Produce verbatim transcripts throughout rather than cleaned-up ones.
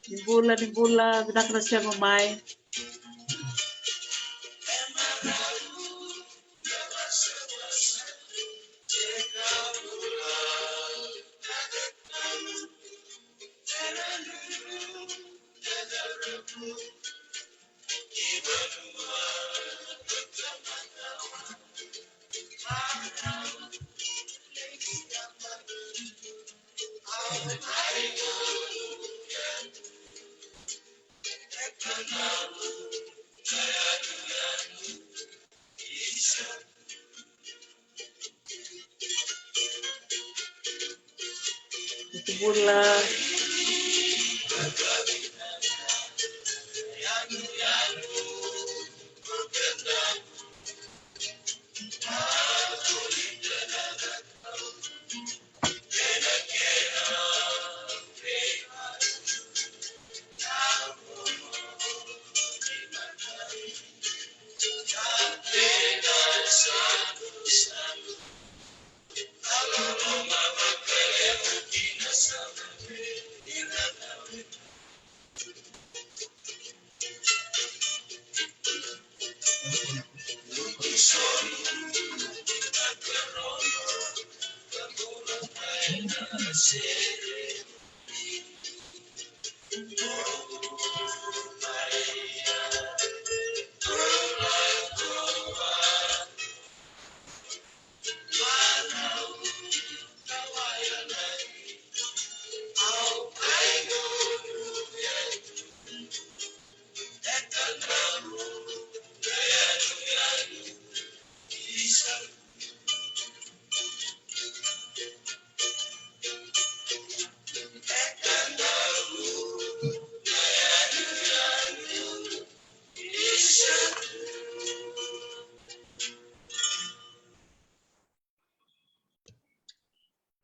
Ni bula, ni bula, vinaka na sema mai. Bula.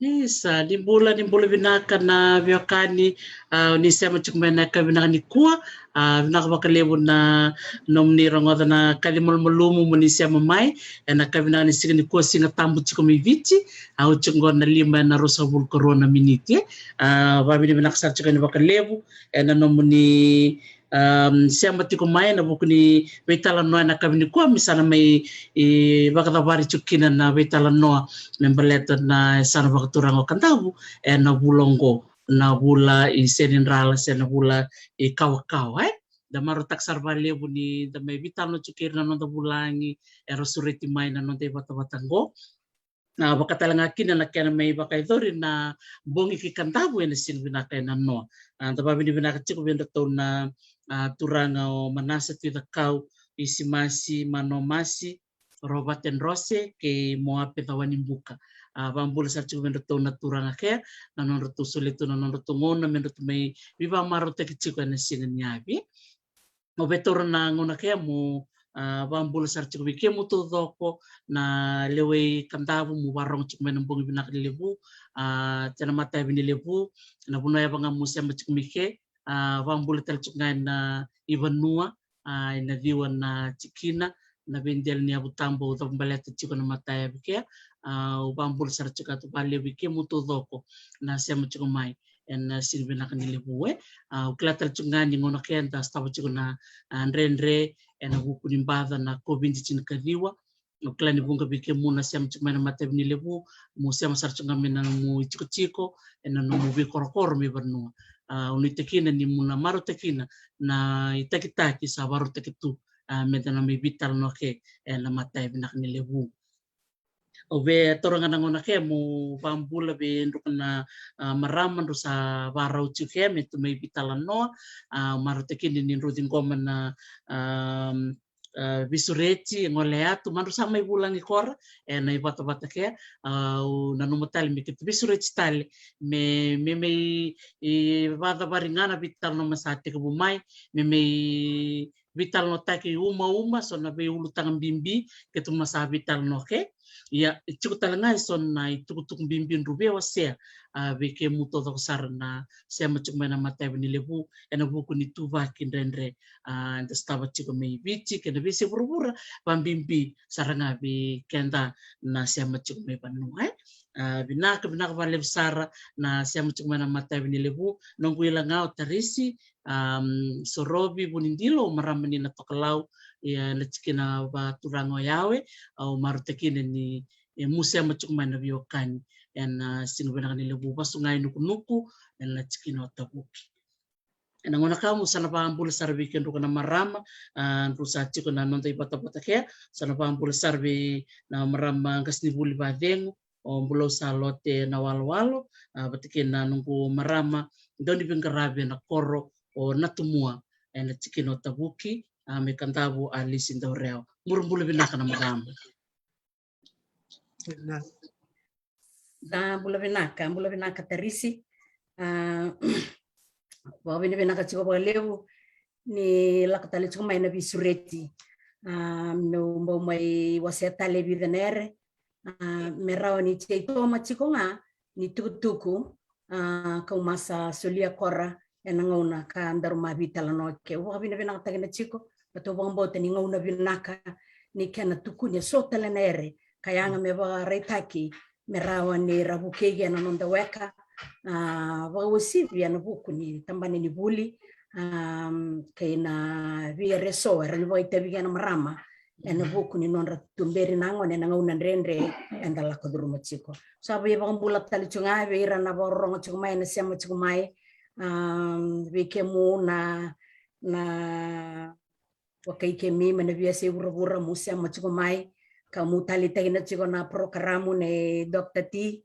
Isa, ni bula, ni bula vinaka na veiwekani, a, ni sema tiko mai na yakavi vinaka nikua, a, vinaka vakalevu na nomuni rogoca na kaci malumalumu mo ni sema mai, ena yakavi vinaka ni siga nikua, Siga Tabu tiko mai Viti, a, au tiko qo na lima ena ruasagavulu ka rua na miniti, a, vavinavinaka sara tiko yani vakalevu, ena nomuni um, sema tiko mai ena vuku ni veitalanoa ena yakavi nikua, me sa na mai, e, vakacavari tiko kina na veitalanoa me baleta na yasana vakaturaga o Kadavu ena vula oqo, na vula i Senidrala se na vula i Kawakawa, e. Da marautaka sara vakalevu ni da mai veitalanoa tiko kei ira na noda vulagi era sureti mai na noda ivatavata oqo. A, vaka tale ga kina na kena mai vakayacori na bogi kei Kadavu ena siga vinaka ena noa. A, da vavinavinaka tiko vei dratou na, a, turaga o Manasa Tuicakau, Isimasi Manomasi, Rovate Drose kei Moape Cawanibuka. A, vabula sara tiko vei dratou na turaga kea na nodratou solia tu na nodratou gauna me dratou mai veivakamarautaki tiko ena siga ni yavi. Au via taura na gauna kea mo, a, vabula sara tiko vei kemuni taucoko na lewe i Kadavu mo varogo tiko mai na bogi vinaka ni Levu, a, kei na matayavi ni Levu, na vanua yava ga mo sema tiko mai ke, a, vabula tale tiko ga ena ivanua, a, ena ciwa na tikina, na veidela ni yavu tabu au cavubaleta tiko na matayavi kea, a, au vabula sara tiko vakalevu vei kemuni taucoko na sema tiko mai ena siga vinaka ni Levu, e. A, au kila tale tiko ga ni gauna kea da sotava tiko na, a, dredre ena vuku ni baca na COVID tinikaciwa. Au kila ni vuqa vei kemuni na sema tiko mai na matayavi ni Levu, mo sema sara tiko ga mai na nomu itikotiko, ena nomu veikorokoro mai vanua. A, au nuitaka kina ni mo na marautaka kina na itakitaki sa vakarautaki tu, a, meda na mai veitalanoa ke ena matayavi vinaka ni Levu. Au via taura ga na gauna kea mo vabula vei druka na, a, marama drau sa vakarau tiko ke me tu mai veitalanoa, a, marautaka kina ni drau ciqoma na, a, a, veisureti, e gole yatu, ma drau sa mai vulagi kora ena ivatavata kea, a, au nanuma tale me keitou veisureti tale, me, me mai, e, vakacavari ga na veitalanoa me sa tekivu mai, me mai veitalanoataki umauma, so na veiulutaga bibi keitou mai sa veitalanoa ke. Ia, e tiko tale ga eso na itukutuku bibi drau via wasea, a, vei kemuni taucoko sara na sema tiko mai na matayavi ni Levu, ena vuku ni ituvaki dredre, a, eda sotava tiko mai Viti kei na veiyasai vuravura, vakabibi sara ga vei keda na sema tiko mai vanua, e. A, vinaka, vinaka vakalevu sara na sema tiko mai na matavi ni levu. Noqu ila ga o Tarisi, um, Sorovi Vunidilo, o marama ni na tokalau, ia na tikina vakaturaga o Yawe, au marautaka ni e mu sema tiko mai na veiwekani ena siga vinaka ni levu, vasu ga i Nukunuku ena tikina o Tavuki. Ena gauna ka mo sa na vakabula sara vei kedrau na marama, a, drau sa tiko na noda ivatavata kea, sa na vakabula sara vei na marama qasenivuli vacegu, o Bulou Salote Nawalowalo, a, vata kei na noqu marama dauniveiqaravi ena koro o Natumua ena tikina o Tavuki, a, mai Kadavu, Alisi Daurewa. Muri bula vinaka na marama. Da bula vinaka, bula vinaka Tarisi. A, vakavinavinaka tiko vakalevu ni lako tale tiko mai na veisureti. A, meu bau mai wasea tale e vica na ere, a, me rawa ni tei toma tiko ga ni tukutuku, a, kau masa solia kora ena gauna ka daru ma veitalanoa ke. Au vakavinavinakataki na tiko, na tou vakabauta ni gauna vinaka ni kena tukuni e so tale na ere ka yaga me vakaraitaki me rawa ni ra vukei ena noda weka, a, vakauasivi ena vuku ni tabana ni vuli, a, kei na veiere so era ni vakaitavi kei na marama ena vuku ni nodra tuberi na gone ena gauna dredre eda lako curuma tiko. Sa vei vakabula tale tiko ga vei ira na vakarorogo tiko mai, na sema tiko mai, a, vei kemu na, na vakai kemi mai na veiyasai vuravura, mu sema tiko mai ka mu taleitaki na tiko na porokaramu nei Doctor T,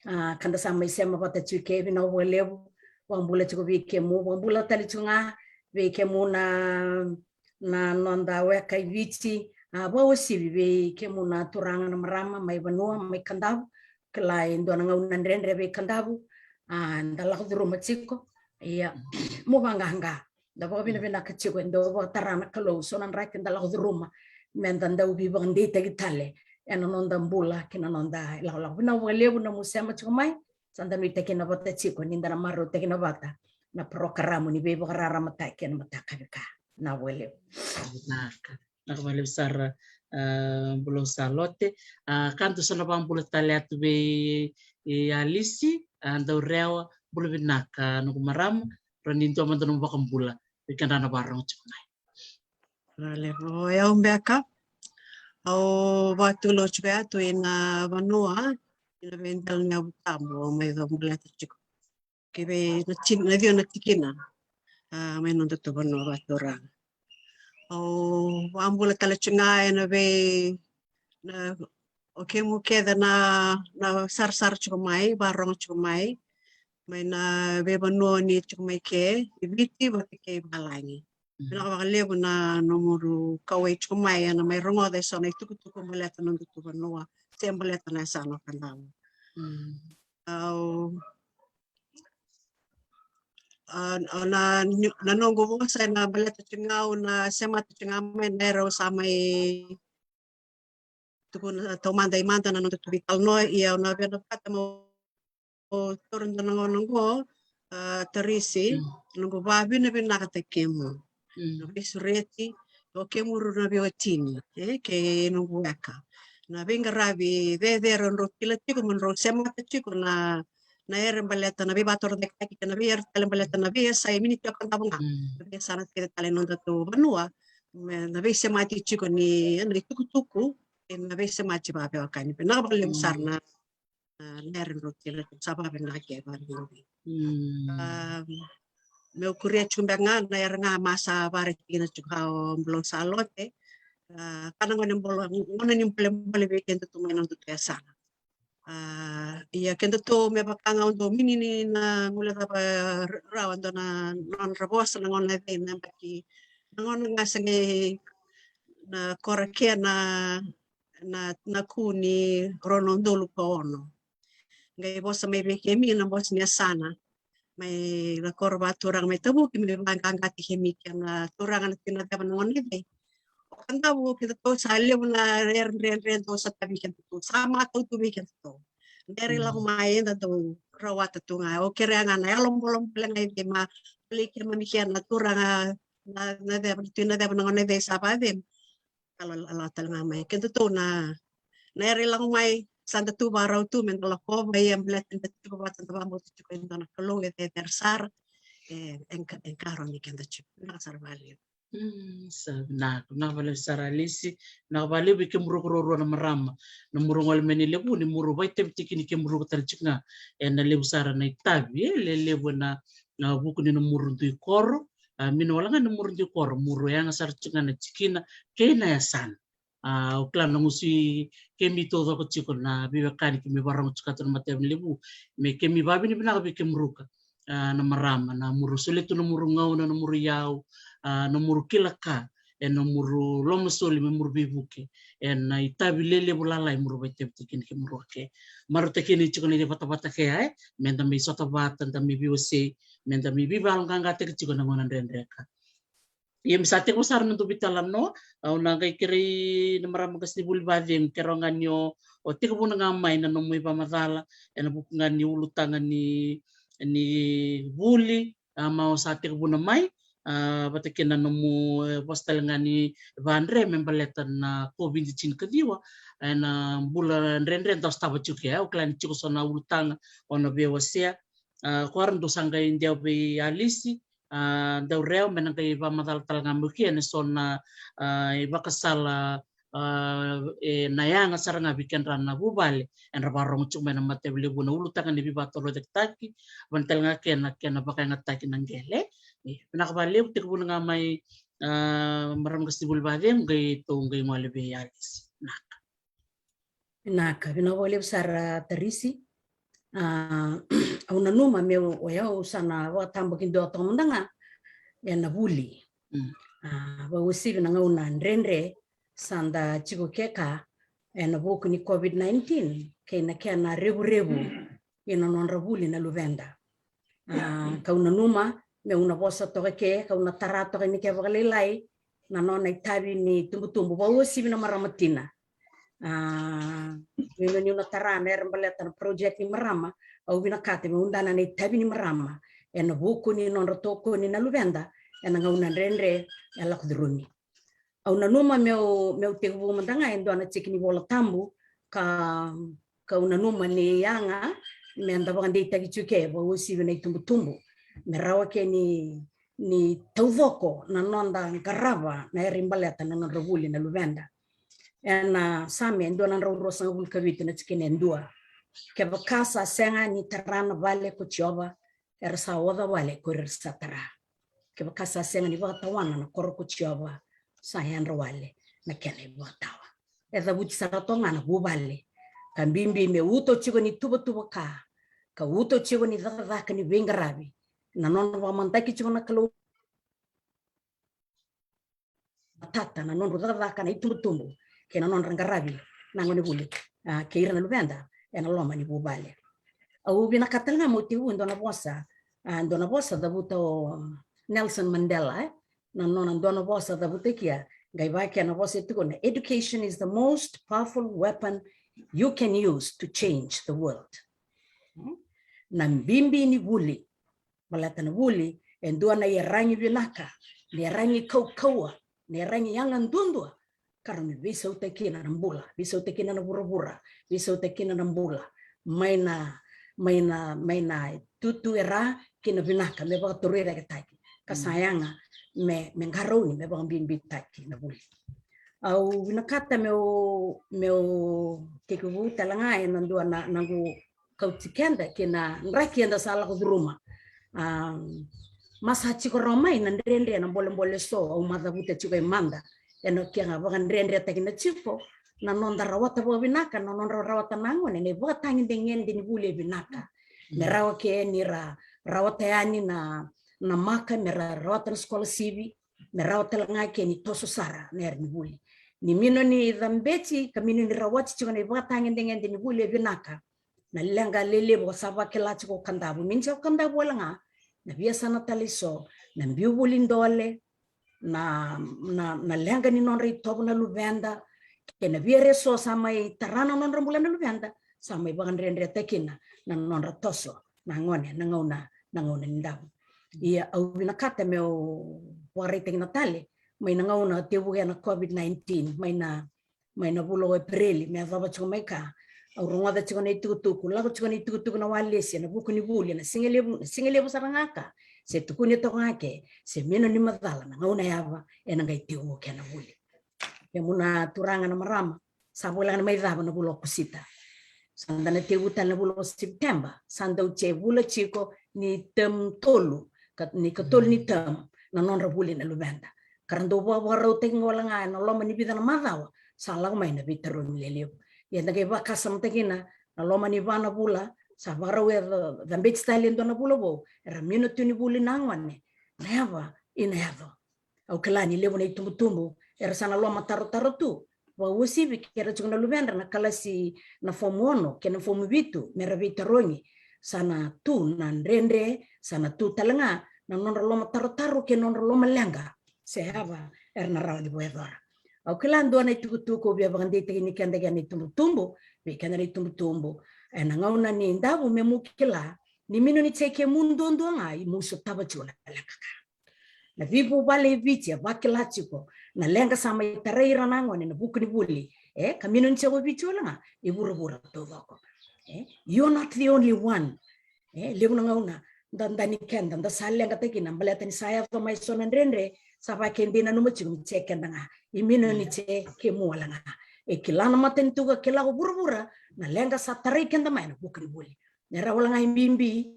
a, ka da sa mai sema vata tiko ke, vinaka vakalevu. Vakabula tiko vei kemu, vakabula tale tiko ga vei kemu na, na noda weka i Viti, a, vakauasivi vei kemu na turaga na marama mai vanua, mai Kadavu, kila e dua na gauna dredre vei Kadavu, a, da lako curuma tiko. Ia, mo vaqaqa, da vakavinavinaka tiko e dau vakatara na Kalou so na draki da lako curuma me da dau veivakadeitaki tale ena noda bula kei na noda ilakolako. Vinaka vakalevu na mu sema tiko mai, sa da nuitaki na vata tiko ni da na marautaki na vata na porokaramu ni veivakararamataki ena mataka vei ka. Vinaka vakalevu. Vinaka. Vinaka vakalevu sara, a, Bulou Salote. A, ka dou sa na vakabula tale atu vei, e, Alisi, a, Daurewa, bula vinaka noqu marama, ra ni dua mada nomu vakabula vei kedra na vakarorogo tiko mai. Vinaka vakalevu. O yau beka, au vakatulou tiko yatu ina vanua, ina veidelaniyavu tabu, au mai cavuta tiko. Ki vei na tini, na ciwa na tikina, a, mai nodatou vanua vakaturaga. Au vakabula tale tiko ga ena vei, na, o kemu kece na, na sarasara tiko mai, vakarorogo tiko mai, mai na veivanua ni tiko mai ke, i Viti vata kei valagi. Vinaka vakalevu na nomudou kauwai tiko mai ena mai rogoca eso na itukutuku baleta nodatou vanua se baleta na yasana o Kadavu. Au, a, a, na, na noqu vosa ena baleta tiko ga, au na semata tiko ga mai na era au sa mai tukuna taumada i mada na nodatou veitalanoa, ia au na via na vata mo taura dua na gauna oqo, a, Tarisi, noqu vakavinavinakataki kemu na veisureti, o kemuru na veiwatini, e, kei noqu weka. Na veiqaravi cecere drau kila tiko, mo drau semata tiko na, na ere baleta na veivakatorocaketaki kei na veiere tale baleta na veiyasai, mini tiko Kadavu ga, na veiyasana kece tale nodatou vanua, me na veisemati tiko ni, na itukutuku, e na veisemati vakaveiwekani. Vinaka vakalevu sara na a, na era drau kila tiko, sa vakavinaka e vakabibi. A, meu kuria tiko beka ga na era ga ma sa vakaraitaki kina tiko o Bulou Salote. A, ka na gauna ni bole, gauna ni bolebole vei kedatou mai nodatou yasana. A, ia kedatou me vaka ga au dau mini ni na guilecava rawa dua na nodra vosa na gauna cei na yabaki, na gauna ga sa qai na kora ke na na, na ku ni rua na udolu ka ono. Qai vosa mai vei kemi na bosi ni yasana mai na koro vakaturaga mai Tavuki, me vaqaqataki kemi kei na turaga na Tui Naceva na gone cei. O Kadavu kedatou sa levu na era dredre dau sotavi kedatou, sa matau tu vei kedatou. Era lako mai eda dau rawata tu ga. O kerea ga na yalo bolebole ga i cei ma voli keimami kei na turaga na, na ceva, na Tui Naceva na gone cei sa vakacegu. Kalo lako tale ga mai kedatou na, na era i lako mai, sa da tu vakarau tu me da lakova, ia baleta ni da tu vata da vakabauta tiko e dua na Kalou e cecere sara, e, e ka-, e qarauni keda tiko. Vinaka sara vakalevu. Mm, sa vinaka, vinaka vakalevu sara Alisi, vinaka vakalevu vei kemuru ruarua na marama. Na muru gole mai ni levu, ni muru vakaitavi tiko ni kemuru tale tiko ga ena levu sara na itavi e lelevu ena, na vuku ni na muru dui koro, a, mina wale ga na muru dui koro, muru yaga sara tiko ga na tikina kei na yasana. A, au kila na gusu i kemi taucoko tiko na veiwekani kemi vakarorogo tiko atu na matavi levu, me kemi vavinavinaka vei kemuru ka, a, na marama, na muru solia tu na muru gauna, na muru iyau, a, na muru kila ka, ena muru lomasoli me muru veivuke ena itavi lelevu lalai muru vakaitavi tiko ni kemuru ke. Marautaki ni tiko na itavi vatavata ke, e, me da mai sota vata, da mai veiwasei, me da mai veivakayaloqaqataki tiko na gauna dredre ka. Ia me sa tekivu sara na dua veitalanoa, au na qai kerei na marama qasenivuli vakacegu, kerea ga ni o, o tekivuna ga mai na nomu ivakamacala ena vuku ga ni ulutaga ni, ni vuli, a, ma o sa tekivuna mai, a, vata kei na nomu, e, vosa tale ga ni vakadre me baleta na COVID tinikaciwa ena bula dredre da sotava tiko ke. Au kila ni tiko so na ulutaga o na veiwasea, a, ko ira dou sa qai dewa vei Alisi, a, Daurewa, me na qai vakamacala tale ga mai ke ena so na, a, ivakasala, a, e, na yaga sara ga vei kedra na vuvale era vakarorogo tiko mai na matavi levu na ulutaga ni veivakatorocaketaki, vaka tale ga kei na, kei na vakayagataki na qele. E, vinaka vakalevu, tekivuna ga mai, a, marama qasenivuli vakacegu, qai tou qai gole vei Alisi. Vinaka. Vinaka, vinaka vakalevu sara Tarisi. A, au nanuma meu, o yau sa na vakatabakidua toka mada ga ena vuli. Mm. A, vakauasivi na gauna dredre sa da tiko keka ena vuku ni COVID nineteen kei na kena revurevu ina nodra vuli na luveda. A, kau nanuma meu na vosa toka ke, kau na tara toka ni ke vakalailai na nona itavi ni tubutubu, vakauasivi na marama tina. A, meu na, niu na tara me ra baleta na project ni marama, au vinakata meu dua na itavi ni marama ena vuku ni nodra tokoni na luveda ena gauna dredre e lako curumi. Au nanuma meu, meu tekivu mada ga e dua na tiki ni Vola Tabu, ka, kau nanuma ni yaga me da vakadeitaki tiko ke, vakauasivi na itubutubu, me rawa ke ni, ni taucoko na noda qarava na era ibaleta na nodra vuli na luveda. Ena Same e dua na drau ruasagavulu ka vitu na tikina e dua: Kevaka sa sega ni tara na vale ko Jiova, era sa oca wale ko ira era sa tara. Kevaka sa sega ni vakatawana na koro ko Jiova, sa yadra wale na kena ivakatawa. E cavuti sara toka ga na vuvale, ka bibi me uto tiko ni tuvatuva ka, ka uto tiko ni cakacaka ni veiqaravi, na nona vakamadaki tiko na Kalou matata na nodra cakacaka na itubutubu kei na nodra qaravi na gonevuli, a, kei ira na luveda ena loma ni vuvale. Au vinakata tale ga meu tekivu e dua na vosa, a, dua na vosa cavuta o Nelson Mandela, e, na nona dua na vosa cavutakia, qai vaka na vosa e tukuna: Education is the most powerful weapon you can use to change the world. Hmm? Na bibi ni vuli, baleta na vuli e dua na iyaragi vinaka, na iyaragi kaukauwa, na iyaragi yaga duadua, ka rawa me veisautaki kina na bula, veisautaki kina na vuravura, veisautaki kina na bula, mai na, mai na, mai na itutu e ra ki na vinaka me vakatorocaketaki, ka sa yaga me, me qarauni, me vakabibitaki na vuli. Au vinakata meu, meu tekivu tale ga ena dua na, na qu kauti keda ki na draki eda sa lako curuma. A, ma sa tiko rawa mai na dredre, na bolebole so au macavuta tiko e mada, ena kena vakadredretaki na tiko na noda rawata vakavinaka, na nodra rawata na gone na ivakatagedegede ni vuli e vinaka. Me rawa ke ni ra rawata yani na, na maka, me ra rawata na sikolasivi, me rawa tale ga ke ni toso sara na yara ni vuli. Ni mino ni cabeti ka mino ni rawati tiko na ivakatagedegede ni vuli e vinaka, na leqa lelevu ka sa vakila tiko o Kadavu, me ni sa o Kadavu wale ga, na veiyasana tale eso, na biu vuli dole, na, na, na leqa ni nodra itovo na luveda, kei na via re so sa mai tara na nodra bula na luveda, sa mai vakadredretaki kina na nodra toso na gone na gauna, na gauna ni davo. Ia au vinakata meu vakaraitaki na tale mai na gauna tevuke na COVID nineteen, mai na, mai na vula o Epereli me yacova tiko mai ka, Au rogoca tiko na itukutuku, lako tiko na itukutuku na walesi ena vuku ni vuli ena siga levu, na siga levu sara ga ka, se tukuni toka ga ke, se mino ni macala na gauna yava ena qai tekivu kena vuli. Kemuna turaga na marama, sa voleka ni mai cava na vula o Okosita. Sa da na tekivu tale na vula o Sepiteba, sa dau se vula tiko ni term tolu, ka, ni katolu ni term na nodra vuli na luveda. Ka ra dau vakavakarautaki ga wale ga ena loma ni vica na macawa, sa lako mai na veitarogi lelevu. Ia da qai vakasamataki na, na loma ni va na vula, sa vakarau e ca-, cabeti tale e dua na vula vou, era mino tu ni vuli na gone, na yava ina yaco. Au kila ni levu na itubutubu era sa na lomatarotaro tu. Vakauasivi ke ra tiko na luvedra na kalasi na fomu ono kei na fomu vitu, me ra veitarogi. Sa na tu na dredre, sa na tu tale ga na nodra lomatarotaro kei na nodra lomaleqa se yava era na rawa ni vakayacora. Au kila dua na itukutuku au via vakadeitaki ni keda kei na itubutubu, vei keda na itubutubu, ena gauna ni davu me mu kila ni mino ni se kemu duadua ga i mu sotava tiko na leqa ka. Na veivuvale e Viti e vakila tiko na leqa sa mai tarai ira na gone ena vuku ni vuli. E, ka mino ni se ko Viti wale ga, e vuravura taucoko. E, you're not the only one. E, levu na gauna da, da ni keda, da sa leqataki kina baleta ni sa yaco mai so na dredre, sa vaka e dei nanuma tiko ni se keda ga. E mino ni se kemu wale ga. E kila na matanitu ka kila ko vuravura na leqa sa tarai keda mai ena vuku ni vuli. Ni ra wale ga e bibi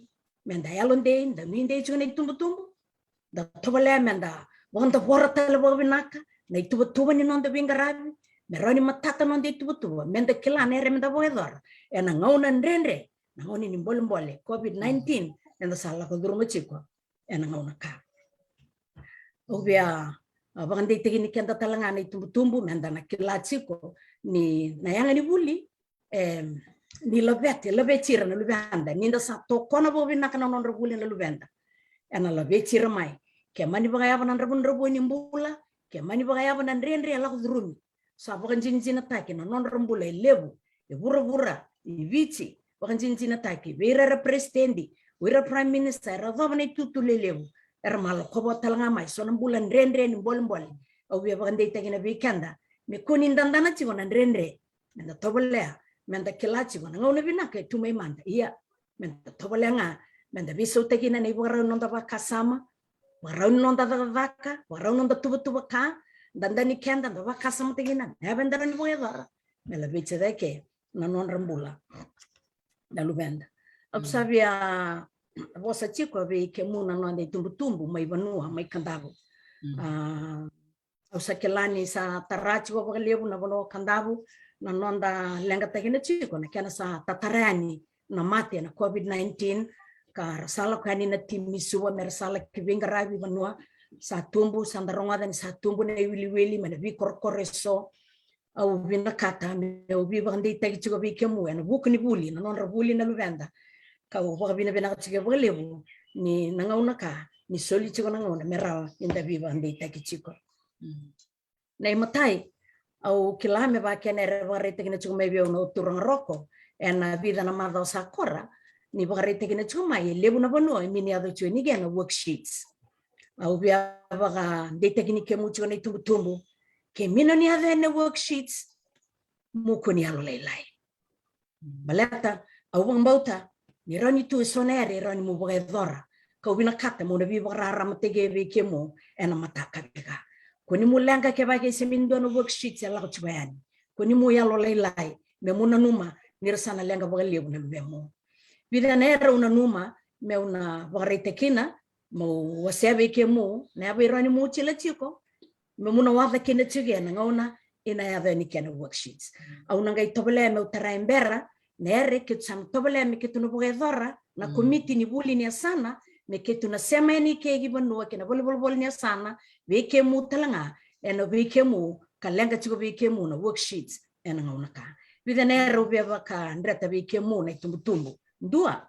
me da yalodei, da nuidei tiko na itubutubu. Da tovolea me da vakadavora tale vakavinaka na ituvatuva ni noda veiqaravi, me rawa ni matata noda ituvatuva, me da kila na ere me da vakayacora ena gauna dredre, na gauna ni bolebole COVID nineteen eda sa lako curuma tiko ena gauna ka. Au via, a, vakadeitaki ni keda tale ga na itubutubu me da na kila tiko ni na yaga ni vuli, e, ni laveti, laveti ira na luveda, ni da sa tokona vakavinaka na nodra vuli na luveda, ena laveti ira mai. Ke mani vakayava na dravudravua ni bula, ke mani vakayava na dredre e lako curumi, sa vakajinajinataki na nodra bula e levu, e vuravura, e Viti, vakajinajinataki vei ira era president, o ira prime minister, era yacova na itutu lelevu, era mai lakova tale ga mai so na bula dredre ni bolebole. Au via vakadeitaki na vei keda me kua ni dadana tiko na dredre, me da tovolea me da kila tiko na gauna vinaka e tu mai mada. Ia, me da tovolea ga me da veisautaki kina na ivakarau ni noda vakasama, vakarau ni noda cakacaka, vakarau ni noda tuvatuva ka, da dani keda, da vakasamataki kina na yava eda rawa ni vakayacora me laveti cake na nodra bula na luveda. Au sa via vosa tiko vei kemu na noda itubutubu mai vanua mai Kadavu. A, au sa kila ni sa tara tiko vakalevu na vanua o Kadavu na noda leqataki na tiko na kena sa tatara yani na mate na COVID nineteen, ka ra sa lako yani na timi Suva me ra sa laki veiqaravi vanua. Sa tubu, sa da rogoca ni sa tubu na iwiliwili mai na veikorokoro eso. Au vinakata meu veivakadeitaki tiko vei kemu ena vuku ni vuli, na nodra vuli na luveda. Kau vakavinavinaka tiko vakalevu ni na gauna ka ni soli tiko na gauna me rawa ni da veivakadeitaki tiko. Na imatai, au kila me vaka kena era vakaraitaki na tiko mai vei au na turaga Roko ena vica na macawa sa kora, ni vakaraitaki na tiko mai e levu na vanua e mini yaco tiko ni kena worksheets. Au via vakadeitaki ni kemu tiko na itubutubu, ke mino ni yaco yani na worksheets, mo kua ni yalolailai. Baleta au vakabauta ni rawa ni tu eso na ere e rawa ni mo vakayacora, kau vinakata mo na veivakararamataki vei kemu ena mataka vei ka. Kua ni mo leqa kevaka e se mini dua na worksheets e lako tiko yani. Kua ni mo yalolailai, me mo nanuma ni ra sa na leqa vakalevu na luvemu. Vica na era au nanuma meu na vakaraitaki kina, meu wasea vei kemu na yava e rawa ni mo tila tiko, me mo na waca kina tiko ena gauna ena yaco yani kena worksheets. Au na qai tovolea meu tara e bera na ere keitou sa na tovolea me keitou na vakayacora na komiti ni vuli ni yasana, me keitou na sema yani ke ki vanua kei na volivolivoli ni yasana vei kemu tale ga, ena vei kemu ka leqa tiko vei kemu na worksheets ena gauna ka. Vica na era au via vakadreta vei kemu na itubutubu. Dua,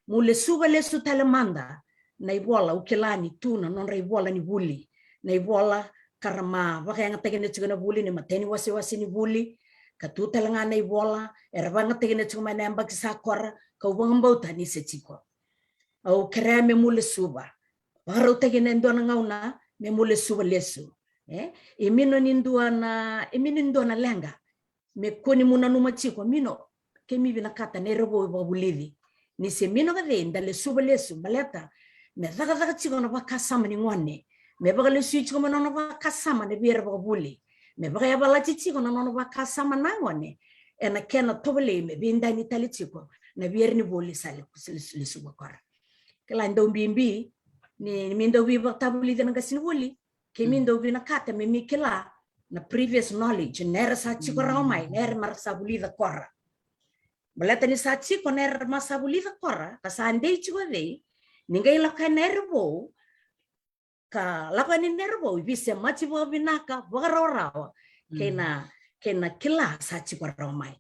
mo lesuva lesu tale mada na ivola, au kila ni tu na nodra ivola ni vuli, na ivola ka ra ma vakayagataki na tiko na vuli, na imatai ni wasewase ni vuli, ka tu tale ga na ivola era vakayagataki na tiko mai na yabaki sa kora, kau vakabauta ni se tiko. Au kerea me mo lesuva, vakarautaki ena dua na gauna me mo lesuva lesu. E, e mino ni dua na, e mino ni dua na leqa me kua ni mo nanuma tiko, mino, Keimami vinakata na era vou e vakavulici. Ni se mino ka cei, da lesuva lesu, baleta me cakacaka tiko na vakasama ni gone, me vakalesui tiko mai na nona vakasama na via era vakavuli, me vakayavalati tiko na nona vakasama na gone ena kena tovolei me veidani tale tiko na via era ni vuli sa le- lesu- lesuva kora. Kila e dau bibi ni mi dau veivakatavulici na qasenivuli, keimami dau vinakata me mi kila na previous knowledge, na era sa tiko rawa mai, na era mara sa vulica kora. Baleta ni sa tiko na era mara sa vulica kora ka sa dei tiko cei, ni qai lako na era vou, ka lako yani na era vou e veisemati vakavinaka, vakarawarawa kei na kei na kila sa tiko rawa mai.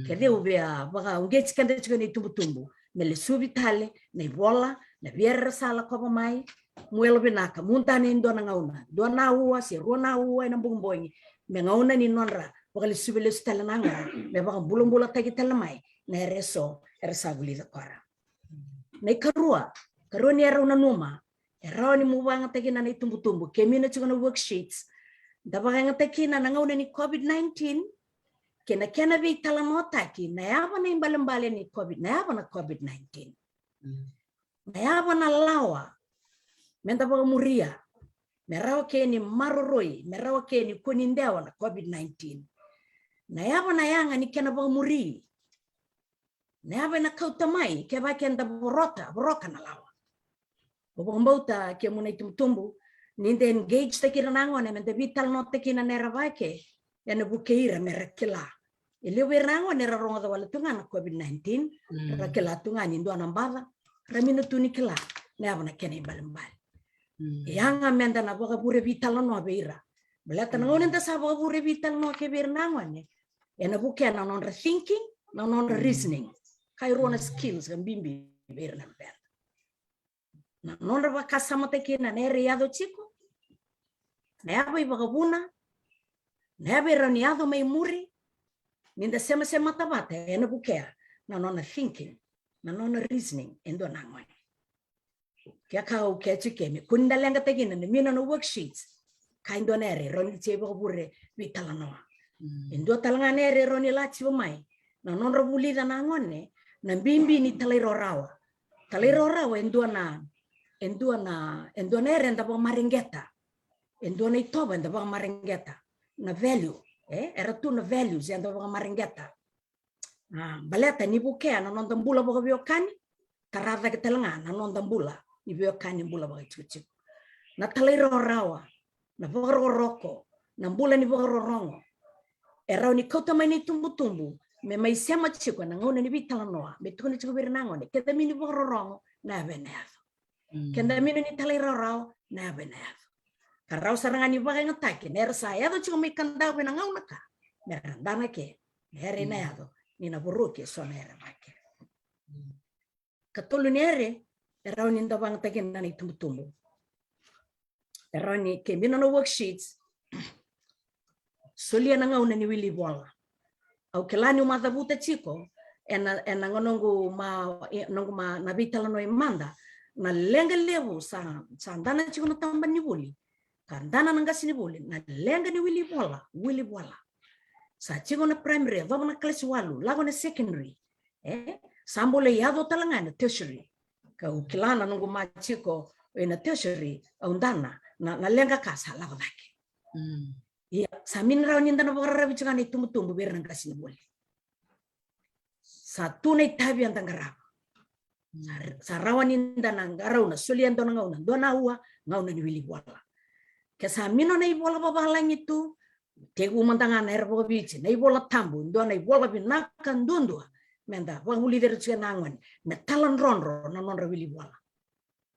Ke cei au via vakauqeti keda tiko na itubutubu me lesuvi tale na ivola na via era sa lakova mai. Mu yalovinaka, muda na e dua na gauna, dua na aua se rua na aua ena bogibogi, me gauna ni nodra vakalesuvi lesu tale na gone, me vakabulabulataki tale mai na era eso era sa vulica kora. Na ikarua, karua ni era au nanuma e rawa ni mu vakayagataki kina na itubutubu, keimami na tiko na worksheets, da vakayagataki kina na gauna ni COVID nineteen kei na kena veitalanoataki na yava na ibalebale ni COVID, na yava na COVID nineteen, na yava na lawa me da vakamuria, me rawa ke ni maroroi, me rawa ke ni kua ni dewa na COVID nineteen, na yava na yaga ni kena vakamuri, na yava ena kauta mai kevaka eda vorota, voroka na lawa. Au vakabauta kemuni na itubutubu, ni da engage taki ira na gone me da veitalanoataki kina na era vake, ena vukei ira me ra kila. E levu vei ira na gone era rogoca wale tu ga na COVID nineteen, ra kila tu ga ni dua na baca, ra mino tu ni kila na yava na kena ibalebale. E yaga me da na vakavure veitalanoa vei ira. Baleta na gauna eda sa vakavure veitalanoa kei vei ira na gone, ena vukea na nodra thinking, na nodra reasoning. Ka e rua na skills ka bibi vei ira na luveda. Na nodra vakasamataki kina na era yaco tiko, na yava ivakavuna, na yava e rawa ni yaco mai muri, ni da semasemata vata, ena vukea na nona thinking, na nona reasoning e dua na gone. Ke ka au kece ke me kua ni da leqataki kina na mino na worksheets, ka e dua na era e rawa ni tei vakavure veitalanoa. E dua tale ga na era e rawa ni lati va mai na nodra vulica na gone, na bibi ni talairawarawa. Talairawarawa e dua na, e dua na, e dua na era eda vakamareqeta. E dua na itovo eda vakamareqeta. Na value, e, era tu na values eda vakamareqeta. A, baleta ni vukea na noda bula vakaveiwekani, tara cake tale ga na noda bula ni veiwekani, bula vakaitikotiko. Na talairawarawa, na vakarokoroko, na bula ni vakarorogo, e rawa ni kauta mai na itubutubu me mai sema tiko ena gauna ni veitalanoa, me tukuna tiko vei ira na gone, keda mini vakarorogo, na yava ena yaco. Keda mini ni talairawarawa, na yava ena yaco. Ka rawa sara ga ni vakayagataki na era sa yaco tiko mai Kadavu ena gauna ka, me ra dana ke na era ena yaco, ni na voroki eso na era vake. Katolu ni era e rawa ni da vakayagataki kina na itubutubu, e rawa ni, ke mino na worksheets, solia na gauna ni wili vola. Au kila niu macavuta tiko ena, ena noqu ma, e, noqu ma na veitalanoa e mada, na leqa levu sa, sa dana tiko na tabana ni vuli, ka dana na qasenivuli, na leqa ni wili vola, wili vola. Sa tiko na primary, yacova na kalasi walu, lako na secondary, e, sa bula yaco tale ga na tertiary. Kau kila na noqu ma tiko ena tertiary, au dana na, na leqa ka sa lako cake. Ia, sa mini rawa ni da na vakararavi tiko ga na itubutubu vei ira na qasenivuli. Sa tu na itavi eda qarava. Sa, sa rawa ni da na qarau na solia e dua na gauna, dua na aua, gauna ni wili vola. Ke sa mino na ivola vavalagi tu, tekivu mada ga na era vakaviti, na iVola Tabu, dua na ivola vinaka duadua me da vakavulici ira tiko na gone, me taladrodro na nodra wili vola.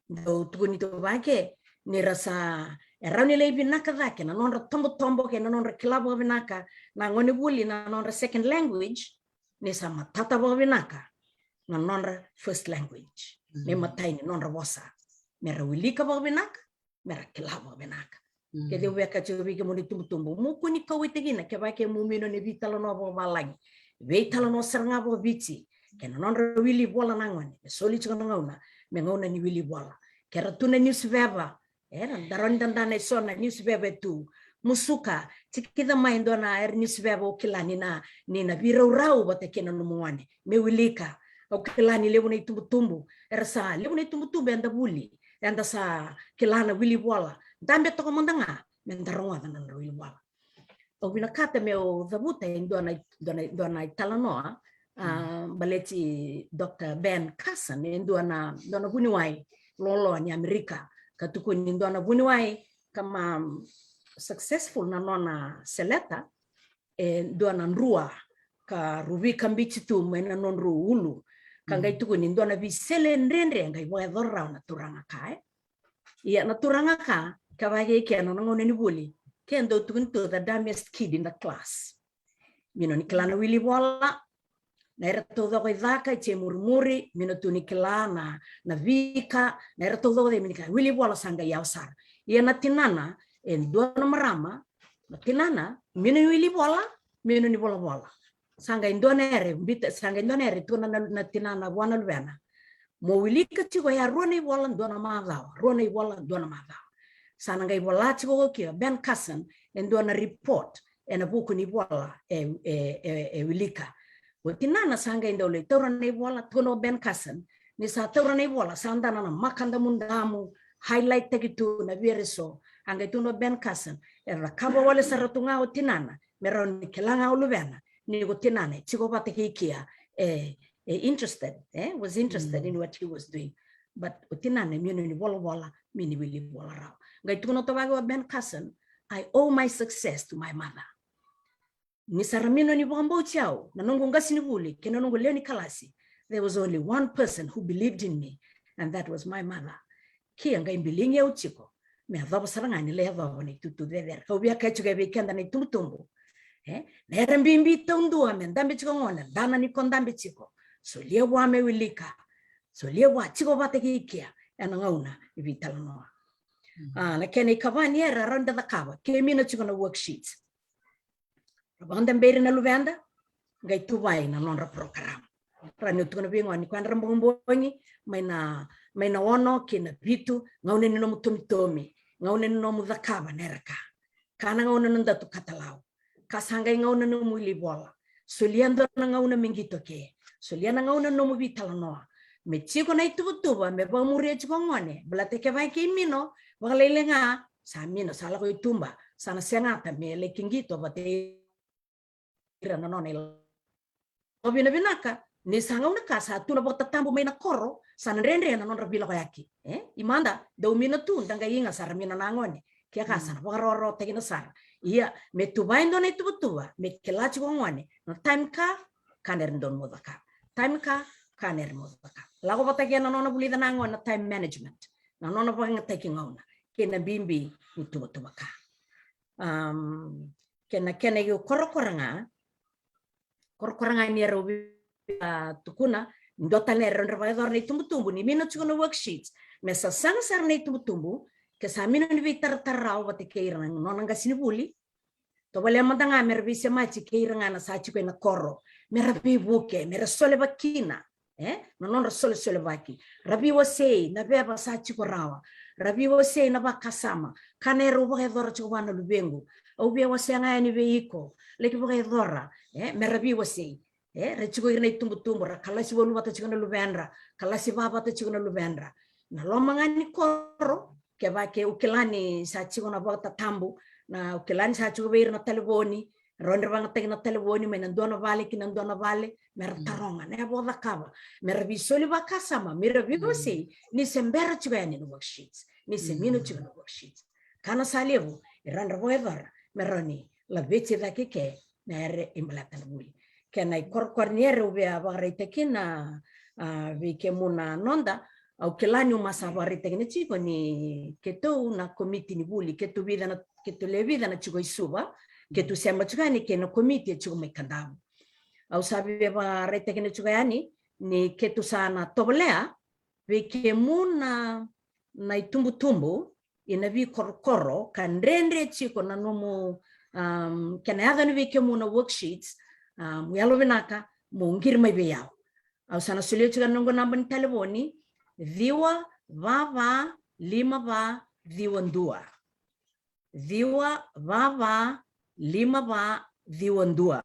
Dau tukuni tu vake ni ra sa, e rawa ni lai vinaka cake na nodra tobotobo kei na nodra kila vakavinaka na gonevuli na nodra second language, ni sa matata vakavinaka na nodra first language, me matai ni nodra vosa, me ra wilika vakavinaka, me ra kila vakavinaka. Ke cei au via kaya tiko vei kemuni tubutubu, mo kua ni kauwaitaki kina kevaka e mo mino na veitalanoa vakavalagi, veitalanoa sara ga vakaviti kei na nodra wili vola na gone, me soli tiko na gauna me gauna ni wili vola. Ke ra tu na niusiveva, e, da rawa ni da dana eso na niusiveva e tu, musuka, tikica mai e dua na era ni siveva o kila ni na, ni na viraurau vata kei na nomu gone me wilika. Au kila ni levu na itubutubu era sa, levu na itubutubu eda vuli, eda sa kila na wilivola. Dabe toka mada ga me da rogoca na nodra wilivola. Au vinakata meu cavuta e dua na, dua na, dua na italanoa, a, baleti Dr Ben Carson, e dua na, dua na vuniwai loloa ni Amerika, ka tukuni dua na vuniwai ka ma successful na nona seleta e dua na drua ka ruvi kabiti tu mai na nodru ulu, ka qai tukuni dua na visele dredre qai vakayacora rawa na turaga ka, e. Ia na turaga ka, ka vaka kei na nona gauna ni vuli, ke dau tukuni tu the dumbest kid in the class. Mino ni kila na wilivola, na era taucoko i caka e tei murimuri, mino tu ni kila na, na vika, na era taucoko e mini kila wilivola sa qai yawa sara. Ia na tinana, e dua na marama, na tinana, mino ni wilivola, mino ni volavola. Sa qai dua na ere, bita, sa qai dua na ere, tukuna na, na tinana vua na luvena. Mo wilika tiko ya rua na ivola dua na macawa, rua na ivola dua na macawa. Sa na qai vola tiko o kio Ben Carson e dua na report ena vuku ni vola e, e, e, e wilika. O tinana sa qai dau lai taura na ivola, tukuna o Ben Carson ni sa taura na ivola sa dana na makadamudamu, highlight taki tu na via eso. A qai tukuna o Ben Carson e cakava wale sara tu ga o tinana me rawa ni kila ga o luvena ni ko tinana e tiko vata kei kia e, e interested, e, was interested in what he was doing. But o tinana e mino ni volavola, mini wilivola rawa. Qai tukuna tale vaka o Ben Carson, I owe my success to my mother. Ni sa ra mino ni vakabauti au na noqu qasenivuli kei na noqu lewe ni kalasi, there was only one person who believed in me, and that was my mother. Kea qai biligi au tiko me yacova sara ga ni lai yacova na itutu cecere. Kau via kaya tiko vei keda na itubutubu, e, na era bibi taudua me dabe tiko gone, dana ni ko dabe tiko, solia vua me wilika, solia vua tiko vata kei kea ena gauna ni veitalanoa. A, na kena ikava ni era rawa ni da cakava ke mino tiko na worksheet. Ra vakadaberi na luveda, qai tuvai na nodra program. Ra ni tukuna vei gone, ni ko yadra bogibogi mai na, mai na ono ki na vitu, gauna ni nomu tomitomi, gauna ni nomu cakava na era ka. Ka na gauna na datu katalau. Ka sa qai gauna nomu wilivola. Solia dua na gauna me qito ke. Solia na gauna nomu veitalanoa. Me tiko na ituvatuva me vakamuria tiko gone. Baleta ke vaka kei mino, vakalailai ga, sa mino, sa lako i tuba, sa na segata me lai qito vata ira na nona ilovina vinaka, ni sa gauna ka sa tu na vakatatabu mai na koro, sa na dredre na nodra veilakoyaki. E, i mada, dau mino tu, da qai iga sa ra mino na gone. Kea ka sa na vakarokorokotaki na sara. Ia, me tuvai dua na ituvatuva me kila tiko gone na time ka, ka na era dau moce ka. Time ka, ka na era moce ka. Lako vata kei na nona vulica na gone na time management. Na nona vakayagataki gauna kei na bibi ni tuvatuva ka. Am, kena, kena ikorokoro ga, korokoro ga ni era, a, tukuna, dua tale na era dra vakayacora na itubutubu ni mino tiko na worksheets. Me sasaga sara na itubutubu ke sa mino ni veitaratara rawa vata kei ira na nona qasenivuli. Tovolea mada ga me ra veisemati kei ira ga na sa tiko ena koro, me ra veivuke, me ra sole vakina. E, na nodra solesolevaki. Ra veiwasei na veva sa tiko rawa. Ra veiwasei na vakasama. Ka na erau vakayacora tiko vua na luvequ. Au via wasea ga yani vei iko. Laki vakayacora. E, me ra veiwasei. E, ra tiko ira na itubutubu, ra kalasi walu vata tiko na luvedra. Kalasi va vata tiko na luvedra. Na loma ga ni koro, kevaka o kila ni sa tiko na vakatatabu, na o kila ni sa tiko vei ira na talevoni, rawa ni ra vagataki na talevoni mai na dua na vale ki na dua na vale, me ra taroga na yavo cakava, me ra veisoli vakasama, me ra veiwasei, ni se bera tiko yani na worksheets, ni se mino tiko na worksheets. Ka na sa levu, e rawa ni ra vakayacora, me rawa ni laveti cake ke na ere i baleta na vuli. Kena ikorokoro ni ere au via vakaraitaki na, a, vei kemuna noda, au kila niu masa vakaraitaki na tiko ni keitou na komiti ni vuli, keitou vica na, keitou le vica na tiko i Suva, keitou sema tiko yani kei na komiti e tiko mai Kadavu. Au sa via vakaraitaki na tiko yani ni keitou sa na tovolea vei kemuna na itubutubu, ina veikorokoro, ka dredre tiko na nomu, um, kena yaco ni vei kemuna worksheets, um, yalovinaka mo qiri mai vei au. Au sa na solia tiko na noqu naba ni talevoni, ciwa va va lima va ciwa dua. ciwa va va lima va ciwa dua.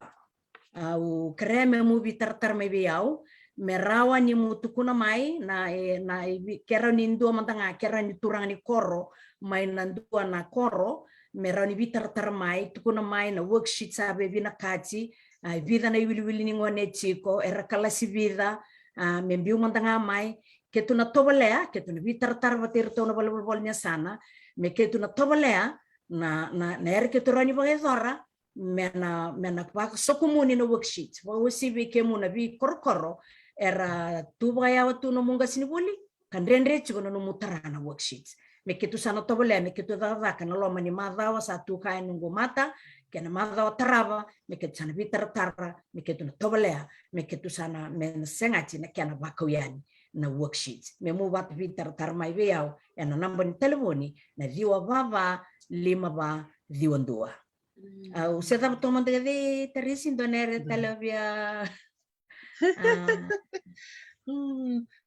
Au kerea me mu veitaratara mai vei au me rawa ni mu tukuna mai na, e, na, e, ke rawa ni dua mada ga, ke rawa ni turaga ni koro mai na dua na koro, me rawa ni veitaratara mai, tukuna mai na worksheet sa via vinakati, a, e vica na iwiliwili ni gone e tiko, era kalasi vica, a, me biu mada ga mai. Keitou na tovolea, keitou na veitaratara vata kei iratou na valenivolavola ni yasana, me keitou na tovolea na, na, na era keitou rawa ni vakayacora, me na, me na vakasokumuni na worksheet. Vakauasivi vei kemuni na veikorokoro era tu vakayawa tu nomu qasenivuli, ka dredre tiko na nomu tara na worksheet. Me keitou sa na tovolea me keitou cakacaka na loma ni macawa sa tu kaya noqu mata, kei na macawa tarava, me keitou sa na veitaratara, me keitou na tovolea me keitou sa na, me na segati na kena vakau yani na worksheet. Me mu vata veitaratara mai vei au ena naba ni talevoni na ciwa va va lima va ciwa dua. Au se cava toka mada ga cei Tarisi, dua na era tale via, a,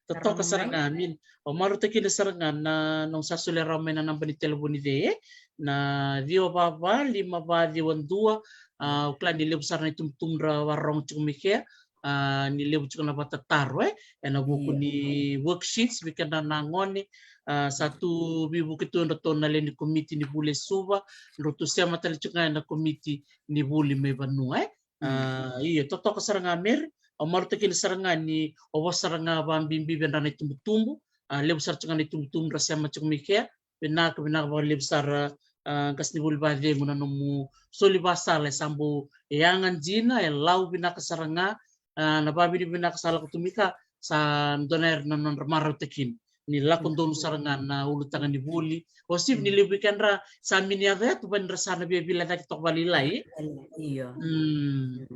totoka sara ga, I mean, au marautaka kina sara ga na, na nomu sa solia rawa mai na naba ni talevoni cei, e? Na ciwa va va lima va ciwa dua. A, au kila ni levu sara na itubutubu ra vakarorogo tiko mai kea. A, ni levu tiko na vakatataro, e, ena vuku ni worksheets vei keda na gone. A, sa tu veivuke tu e dratou na lewe ni komiti ni vuli e Suva, drau tu sema tale tiko ga ena komiti ni vuli mai vanua, e. A, io, totoka sara ga Mary, au marautaka kina sara ga ni o vosa sara ga vakabibi vei dra na itubutubu. A, levu sara tiko ga na itubutubu ra sema tiko mai kea. Vinaka, vinaka vakalevu sara, a, qasenivuli vacegu na nomu soli vakasala, e sa bau yaga dina, e lau vinaka sara ga, a, na vakavinavinaka sa lako tu mai ka, sa dua na era na nodra marautaka kina ni lako donu sara ga na ulutaga ni vuli. O sivi ni levu vei kedra sa mini yacoyatu va ni ra sa na via vila cake toka vakalailai. Io. Mm.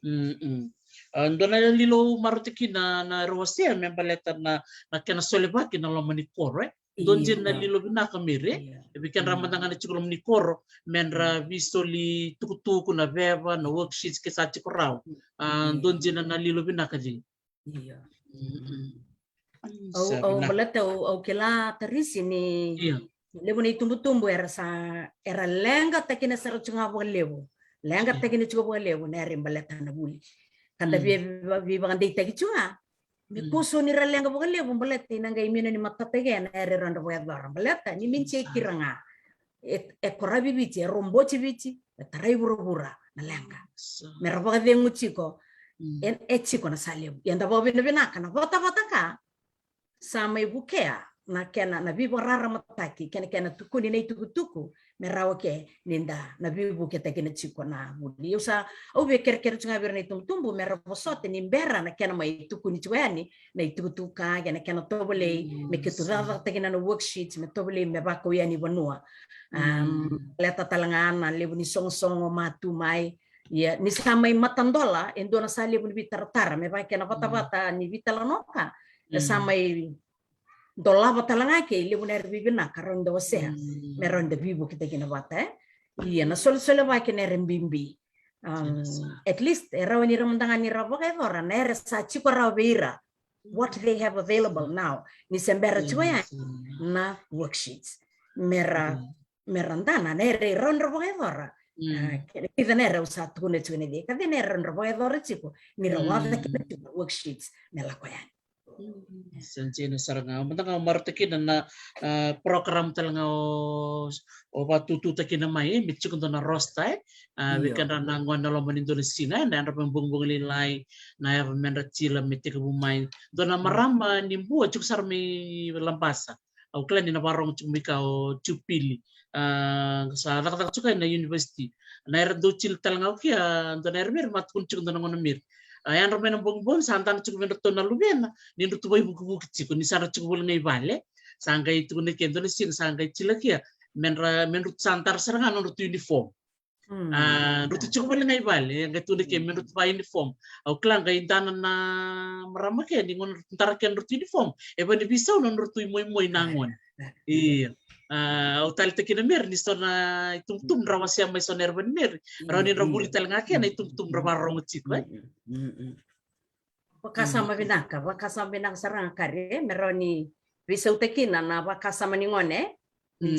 Mm, mm. A, dua na lilo marautaka kina na, na era wasea me baleta na, na kena solevaki na loma ni koro, e. Dua dina na lilo vinaka Mary, e, vei kedra mada ga na tiko loma ni koro, me ra veisoli tukutuku, na veva, na worksheets ke sa tiko rawa. A, dua dina na lilo vinaka cei. Io. Mm, mm. Au, au baleta au, au kila Tarisi ni levu na itubutubu era sa, era leqataki na sara tiko ga vakalevu. Leqataki na tiko vakalevu na era i baleta na vuli. Ka da via, via, veivakadeitaki tiko ga. Me kusuni ra leqa vakalevu baleta ina qai mini ni matata kei na era e rawa ni ra vakayacora baleta ni mini se kira ga. E, e koravi Viti, e roboti Viti, e tarai vuravura na leqa. Me ra vakacegu tiko, e, e tiko na sa levu. Ia da vakavinavinaka na vatavata ka sa mai vukea na kena, na veivakararamataki kei na kena tukuni na itukutuku me rawa ke ni da na veivuketaki na tiko na vuli. Au sa, au via kerekere tiko ga vei ira na itubutubu me ra vosota ni bera na kena mai tukuni tiko yani na itukutuku ka kei na kena tovolei me keitou cakacakataki na worksheets me tovolei me vakau yani vanua. Baleta tale ga na levu ni sogosogo ma tu mai. Ia ni sa mai matadola e dua na sa levu ni veitaratara me vaka kei na vatavata ni veitalanoa ka e sa mai dolava tale ga ke, levu na era veivinaka rawa ni da wasea me rawa ni da veivuketaki na vata, e. Ia na solesolevaki na era bibi. At least e rawa ni ra mada ga ni ra vakayacora na era sa tiko rawa vei ira. What they have available now ni se bera tiko yani na worksheets me ra, me ra dana na era e rawa ni ra vakayacora. Kena vica na era au sa tukuna tiko ni cei ka cei na era rawa ni ra vakayacora tiko ni ra waca kina tiko na worksheets me lako yani. Sa dina sara ga. Mada ga au marautaka kina na, a, program tale ga o, o vakatututaka kina mai, e, me tiko dua na roster, e. A, vei kedra na gone na loma ni dua na siga, e, na yadra mai bogibogi lailai, na yava me dra tila me tekivu mai. Dua na marama ni Bua tiko sara mai Labasa. Au kila ni na vakarorogo tiko mai ka o Jupili. A, sa cakacaka tiko ena university. Na era dau tila tale ga o kea, dua na era Mary, ma tukuna tiko dua na gauna Mary. A, yadra mai na bogibogi sa dana tiko vei dratou na luvena ni dratou vaivukivuki tiko ni sa dra tiko voli ga i vale. Sa qai tukuna ke dua na siga sa qai tila kea me dra, me dratou sa dara sara ga na nodratou uniform. A, dratou tiko voli ga i vale, e qai tukuna ke me dratou va uniform. Au kila qai dana na marama ke ni gauna dratou dara ke na dratou uniform, e vani veisau na nodratou imoimoi na gone. Ia. A, au taleitaka kina Mary ni so na itubutubu dra wasea mai so na era vani Mary, rawa ni dra vuli tale ga ke na itubutubu dra vakarorogo tiko, e. Vakasama vinaka, vakasama vinaka sara ga Kari, e, me rawa ni veisautaki kina na vakasama ni gone.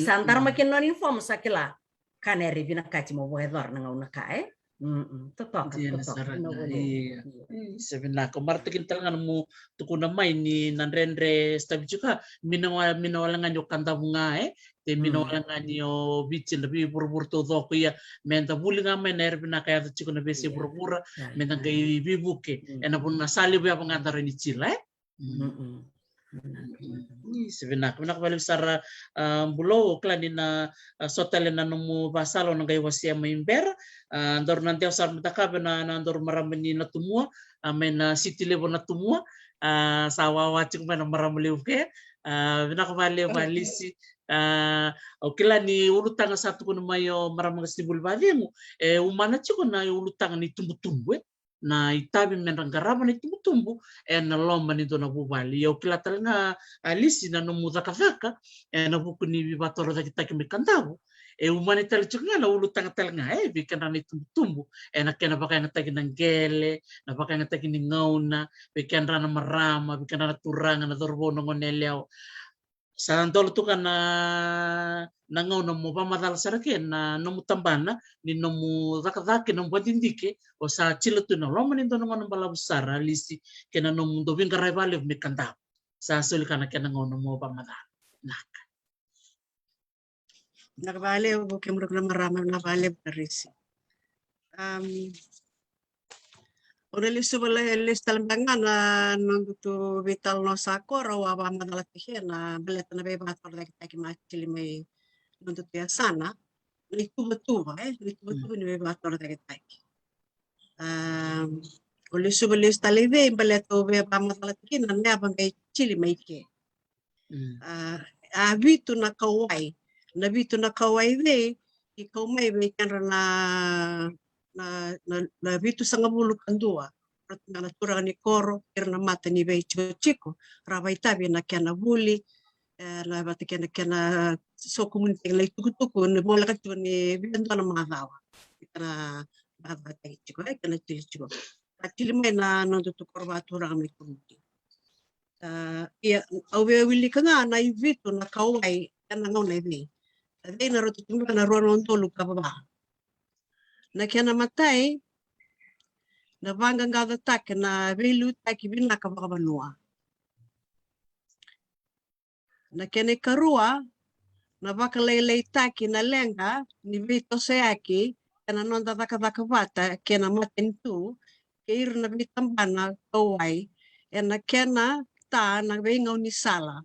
Sa dara mai kina nona uniform sa kila. ka na era vinakati mo vakayacora na gauna ka, e? Mm-mm. Totoka, totoka. Io. Io. Io. Io, sa vinaka. Au marautaka tale ga na nomu tukuna mai ni na dredre sa vei iko, me na wa-, me na wale ga ni o Kadavu ga, e? Te me na wale ga ni o Viti, na veivuravura taucoko, ia me da vuli ga mai na era vinaka yaco tiko na veiyasai vuravura, me da qai veivuke ena vanua sa levu yava ga da rawa ni tila, e? Mm. Mm-mm. Ni sa vinaka, vinaka vakalevu sara, a, Bulou, au kila ni na, a, so tale na nomu vakasala o na qai wasea mai bera, a, daru na dewa sara me da cakava na, na daru marama ni Natumua, a, mai na siti levu o Natumua, a, sa wawa tiko mai na marama levu ke, a, vinaka vakalevu Alisi, a, au kila ni ulutaga sa tukuna mai o marama qasenivuli vakacegu, e umana tiko na ulutaga ni tubutubu, e? Na itavi me ra qarava na itubutubu ena loma ni dua na vuvale. Ia au kila tale ga Alisi na nomu cakacaka ena vuku ni veivakatorocaketaki mai Kadavu. E umani tale tiko ga na ulutaga tale ga, e, vei kedra na itubutubu, ena kena vakayagataki na qele, na vakayagataki ni gauna, vei kedra na marama, vei kedra na turaga, na cauravou, na goneyalewa. Sa dola tu ga na, na gauna mo vakamacala sara ke na nomu tabana ni nomu cakacaka, nomu vakadidike, o sa tila tu na loma ni dua na gauna balavu sara Alisi, kei na nomu dau veiqaravi vakalevu mai Kadavu. Sa soli ka na kena gauna mo vakamacala. Naka. Vinaka vakalevu kemudou na marama, vinaka vakalevu Alisi. Am, au na lesu vale, lesu tale beka ga na nodatou veitalanoa sa koro, au a vakamacalataki ena baleta na veivakatorocaketaki matili mai nodatou yasana, na ituvatuva, e, na ituvatuva ni veivakatorocaketaki. Am, au lesu vale, lesu tale i vei baleta au via vakamacalataki na yava qai tili mai ke. Mm. A, a vitu na kauwai. Na vitu na kauwai vei, i kau mai vei kedra na, na, na, na vitusagavulu ka dua. Ra tu na turaga ni koro, kei ira na mata ni veitikotiko, ra vakaitavi na kena vuli, e, na vata kei na kena sokumuni tiko na itukutuku, ni voleka tiko ni via dua na macawa. Kena vakacakataki tiko, e, kena tili tiko. A tili mai na nodatou koro vakaturaga mai Kuruti. A, ia, au via wilika ga na ivitu na kauwai ena gauna e vei. A vei na rauta tu beka na rua na udolu ka va. Na kena matai, na vaqaqacotaki na veiliutaki vinaka vakavanua. Na kena ikarua, na vakalailaitaki na leqa ni veitosoyaki ena noda cakacaka vata kei na matanitu, kei ira na veitabana kauwai, ena kena ta na veigaunisala,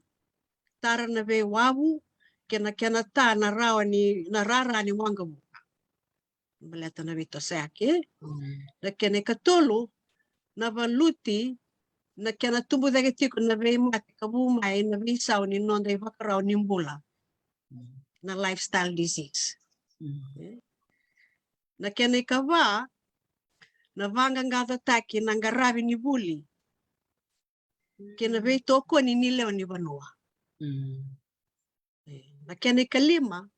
tara na veiwavu, kei na kena ta na rawa ni, na rara ni waqavuka. Baleta na veitosoyaki. Mm. Na kena ikatolu, na valuti, na kena tubu cake tiko na veimate ka vu mai na veisau ni noda ivakarau ni bula. Mm. Na lifestyle disease. Mm. E. Na kena ikava, na vaqaqacotaki na qaravi ni vuli kei na veitokoni ni lewe ni vanua. Mm. E, na kena ikalima,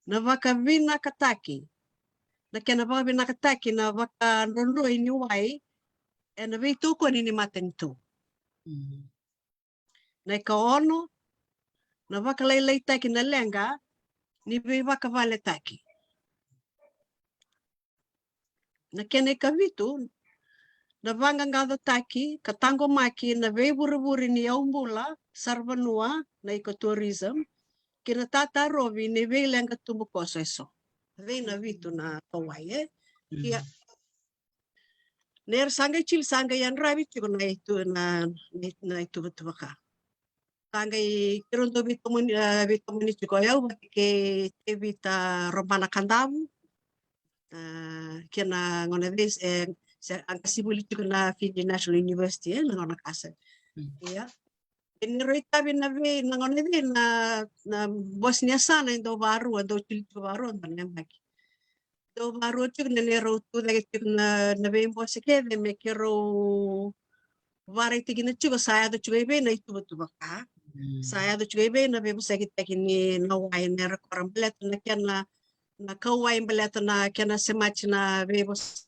na vakavinakataki, na kena vakavinakataki na vakadrodroi ni wai ena veitokoni ni matanitu. Mm. Na ikaono, na vakalailaitaki na leqa ni veivakavaletaki. Na kena ikavitu, na vaqaqacotaki ka taqomaki na veivurevure ni yaubula saravanua, na ecotourism, kei na tatarovi ni veileqa tubukoso eso. Vei na vitu na kauwai, e? Mm. Ia, ni ra sa qai tili, sa qai yadravi tiko na itu, na, na, na ituvatuva ka. Sa qai keirau dau veitomani, a, veitomani tiko o yau vata kei Tevita Robana Kadavu. A, kena gauna vei, e, se a qasenivuli tiko na Fiji National University, e, na gauna kasa. Mm. Ia. E ni rau itavi na vei, na gauna vei na, na bose ni yasana e dau varua, e dau tili tiko varua, dau na yabaki. Dau varua tiko na neirau tucake tiko na, na veibose kece me keirau vakaraitaki kina tiko sa yaco tiko i vei na ituvatuva ka. Mm. Sa yaco tiko i vei na veivosakitaki ni na wai, na era kora baleta na kena, na kauwai baleta na kena semati na veivosaki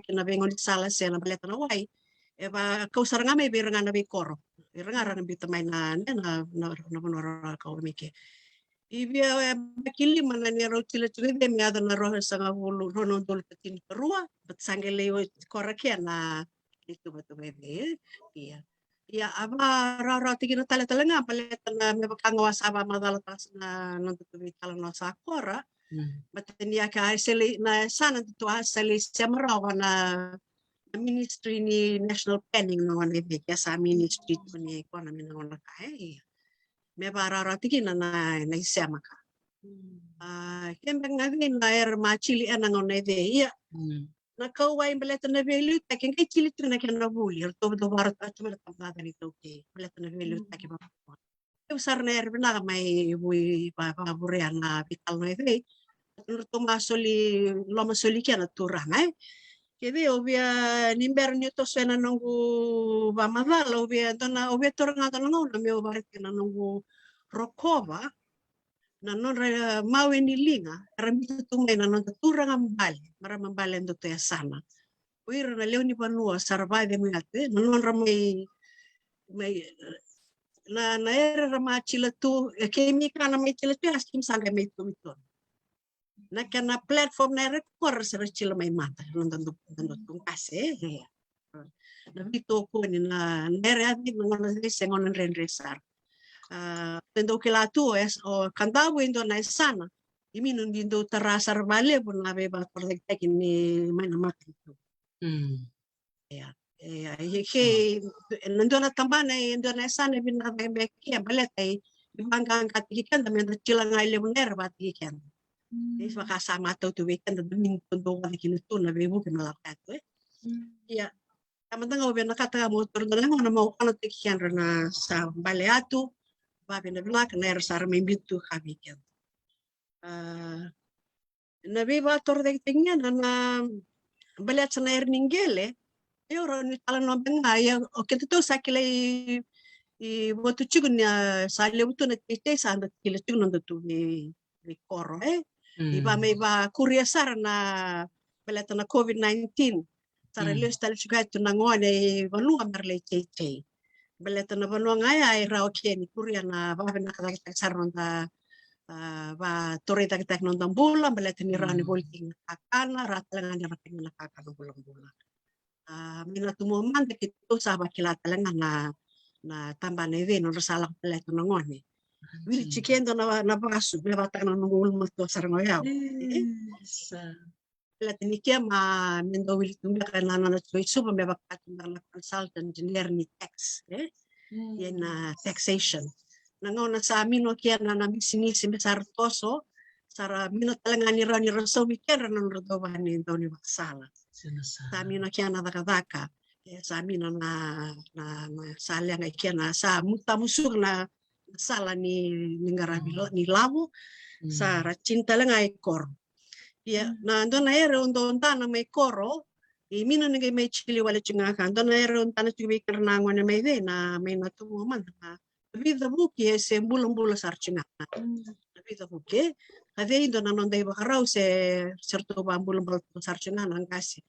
na veigaunisala se na baleta na wai. E vakau sara ga mai vei ira ga na veikoro. Ira ga ra na biuta mai na, na, na, na vanua ra kauwai mai ke. I via e baki lima na neirau tila tiko i vei me yaco na rua sagavulu, rua na udolu ka tinikarua, but sa qai lai oti korakea na ituvatuva i vei, e? Ia. Ia, a varawarawataki na tale tale ga, baleta na me vaka ga au sa vamacala tale sa na noda tu veitalanoa sa kora. Mm. But ni a ka a sele na sa na tu a sele sema rawa na, na ministry ni national planning na gauna i vei, ke sa ministry tu ni economy na gauna ka, e, ia. Me varawarawataki na, na, na isema ka. Mm. A, ke beka ga vei na era ma tili ena gauna i vei, ia. Mm. Na kauwai baleta na veiliutaki, qai tili tu na kena vuli, eratou dau varautaka tu mai na tabana ni taukei, baleta na veiliutaki. Mm. Vakavuna. Keu sara na era vinaka mai vei va, vakavurea na veitalanoa i vei. Ratou ma soli, loma soli kena turaga, e. Ke vei, au via ni bera ni toso ena noqu vamacala, au via dua na, au via taura ga dua na gauna meu vakaraitaka na noqu rokova na nodra, e, mawe ni liga era biuta tu mai na noda turaga bale, marama bale e dua tu e yasana. O ira na lewe ni vanua sa ra vakacegu yatu, e, na nodra mai, mai, e, na, na era ra ma tila tu, e, keimami ka na mai tila tu, e, keimami sa qai mai tu i tona. Na kena platform na era kora sa ra tila mai mata, na dadu, dadu tu qase, e, e. Na veitokoni, na, na era yaci, na gauna yaci se gauna dredre sara. A, e dau kila tu, e, o Kadavu e dua na yasana, i Mino ni dau tara sara vakalevu na veivakatorocaketaki ni mai na matanitu. Mm. Ia, ia, e, ke, na dua na tabana, e dua na yasana e vinaka cake beka ke, baleta e, e vaqaqataki keda, me da tila ga e levu na era vakataki keda. Mm. E vaka sa matau tu vei keda, da Mino dau vata kina tu na veivuke me lako yatu, e. Mm. Ia, a mada ga au vinakata ga meu taura dua na gauna meu konataki kedra na sa bale yatu, vavinavinaka na era sa ra mai biuta tu ka vei keda. A, na veivakatorocaketaki ga na, na baleta na era ni qele, e, au rawa ni talanoa beka ga, ia, o kedatou sa kilai, i, votu tiko ni, a, sa levu tu na teitei sa da kila tiko na noda tu vei, vei koro, e. I va mai vakuria sara na baleta na COVID nineteen. Sa ra lesu tale tiko yatu na gone i vanua me ra lai teitei. Baleta na vanua ga ya e rawa ke ni kuria na vakavinakataki sara noda, a, vakatorocaketaki noda bula, baleta ni rawa ni voli tiko na kakana, rawa tale ga ni ra kania na kakana bulabula. A, mai na tumu mada keitou sa vakila tale ga na, na tabana i vei, nodra sa lako tale tu na gone. Wili tiko e dua na, na vasu, me vaka na noqu ulumatua sara ga o yau. E? Sa. Baleta ni ke ma me dau wili tu beka na nona tiko i Suva me vaka tu beka na consultant ni era ni tax, e? Ia na taxation. Na gauna sa Mino kina na bisinisi me sa ra toso, sa ra Mino tale ga ni rawa ni ra saumi kedra na nodra dau va ni dau ni vakasala. Sa Mino kina na cakacaka. E, sa Mino na, na, na sa leqa kina, sa mutamusuka na, na sala ni, ni qaravi la-, ni lavo, sa ra tini tale ga i koro. Ia, na dua na era au dau dana mai koro, i Mino ni qai mai tili wale tiko ga ka, dua na era au dana tiko vei kedra na gone mai vei, na mai na tumu mada na vica vuki e se bulabula sara tiko ga. Na vica vuki, e. Ka vei dua na noda ivakarau se, se ratou vabulabula sara tiko ga na qase.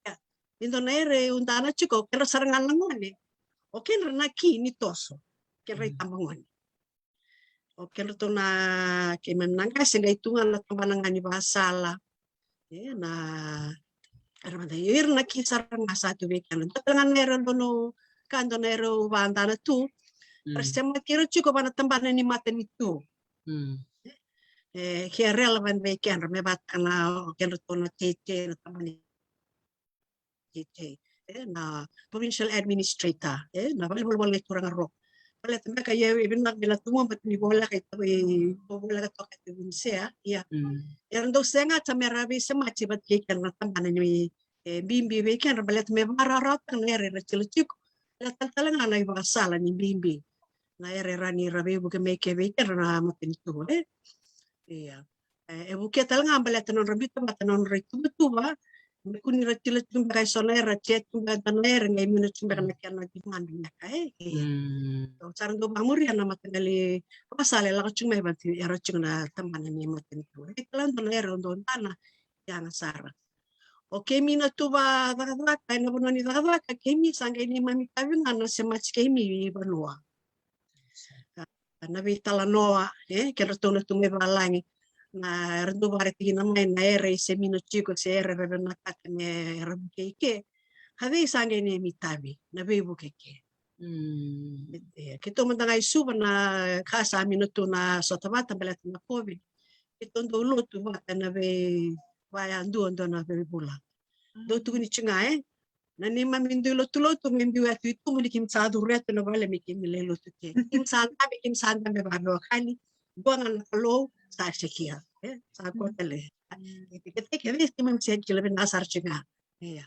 Ia, e dua na era au dana tiko, o kedra sara ga na gone. O kedra na ki ni toso. Kedra itabagone. O kedratou na, keimami na qase qai tu ga na tabana ga ni vakasala. E, na, era mada, ira na ki sara ga sa tu vei keda. Dua tale ga na era donu, ka dua na era au vadana tu. Era semati ira tiko va na tabana ni matanitu. E, ke relevant vei kedra, me vaka na, o kedratou na teitei, na tabana ni teitei, e, na provincial administrator, e, na valenivolavola ni turaga ro. Baleta beka ia e vinaka me na tumu, but ni voleka i tau, i voleka toka i tau ni sea, ia. Era dau segata me ra veisemati vata kei keda na tabana ni, e, bibi vei keda, baleta me vakarawarawataka na era era tiko tiko. Baleta tale ga na ivakasala ni bibi. Na era era ni ra veivuke mai ke vei keda na matanitu, e. Ia. E, e vukea tale ga baleta na nodra biuta vata na nodra ituvatuva, me kua ni ra tila tu beka e so na era, tia tu beka na era, qai Mino tu beka na kena demand beka, e, e. Sa ra dau vamuria na mataqali vakasala e lako tu mai vata, era tu na tabana ni matanitu. E, kila dua na era au dau dana, yaga sara. O keimami na tu vacakacaka, ena vanua ni cakacaka, keimami sa qai neimami itavi ga na semati keimami i vanua. na veitalanoa, e, kedratou na tu mai valagi. Na era dau vakaraitaki kina mai na era e semina tiko se era veivinakata me ra vukei ke. A cei sa qai na itavi, na veivuke ke. Mm. E, keitou mada ga i Suva na ka sa mina tu na sota vata baleta na COVID. Keitou dau lotu vata na vei vaya dua dua na veivula. Dau tukuni tiko ga, e. Na neimami dui lotulotu me biu yatu i tuba ni keimami sa curu yatu na vale me keimami lai lotu ke. Keimami sa dabe, keimami sa dabe vakaveiwekani. Dua ga na Kalou sa sekia, e, sa kotale. Keitou kece keimami se kila vinaka sara tiko ga. Ia.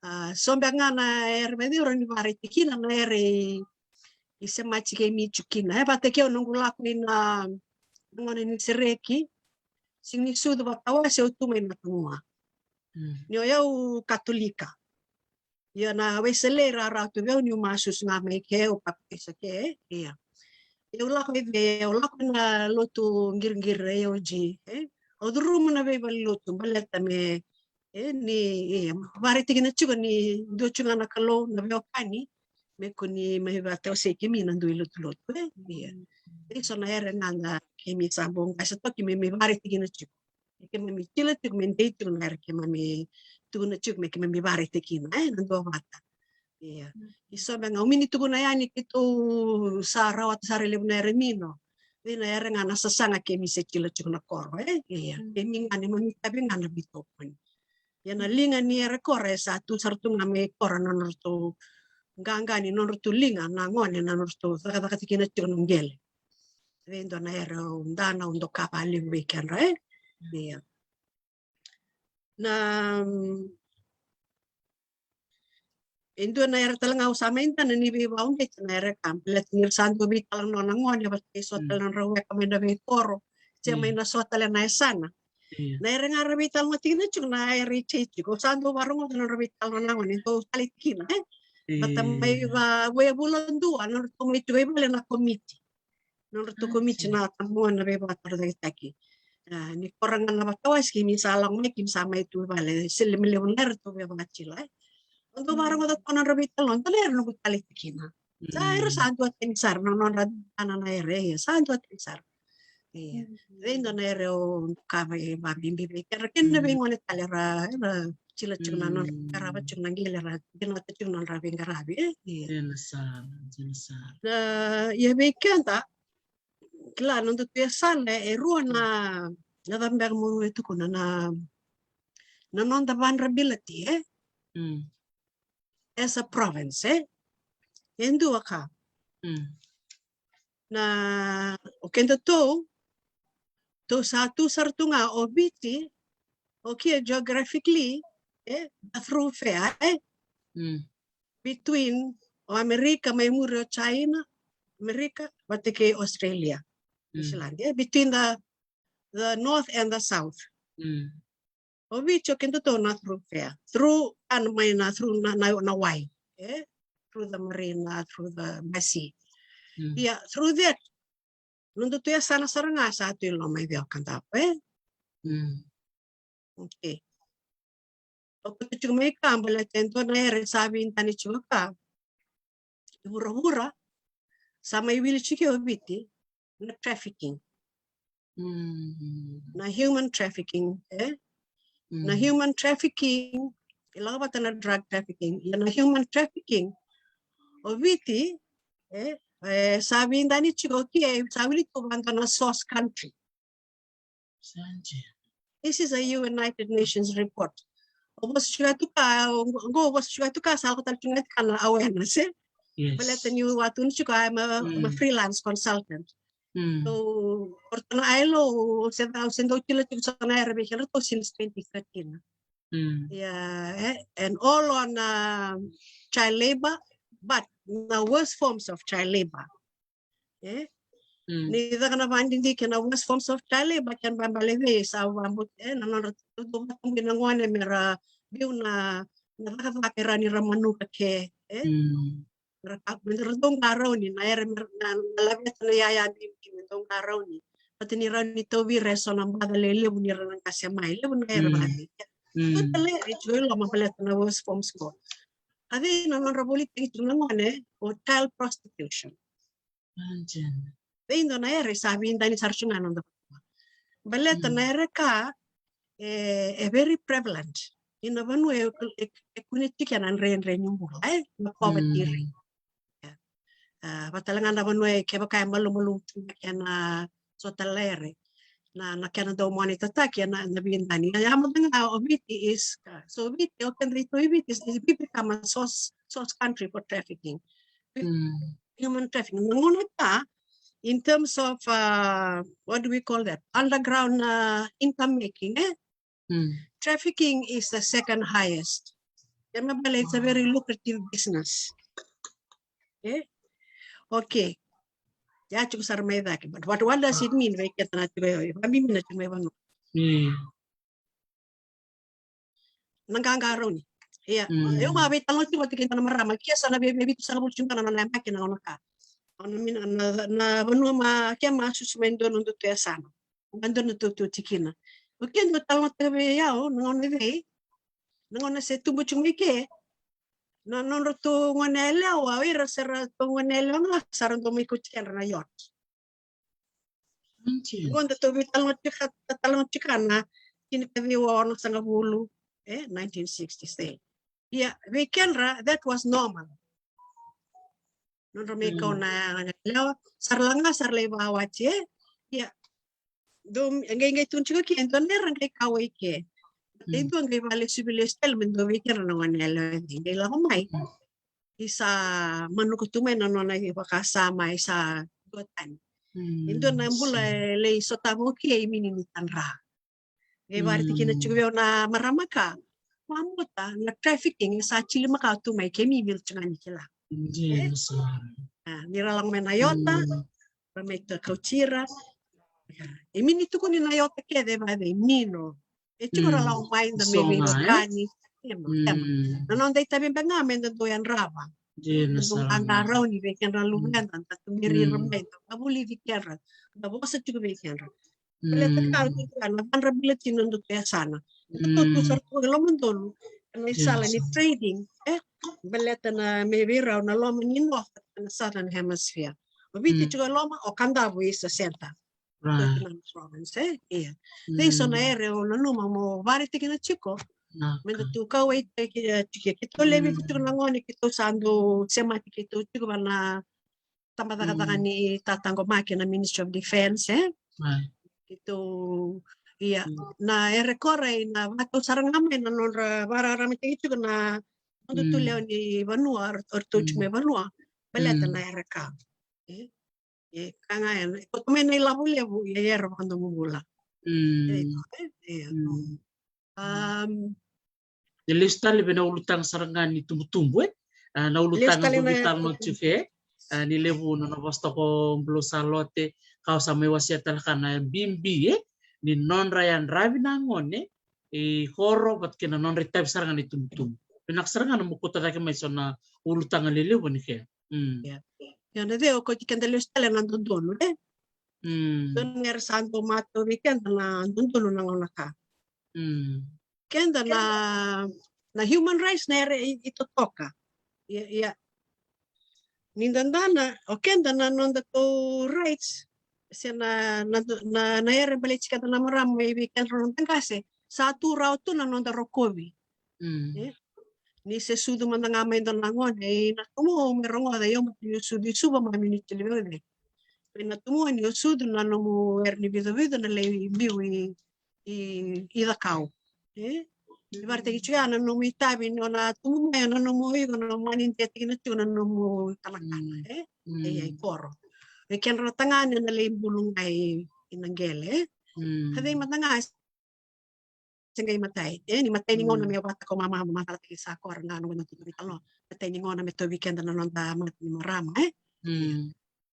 A, so beka ga na era vei cei rawa ni vakaraitaki kina na era i, i semati keimami tiko kina. E vata kei au noqu lako ina, na gauna ni sereki, sega ni sucu vakatawase au tu mai na Tagua. Mm. Ni o yau Katolika. Ia na Wesele ra rawa tu vei au niu masusu ga mai ke, au papitaiso ke, ia. Au lako i vei, au lako na lotu qiriqiri A O G, e? Au curuma na veivale lotu baleta me, e, ni, e, vakaraitaki kina tiko ni dua tiko ga na Kalou, na veiwekani, me kua ni mai vakatawasei keimami na dui lotulotu, e? Ia. E so na era ga da keimami sa bau qai sa toki me, me vakaraitaki kina tiko. E keimami kila tiko me dei tiko na era keimami tukuna tiko me keimami vakaraitaki kina, e, na duavata. Ia. Mm. I so beka ga, au mini tukuna yani keitou sa rawata sara e levu na era mino. Vei na era ga na sasaga keimami se kila tiko na koro, e? Ia. Mm. Keimami ga neimami itavi ga na veitokoni. Ia na liga ni era koro e sa tu sara tu ga mai koro na nodratou qaqa ni nodratou liga na gone na nodratou cakacaka tiko kina tiko na qele. Vei dua na era au dana au doka vakalevu vei kedra, e? Ia. Na, mm, e dua na era tale ga au sa mai dana ni veivakauqeti na era ka baleta ni ra sa dua veitalanoa na gone vata kei so tale na nodra weka mai na veikoro se mai na so tale na yasana. Ia. Na era ga ra veitalanoa tiko kina tiko na era i tei tiko. Au sa dau vakarogoca na nodra veitalanoa na gone dau tale tiko kina, e? Ia. Vata mai va, vei vula dua na nodratou mai tiko i vale na komiti. Nodratou komiti na tabagone na veivakatorocaketaki. A, ni koro ga na vakawasi keimami sa lako mai keimami sa mai tu i vale se levu levu na era tou veivakatila, e. Au dau vakarogoca toka na nodra veitalanoa, dua na era noqu taleitaka kina. Sa era sa duatani sara na nodra dana na era, ia, sa duatani sara. Ia. Vei dua na era au doka vakabibi vei kedra kei na veigone tale era, era kila tiko na nodra, qarava tiko na qele, era dinata tiko na nodra veiqaravi, e? Ia. Dina sara, dina sara. Na, ia vei keda, kila, noda tu yasana e rua na, na cava beka mo e tukuna, na, na noda vulnerability, e? Mm. As a province, e? E dua ka. Mm. Na, o kedatou, tou sa tu sara tu ga o Viti, o kia geographically, e, the thoroughfare, e? Mm. Between o Amerika, mai muri o China, Amerika, vata kei Australia, New Zealand, e? Between the, the north and the south. Mm. O Viti o kedatou na thoroughfare. Through, and mai na, through na, na, na wai, e? Through the marina, through the basi. Mm. Ia, through that, nodatou yasana sara ga sa tu i loma i vei o Kadavu, e? Mm. Okay. O koto tiko mai ka baleta e dua na era sa veidani tiko ka. E vuravura, sa mai wili tiko o Viti, na trafficking. Mm. Na human trafficking, e? Mm. Na human trafficking, e lako vata na drug trafficking, ia na human trafficking. O Viti, e, e, sa veidani tiko o kia, e, sa wili tu vata na source country. Sa dina. This is a United Nations report. O vosa tiko ya tu ka, o, o vosa tiko ya tu ka, sa lako tale tiko ga ka na awareness, e? Yes. Baleta niu a tukuna tiko, I'm a, I'm a freelance consultant. Mm. So, o ratou na I L O, se da, se dau kila tiko so na era vei kedratou since twenty thirteen. Mm. Yeah, e, and all on, uh, child labor, but the worst forms of child labor. E? Mm. Ni caka na vakadidike na worst forms of child labor, kena ibalebale vei sa vakabauta, e, na nodra tu, tu, tu, na gone me ra biu na, na cakacaka e rawa ni ra manuka ke, e? Mm. Ra ka, me ra dau qarauni, na era me ra, na, na laveta na yaya bibi me dau qarauni. Vata ni rawa ni tauvi ira e so na baca lelevu ni ra na qase mai, levu na era vata. Mm. Vata le, e tiko i loma baleta na worst forms qo. A cei na nodra volitaki tiko na gone, o child prostitution. Imagine. Vei dua na ere sa vidani sara tu ga na noda vanua. Baleta na ere ka e, e very prevalent. Ina vanua e, e, e kune tiko na dredre ni bula, e? Na poverty rate. A, vata tale ga na vanua e kevaka e malumalumu tu na kena sota ere. Na, na kena dau monitortaki ena, na vidani. Ia, ia mada ga o Viti is, so Viti, o keda i Viti is, is become a source, source country for trafficking. Human trafficking. Na gauna ka, in terms of, uh, what do we call that? Underground, uh, income making, e? Trafficking is the second highest. Kena ibalebale, it's a very lucrative business. E? Okay. Ia tiko sara mai cake. But what, what does it mean? Vei keda na tiko, e, vakabibi na tiko mai vanua. Na qaqarauni. Ia, au a veitalanoa tiko vata kei dua na marama, ke sa na vei, vei vitusagavulu tiko ga na nona yabaki na gauna ka. Au na, na, na, na vanua ma, ke ma susu mai dua na nodatou yasana. Ga dua na nodatou tikina. O ke dua talanoataka vei au, na gauna cei, na gauna se tubu tiko mai ke, na nodratou gone yalewa, o ira sa ratou gone yalewa ga, sa ra dau mai kauti kedra na yacht. Qo datou veitalanoataka, talanoataka na tinikaciwa onosagavulu, e, nineteen sixties, e. Ia, vei kedra, that was normal. Nodra mai kau na yalewa, sa ra la ga, sa ra lai vakawati, e. Ia, dou, e qai, qai tukuni tiko ke, dua na era qai kauwai ke. E dua qai vakalesuvi lesu tale me dua vei kedra na gone yalewa, e qai lako mai. Isa manuka tu mai na nona ivakasama, isa dua tani. E dua na bula e lai sotava o ke, e mini ni tadra. Qai vakaraitaki kina tiko vei au na marama ka, vabauta na trafficking e sa tili makawa tu mai, kemuni tiko ga ni kila. A, ni ra lako mai na yacht, ra mai kauti ira. E mini tukuni na yacht kece vacei, mino. E tiko ra lako mai da me veivakani. Ema, ema. Na noda itavi beka ga me da dau yadrava. Da dau qaqarauni vei kedra luveda, da tuberi ira mai, da vulici kedra, da vosa tiko vei kedra. Baleta ka, na vadra bilati na nodatou yasana. Datou tu sara tu e loma donu, na isala ni trading, e? Baleta na me vei rau na loma ni North, na Southern Hemisphere. O Viti tiko e loma, o Kadavu is the center. Right. Province, e? Ia. Dei so na ere o nanuma mo vakaraitaki kina tiko. Me datou kauwaitaki, e, tiko, keitou lewe vica tiko na gone, keitou sa dau semati, keitou tiko va na tabacakacaka ni tataqomaki na Ministry of Defence, e? Keitou, ia, na ere kora, ina vakatau sara ga mai na nodra vakararamataki tiko na nodatou lewe ni vanua, o ratou tiko mai vanua. Baleta na ere ka. E? E ka ga ya, e koto mai na ilavo levu, ia era vakadomobula. E, e, e. Am, e lesu tale vei na ulutaga sara ga ni tubutubu, e? A, na ulutaga na veitalanoa tiko, e? A, ni levu na nona vosa toka o Bulou Salote, ka au sa mai wasea tale ka na bibi, e? Ni nodra yadravi na gone i koro vata kei na nodra itavi sara ga ni tubutubu. Vinaka sara ga na mo kauta cake mai so na ulutaga lelevu ni ke. Ia. Ia na cei o kauti keda lesu tale na dodonu, e? Dodonu era sa dau matau vei keda na dodonu na gauna ka. Keda na, na human rights na era i, i totoka. Ia, ia. Ni dadana, o keda na nodatou rights, se na, na, na, na era baleti keda na marama mai vei keda na noda qase, sa tu rawa tu na noda rokovi. E? Ni se sucu mada ga mai dua na gone, i Natumu au mai rogoca, io, mata ni sucu i Suva, mai Minitili vei. Mai Natumu ni o sucu na nomu era ni vicovico na lai biu i, i, i Cakau. E? Ni vakaraitaki tiko ya na nomu itavi ni o na tubu mai, o na nomu iko na mani detaki na tiko na nomu kanakana. E? E, e, i koro. E kedra na tagane na lai bulu ga i, i na qele. E? Ka cei mada ga se qai matai. E, ni matai ni gauna me vata ko mama, mama, mama, tale sa kora ga na gauna tu na vitalo. Matai ni gauna me tovi keda na noda mata ni marama, e?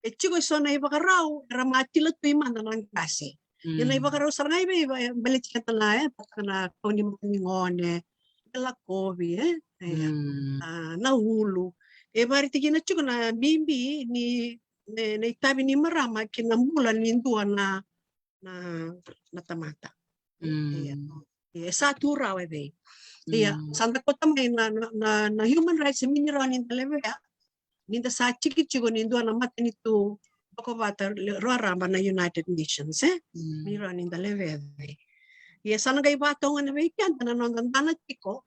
E tiko e so na ivakarau, era matila tu i mada na qase. Ia na ivakarau sara ga i vei, vei, baleti keda na, e, vata na kau ni mata ni gone, e lakovi, e? E, a, na ulu. E vakaraitaki kina tiko na bibi ni, ni, ni itavi ni marama ki na bula ni dua na na, na tamata. Ia. Ia, e sa tu rawa e vei. Ia, sa da kauta mai na, na, na, na human rights, e mini rawa ni da levea, ni da sa tiki tiko ni dua na matanitu Boko vata raraba na United Nations, e? Ni rawa ni da levece. Ia sa na qai vata oqo na vei keda na noda dana tiko,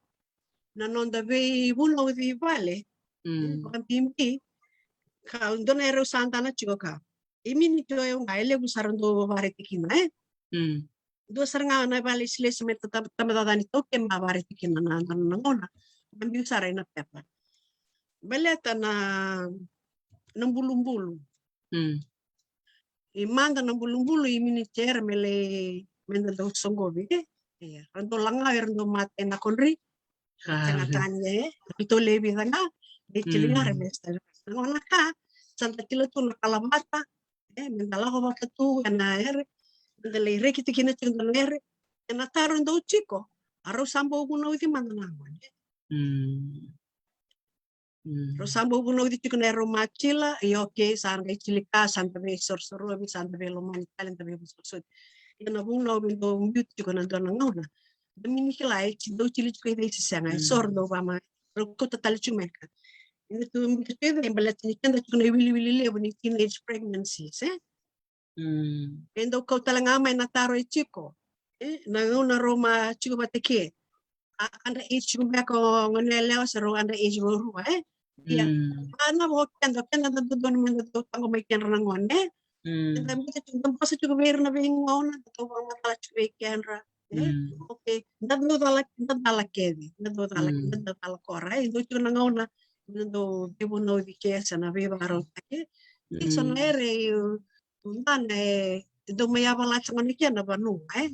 na noda veivunauci vale. Vakabibi ka dua na era au sa dana tiko ka, e mini tiko e au ga e levu sara dou vavaraitikina, e? Dua sara ga na vale silesi me tabacacani tau ke ma vavaraitikina na dana na gauna. Vakabibi sara ina pepa. Baleta na, na bulubulu. I mada na bulubulu i mini tera me lai, me da dau soqovi, e? Ia ra dau laga era dau mata ena kodri. Tena tani, e? Vitou levi ca ga. Dei tili ga ra mesta. Na gauna ka sa da tila tu na kalavata, e, me da lako vata tu ena ere, me da lai reki tikina tiko na ere. Ena taro dau tiko, a rau sa bau vunauci mada na gone. Rau sa bau vunauci tiko na erau matila, e, okay, sa qai tilika, sa da veisorosorovi, sa da veilomani tale, da veivosovosovi. Ia na vunau me dau biu tiko na dua na gauna. Da mini kila e ti dau tili tiko i vei se sega, e so ra dau vama, rau kauta tale tiko mai ka. Ina tu biu tiko i vei baleta ni keda tiko na iwiliwili levu ni teenage pregnancies, e? E dau kau tale ga mai na taro e tiko, e? Na gauna rau ma tiko vata ke. A under age tiko beka o gone yalewa se rau under age vakarua, e? Ia. A na vo keda, keda da dodonu me da dau taqomaki kedra na gone, e? Keda bita tiko, da basa tiko vei ira na veigauna, da dau vakamatala tiko vei kedra. E? Okay. Da dau cala, da cala kece, da dau cala, da dau cala kora, e? Dau tiko na gauna, da dau veivunauci ke se na veivakarautaki. E so na ere, e, dana e dau mai yavalata gona ke na vanua, e?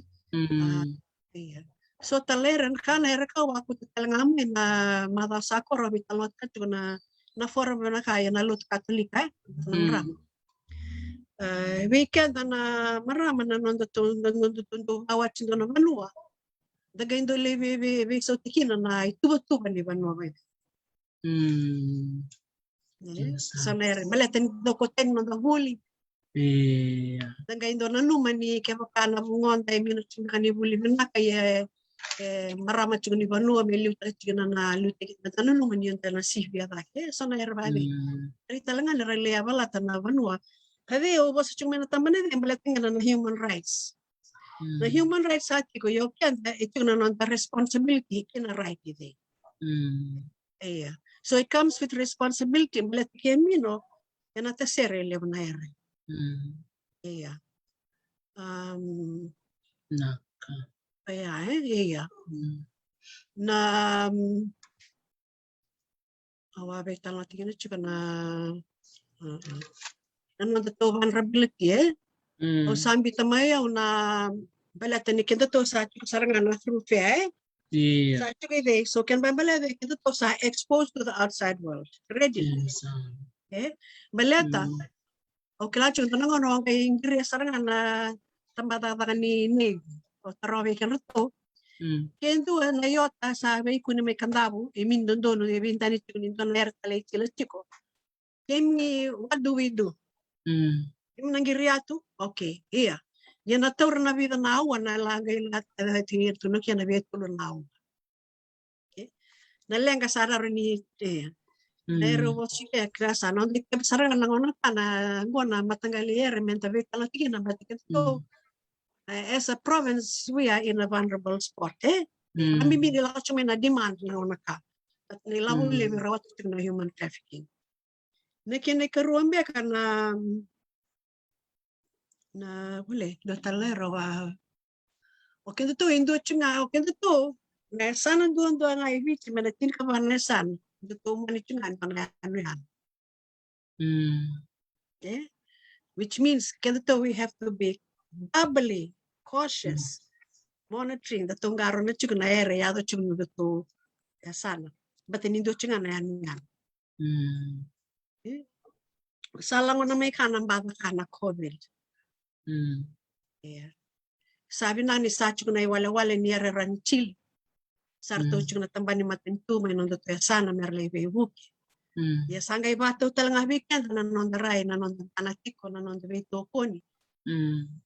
Ia. So tale era na ka na era ka au a kauta tale ga mai na macawa sa koro au veitalanoataka tiko na, na forum na ka ia na lotu Katolika, e? Na drama. E, vei keda na marama na noda tou, na noda tou dau vakawati dua na vanua. Da qai dau lai vei, vei, veisautaki kina na ituvatuva ni vanua mai. Sa na era, baleta ni dau kauta yani noda vuli. Da qai dau nanuma ni kevaka na vugoda e mini tiko beka ni vuli vinaka ia, e, marama tiko ni vanua me liutaki tiko na, na liutaki na, da nanuma ni da na sivia cake. So na era vavei. Rai tale ga ni ra lai yavalata na vanua. Ka vei au vosa tiko mai na tabana vei baleta ga na human rights. Na human rights sa tiko, ia o keda e tiko na noda responsibility kei na right i cei. Ia. So it comes with responsibility, baleta ke mino, ena tasere e levu na ere. Ia. Um, ia, e, ia. Na, um, au a veitalanoataki kina tiko na, na noda tou vulnerability, e? Au sa bita mai au na baleta ni kedatou sa tiko sara ga na through fair, e? Sa tiko i cei, so kena baleta kedatou sa exposed to the outside world. Ready? E? Baleta, au kila tiko dua na gauna au qai qiria sara ga na tabacakacaka ni Navy. Au taroga vei kedatou. Ke dua na iota sa veikuni mai Kadavu, e mini dodonu, e veidani tiko ni dua na era tale e tila tiko. Kemi, what do we do? Kemi na qiria tu? Okay, ia. Ia na taura na vica na aua na la qai la tiko tu na kena via tolu na aua. Okay. Na leqa sa raro ni, e, na era vosi ke kra sa na onde ke sara na gona pa na gona mataqali era me da veitalanoataki na bati ke to. E, as a province, we are in a vulnerable spot, e? A mi mi ni lako tu mai na demand na gona ka. But ni lavo levi rawata tu na human trafficking. Na kena ikarua beka na, na vule, dua tale rawa. O kedatou e dua tiko ga, o kedatou na yasana duadua ga e Viti, me na tinikava na yasana, datou mani tiko ga na yanuyanu. E? Which means kedatou we have to be doubly cautious, monitoring, datou qarauna tiko na era e yaco tiko na datou yasana. Baleta ni dua tiko ga na yanuyanu. E? Sa lagona mai ka na bacaka na COVID. Ia. Sa vinaka ni sa tiko na iwalewale ni era ni tili. Sa ratou tiko na tabana ni matanitu mai nodatou yasana me ra lai veivuke. Ia sa qai vakatau tale ga vei keda na noda rai, na noda dana tiko, na noda veitokoni.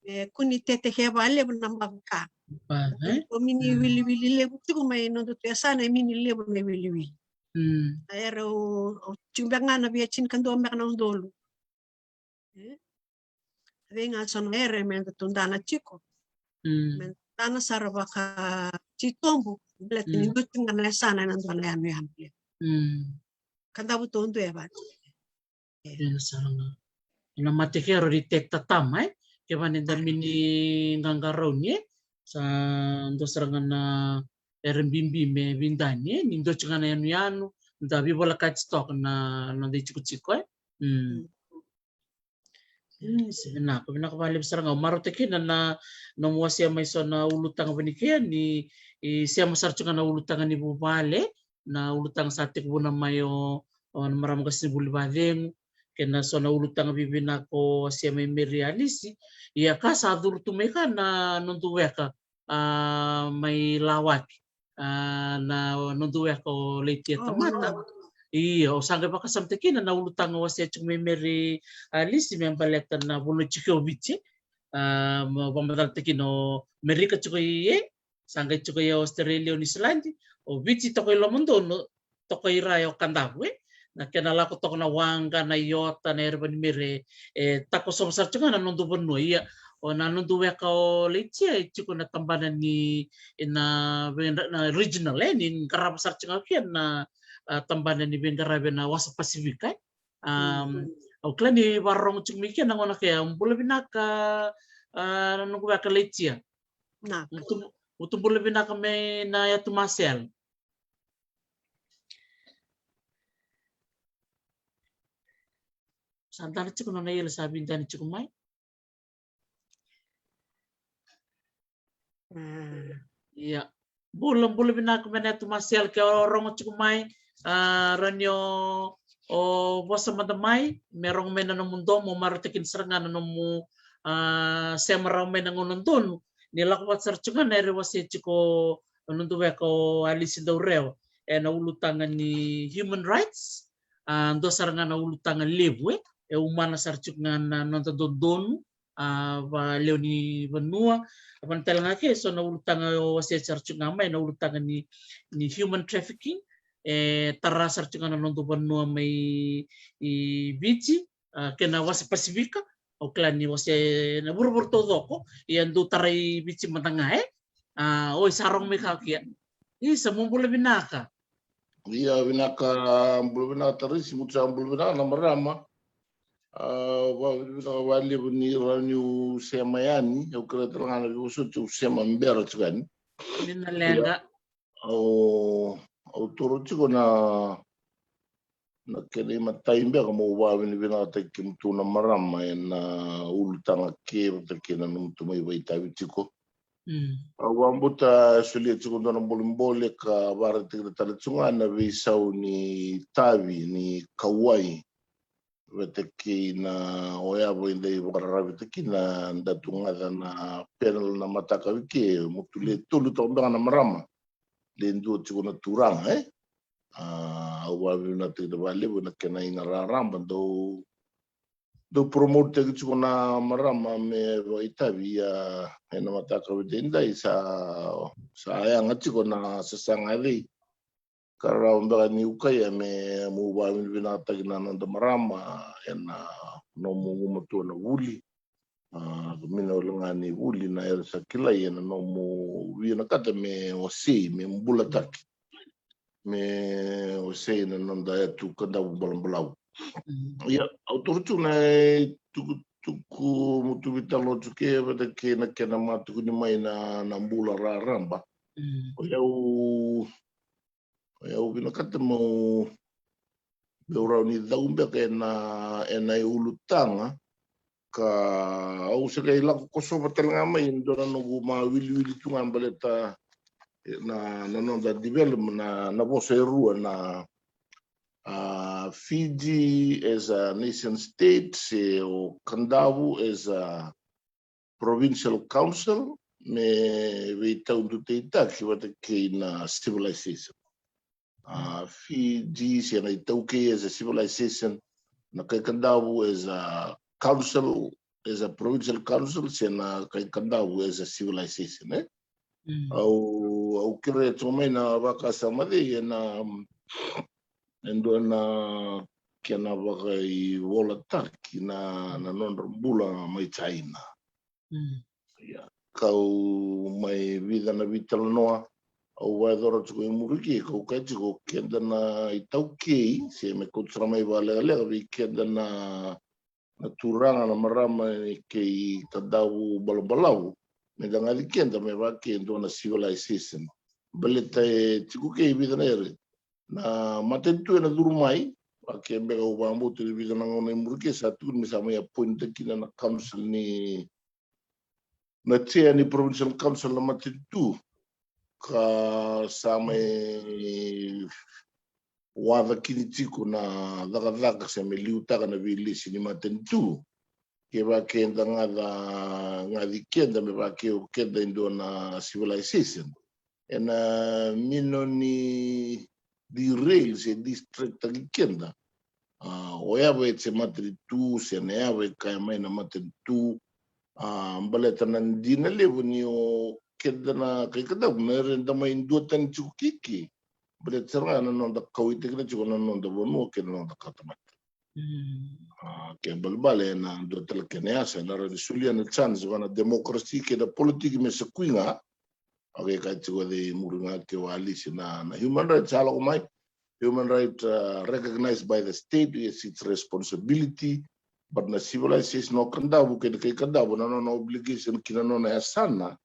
E kua ni tetekeva levu na bacaka. Ko mini wiliwili levu tiko mai nodatou yasana, e mini levu na iwiliwili. Na era o, o tiko beka ga na via tinikadua beka na udolu. E? vei ga so na ere me da tudana tiko. Mm. Me da tudana sara vaka titobu, baleta ni Mm. dua tiko ga na yasana ena dua na yanuyanu levu. Mm. Kadavu duadua e vaka. Ena sara ga. Ena mate ke ro ri tek tatama, e? Ke vane da mini qaqarauni, e? Sa dua sara ga na ere bibi me vidani, e? Ni dua tiko ga na yanuyanu, da vivolekati toka na, na noda itikotiko, e? Mm. Mm. Mm, se vinaka, vinaka vakalevu sara ga. Au marautaka kina na, na nomu wasea mai so na ulutaga vanikea ni, e, sema sara tiko ga na ulutaga ni vuvale, na ulutaga sa tekivuna mai o, o na marama qasenivuli vacegu, kei na so na ulutaga vivinaka o wasea mai Meri Alisi. Ia ka sa curu tu mai ka na noda weka, a, mai Lawaki. A, na noda weka o Laitia Tamata. Io, au sa qai vakasamataka kina na ulutaga wasea tiko mai Meri Alisi me baleta na vanua tiko o Viti. A, ma vakamacalataka kina o Merika tiko i e, sa qai tiko i Australia, o Niusiladi, o Viti toka i lomadonu, toka i ra e o Kadavu, e. Na kena lako toka na waqa, na iota, na ereva ni Meri, e, takosova sara tiko ga na noda vanua. Ia, o na noda weka o Laitia, e tiko na tabana ni, e, na, vei, na regional, e, ni qarava sara tiko ga kina na, a, tabana ni veiqaravi ena wasa Pasifika, e. Um, au kila ni vakarorogo tiko mai kina na gauna ke, au bula vinaka, a, na noqu weka Laitia. Vinaka. Utu, utu bula vinaka mai na yatu Marcel. Sa dara tiko nona yalo sa vidani tiko mai. Mm. Ia. Bula, bula vinaka mai na yatu Marcel ke o rogo tiko mai. A, rawa ni o, o vosa mada mai, me rogo mai na nomu domo, marautaka kina sara ga na nomu, a, sema rawa mai na gauna donu. Ni lako vata sara tiko ga na ere wasea tiko o noda weka o Alisi Daurewa. Ena ulutaga ni human rights, a, dua sara ga na ulutaga levu, e, e umana sara tiko ga na noda dodonu, a, valewe ni vanua. A, vaka tale ga ke, so na ulutaga o wasea sara tiko ga mai na ulutaga ni, ni human trafficking, e tara sara tiko ga na noda vanua mai i Viti, a, kei na wasa Pasifika, au kila ni wase na vuravura taucoko, ia dou tara i Viti mada ga, e? A, oi, sa rogo mai ka o kia. Isa, mo bula vinaka. Ia, vinaka, bula vinaka Tarisi, mo sa bula vinaka na marama. A, vakavinavinaka vakalevu ni rawa niu sema yani, au kila tale ga na veivosoti au sema bera tiko yani. Ni na leqa. Au, au toro tiko na, na kena imatai beka meu vakavinavinakataki kemudou na marama ena ulutaga ke vata kei na nomudou mai vakaitavi tiko. Mm. Au vakabauta e solia tiko dua na bolebole ka vakaraitaki tale tiko ga na veisau ni tavi ni kauwai. Vata kei na oya vei dei vakararavitaki na da tu ga na panel na mataka vei ke, mo tu le tolu toka beka na marama. Le dua tiko na turaga, e? A, au vakavinavinakataki vakalevu na kena iga raraba dou, dou promote-taki tiko na marama me vakaitavi, ia ena mataka vei dei sa, sa yaga tiko na sasaga vei. Ka rawa beka niu kaya me mu vakavinavinakataki na noda marama ena nomu gumatua na vuli. A, mina wale ga ni vuli na era sa kilai ena nomu vinakata me wasei, me bulataki. Me wasei na noda yatu Kadavu balabalavu. Mm. Ia, au toro tu na itukutuku mutu vitalo tu ke vata kei na kena matukuni mai na, na bula raraba. Mm. O yau Au vinakata meu, meu rawa ni cau beka ena, ena iulutaga. Ka au se qai lako kosova tale ga mai e dua na noqu ma wiliwili tu ga baleta na, na noda development na, na vosa e rua na, a, Fiji as a nation state, se o Kadavu as a provincial council, me veitau dutaitaki vata kei na civilization. A, Fiji se na iTaukei as a civilization, na kai Kadavu as a council, as a provincial council, se na kai Kadavu as a civilization, e? Mm. Au, au kerea tiko mai na vakasama cei ena, e dua na, kena vakaivolataki na, na nodra bula mai China. Ia, kau mai vica na vitalanoa au vayacora tiko e muri ke, kau kaya tiko keda na itaukei, se me kau sara mai valekaleka vei keda na, na turaga, na marama kei Kadavu balabalavu, me da gaci keda me vake dua na civilization. Baleta e tiko kei vica na ere na matanitu ena curu mai, vake beka au vakabauta ni vica na gauna e muri ke sa tukuni me sa mai appoint kina na council ni, na chair ni provincial council na matanitu, ka sa mai waca kina tiko na cakacaka se me liutaka na veilesi ni matanitu. Kevaka eda gaca, gaci keda me vake o keda e dua na civilization, ena mino ni derail se distract taki keda. A, o yava e se matanitu se na yava e kaya mai na matanitu. A, baleta na dina levu ni o keda na kai Kadavu na ere da mai duatani tiko kiki. Baleta sara ga na noda kauwaitaki na tiko na noda vanua kei na noda kawatamata. A, ke balebale ena dua tale kena yasa ena rawa ni solia na chance vaka na democracy kei na politiki me sa kui ga. Okay, ka tiko e muri ga ke walisi na, na human rights a lako mai. Human right, uh, recognized by the state, yes, its responsibility. But na civilization o Kadavu kei na kai Kadavu na nona obligation ki na nona yasana,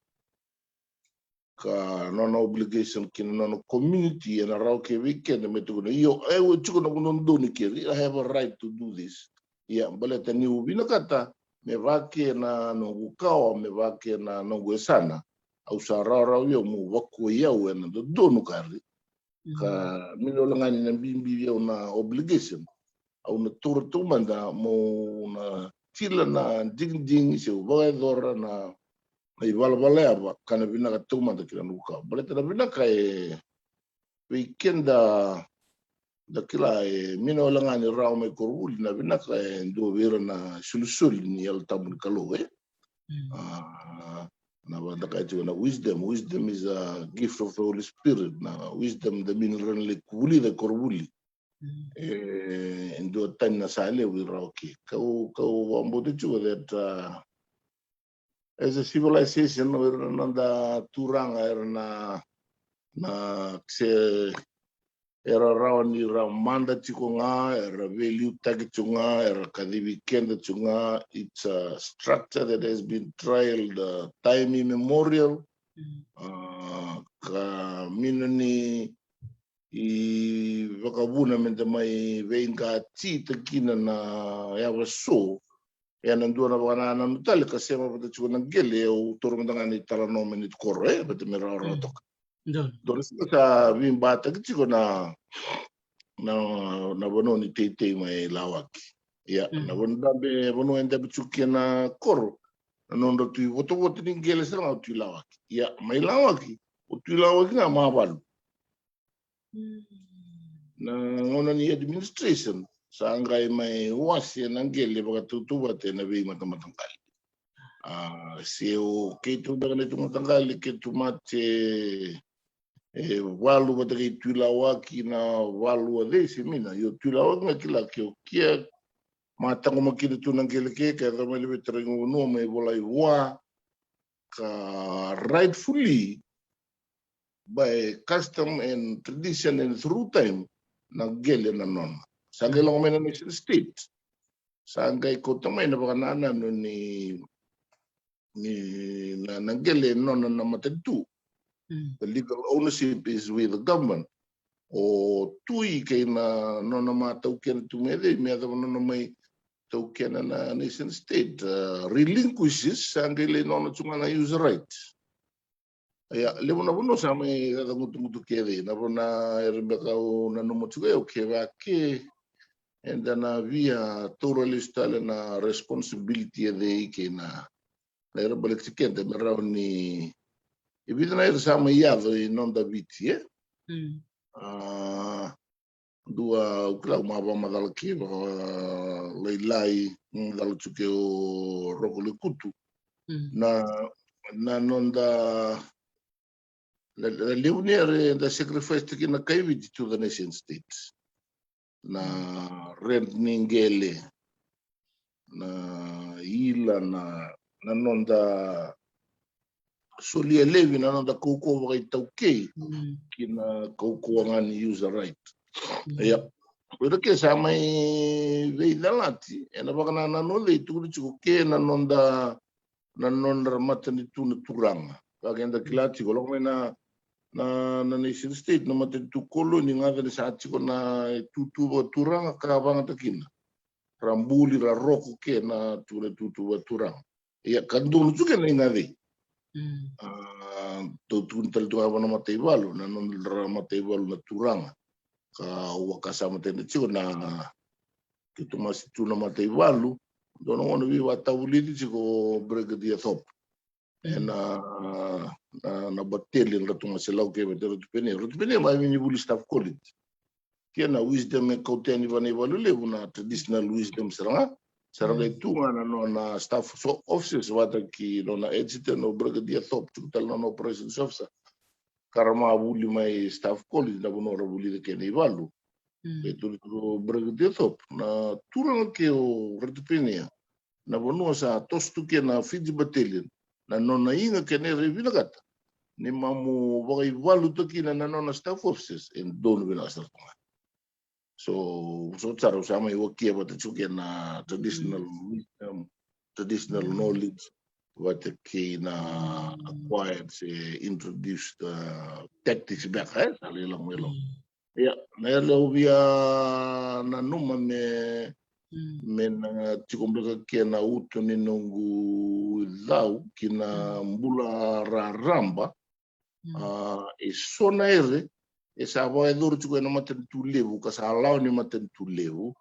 ka nona obligation ki na nona community, ena rawa ke vei keda me tukuna, io, e, au tiko na vanua dodonu ke, I have a right to do this. Ia, baleta niu vinakata me vake na noqu kawa, me vake na noqu yasana, au sa rawarawa vei au meu vakuai au ena dodonu, kari. Ka mino wale ga ni na bibi vei au na obligation, au na taura taumada meu na tila na digidigi se au vakayacora na, na ivalavala yava ka na vinaka taumada ki na noqu kawa. Baleta na vinaka e vei keda, da kila, e mino wale ga ni rawa mai koronivuli, na vinaka e dua vei ira na isolisoli ni Yalo Tabu ni Kalou, e. A, na vaka da kaya tiko na wisdom, wisdom is a gift of the Holy Spirit. Na wisdom da mini rawa ni lai vulica e koronivuli. E dua tani na sa levu e rawa ke. Kau, kau vakabauta tiko that, uh, as a civilization, o ira na noda turaga, era na, na se, era rawa ni ra mada tiko ga, era veiliutaki tiko ga, era kacivi keda tiko ga. It's a structure that has been trialed, uh, time immemorial. A, ka mino ni i vakavuna me da mai veiqati takina na yava so. Ia na dua na vakanananu tale ka sema vata tiko na qele, au taura mada ga na italanoa mai na itikoro, e, vata me rawarawa toka. Dua na siga sa veibataki tiko na, na, na vanua ni teitei mai Lawaki. Ia, na vanua dabe, vanua e dabe tiko kina na koro, na nodra tui votavota ni qele sara ga o Tui Lawaki. Ia, mai Lawaki, o Tui Lawaki ga ma valu. Na gauna ni administration sa qai mai wase na qele vakatautauvata ena veimatamataqali. A, se o keitou beka na tou mataqali, keitou mate e valu vata kei Tui Lawaki, na valu a cei se mina, io Tui Lawaki ga kila ke o kia ma taqomaki kina tu na qele ke, ka yaco mai na veitarai vanua mai volai vua, ka rightfully by custom and tradition and through time, na qele na nona. Sa qai lako mai na nation state. Sa qai kauta mai na vakanananu ni, ni na, na qele nona na matanitu. The legal ownership is with the government. O Tui kei na nona ma taukena tu me cei, me yacova nona mai taukena na nation state, uh, relinquishes, sa qai lai nona tu ga na use right. Ia, levu na vanua sa mai cacagutugutu kece, na vanua era beka au nanuma tiko au kevaka eda na via taura lesu tale na responsibility e cei kei na, na era baleti keda me rawa ni, e vica na era sa mai yaco i noda Viti, e? A, dua, au kila au ma vakamacala ke vakalailai, macala tu ke o Roko Lekutu. Na, na noda, na, na levu ni era da sacrifice taki na kai Viti to the nation state. na red ni qele, na ila, na, na noda solia laivi na noda kaukauwa vakaitaukei ki na kaukauwa ga ni user right. Ia, o ira ke sa mai veicalati ena vakanananu, o cei tukuni tiko ke na noda, na nodra matanitu na turaga. Ka keda kila tiko, lako mai na, na, na nation state, na matanitu koloni, gaca ni sa tiko na itutu vakaturaga ka vagata kina. Ra buli, ra roko ke na tu, na itutu vakaturaga. Ia, ka donu tu ke na igacei. A, tou tukuni tale tu ga vua na mataivalu, na nodra mataivalu na turaga. Ka au vakasama tale tiko na, keitou masi tu na mataivalu, dua na gauna veivakatavulici tiko o Brigadier Thorpe. Ena, na, na battalion Ratu Maselau kei Ratu Penei. Ratu Penei mai vei ni vuli Staff College. Kena wisdom e kauta yani vua na ivalu levu, na traditional wisdom sara ga. Sara ga i tu ga na nona staff officers vata kei nona adjutant o Brigadier Thorpe, tiko tale na nona operations officer. Ka ra ma vuli mai Staff College, na vanua ra vulica kena ivalu. E tukuna o Brigadier Thorpe, na turaga ke o Ratu Penei, na vanua sa toso tu ke na Fiji Battalion, na nona iga kena ira e vinakata ni mamu vakaivaluta kina na nona staff officers, e donu vinaka sara tu ga. So, so sara, au sa mai wakia vata tiko ke na traditional wisdom, traditional knowledge, vata kei na acquired, se introduced, uh, tactics beka, e, sa lai lako mai loma. Ia, na yalo au via nanuma me, me na tiko beka ke na uto ni noqu cau ki na bula raraba. A, e so na ere e sa vakayacori tiko ena matanitu levu, ka sa lawa ni matanitu levu,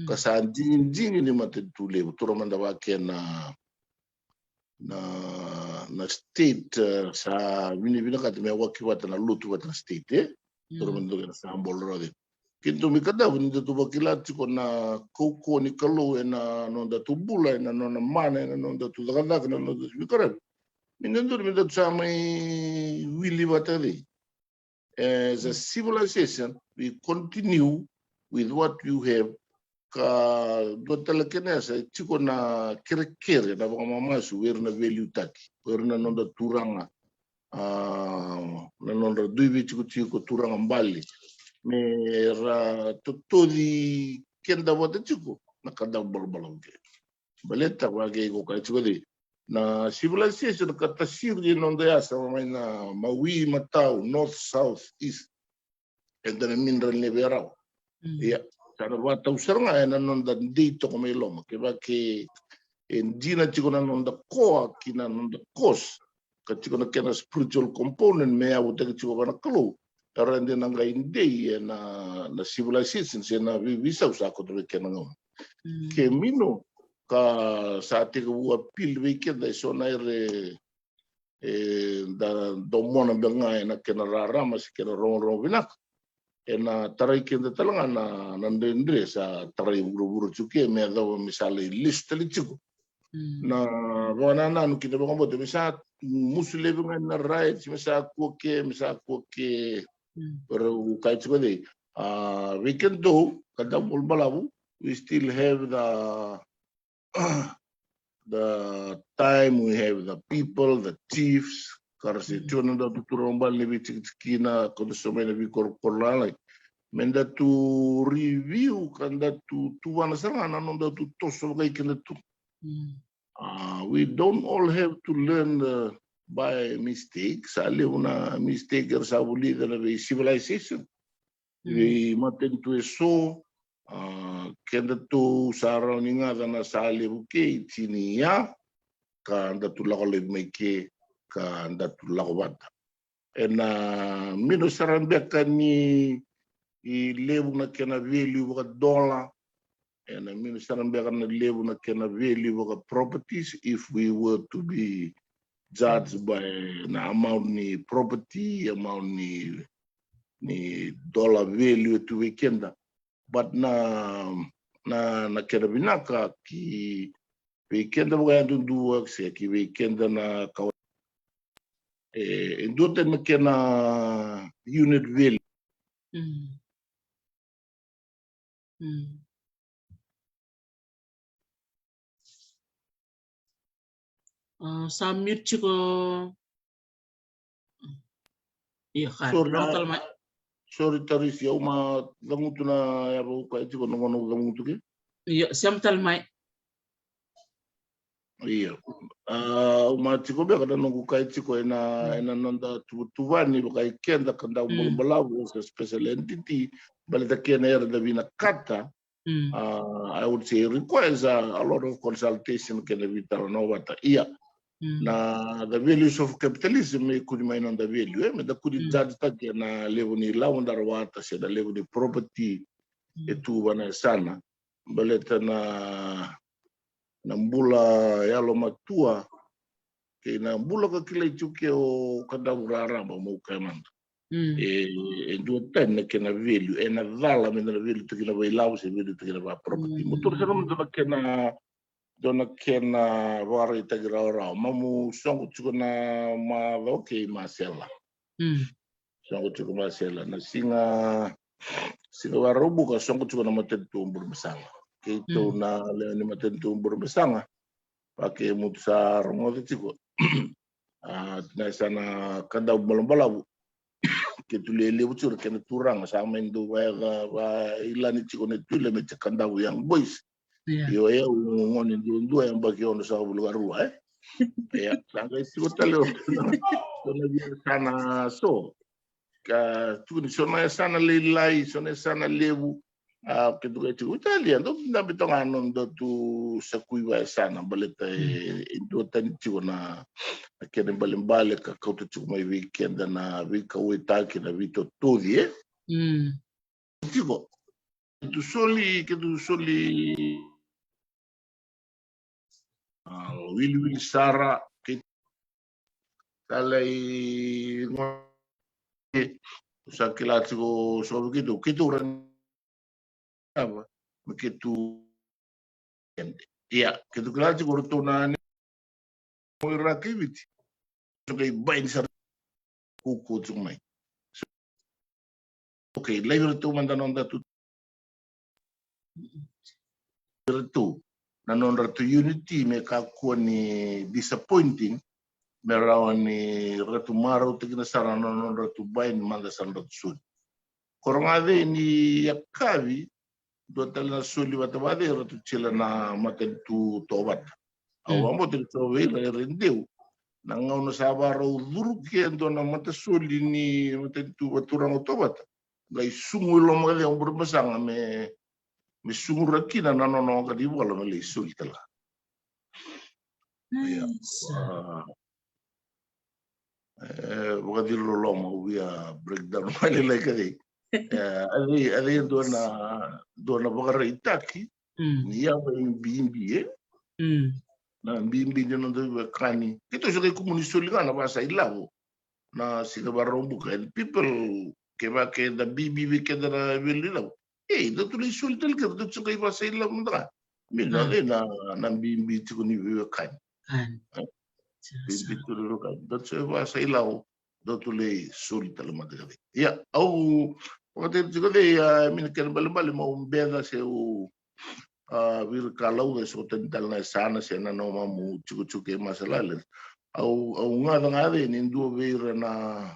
ka sa digidigi ni matanitu levu. Tura mada vaka na, na, na state, e, sa vinavinakata me waki vata na lotu vata na state, e? Tura mada vaka na sa bolo rawa. Keitou mai Kadavu ni datou vakila tiko na kaukauwa ni Kalou ena nodatou bula, ena nona mana, ena nodatou cakacaka, na nodatou veiqaravi. Me dodonu me datou sa mai wili vata cei. As a civilization, we continue with what you have. Ka dua tale kena yasa, e tiko na kerekere, na vakamamasu vei ira na veiliutaki, vei ira na noda turaga, a, na nodra dui veitikotiko, turaga bale, me ra totoci keda vata tiko na Kadavu balabalavu ke. Baleta vaka iko kaya tiko cei, na civilization ka tasiri e noda yasa mai na mawi, matau, north, south, east, eda na mineral ni veiyarawa. Ia, sa na vakatau sara ga ena noda dei toka mai loma. Kevaka e dina tiko na noda koa ki na noda course, ka tiko na kena spiritual component me yavutaki tiko vua na Kalou, era de na qai dei ena, na civilization se na veiveisau sa koto vei kena gauna. Ke mino ka sa tekivu appeal vei keda e so na ere, e, da domona beka ga ena kena rarama se kena rogorogo vinaka, ena tarai keda tale ga na, na dredre sa tarai vuravura tiko ke, me yacova me sa lai lesu tale tiko na vakanananu kei na vakabauta, me sa musu laivi ga na rights, me sa kua ke, me sa kua ke. Rau kaya tiko cei, a, vei kedatou Kadavu balabalavu, we still have the the time, we have the people, the chiefs, ka ra se tiko na nodatou turaga bale ni veitikitikina, ka da so mai na veikorokoro lalai. Me datou review, ka datou tuvana sara ga na nodatou toso vakai kedatou. A, we don't all have to learn, uh, by mistake. Sa levu na mistake era sa vulica na vei civilization, vei matanitu e so, a, kedatou sa rawa ni gaca na sa levu kei tini ya, ka datou lako laivi mai ke, ka datou lako vata. Ena mino sara beka ni levu na kena value vakadola, ena mino sara beka na levu na kena value vaka properties, if we were to be judged by na amount ni property, amount ni, ni dollar value e tu vei keda. But na, na, na kena vinaka ki vei keda vakayadudua se ki vei keda na kawa, e, e dua tale na kena unit value. Mm. A, sa mute tiko. Io, ka. Sorry, na, tale mai. Sorry, Tarisi, au ma cagutu na yava au kaya tiko, na gauna au cagutu ke. Io, sema tale mai. Io. A, au ma tiko beka na noqu kaya tiko ena, ena noda tuvatuva ni vaka i keda ka dau balabalavu, as a special entity, baleta kena era da vinakata, a, I would say requires a, a lot of consultation kei na veitalanoa vata. Ia, na the values of capitalism e kuni mai noda value, e, me da kuni judge taki ena levu ni ilavo da rawata se na levu ni property e tu vana yasana. Baleta na, na bula yalomatua kei na bula ka kilai tiko ke o Kadavu raraba, meu kaya mada. E, e duatani na kena value, ena cala me da na value taki na vakailavo se value taki na vakaproperty. Mo taura sara mada na kena, dua na kena vakaraitaki rawarawa. Mamu soqo tiko na macawa kei Masela. Soqo tiko Masela. Na siga, siga Vakaraubuka, soqo tiko na matanitu o Burebasaga. Keitou na lewe ni matanitu o Burebasaga. Vakamutu sa rogoca tiko. A, na yasana Kadavu balabalavu. Keitou lewe levu tiko na kena turaga, sa mai dau vakayaca, vakailani tiko na Tuila me tiko Kadavu Young Boys. Io, e, au gone duadua, yabaki ono sagavulu ka rua, e. Ia, sa qai tiko tale o na via yasana so. Ka tukuni so na yasana lailai, so na yasana levu. A, keitou qai tiko, Italia, dou dabe toka ga na nodatou sakui vakayasana, baleta e, e duatani tiko na, na kena ibalebale ka kauta tiko mai vei keda na veikauwaitaki, na veitotoli, e. Tiko. Keitou soli, keitou soli, a, wiliwili sara, keitou sa lai, sa kila tiko so vei keitou, keitou ra, me keitou, ia, keitou kila tiko ratou na ne, o ira kei Viti. So qai bai ni sara kuku tiko mai. So, okay, lai ratou mada na nodratou, ratou, na nodratou unity me kakua ni disappointing, me rawa ni ratou marautakina sara na nodratou bai ni mada sa nodratou soli. Koro ga cei ni yakavi, dua tale na soli vata vacei ratou tila na matanitu Tovata. Au vakabauta ni so vei ira era deu. Na gauna sa vakarau curu ke dua na matasoli ni matanitu vaturaga o Tovata, qai sugu i loma ka cei o Burebasaga me, me sugura kina na nona waqa ni vola me lai soli tale ga. Ia. E, vakaciloloma au via breakdown mai lailai ka cei. E, a cei, a cei dua na, dua na vakaraitaki ni yava i bibi, e? Na bibi ni noda veiwekani. Keitou sa qai kumuni soli ga na vasa ilavo. Na siga Vakaraubuka, and people, kevaka eda bibi vei keda na veiilavo. Ei, dou tu lai soli tale kina, dou tu qai vasa ilavo mada ga. Mina, na, na bibi tiko ni veiwekani. Bibi tiko ni veiwekani. Dou tu vasa ilavo, dou tu lai soli tale mada ga. Ia, au, vakatau tiko cei, ia, mina kena balebale, meu beca se u, a, vira ka lauca, e so tani tale na yasana, se na nomamu tikotiko e Marshall Islands. Au, au gaca ga cei ni dua vei ira na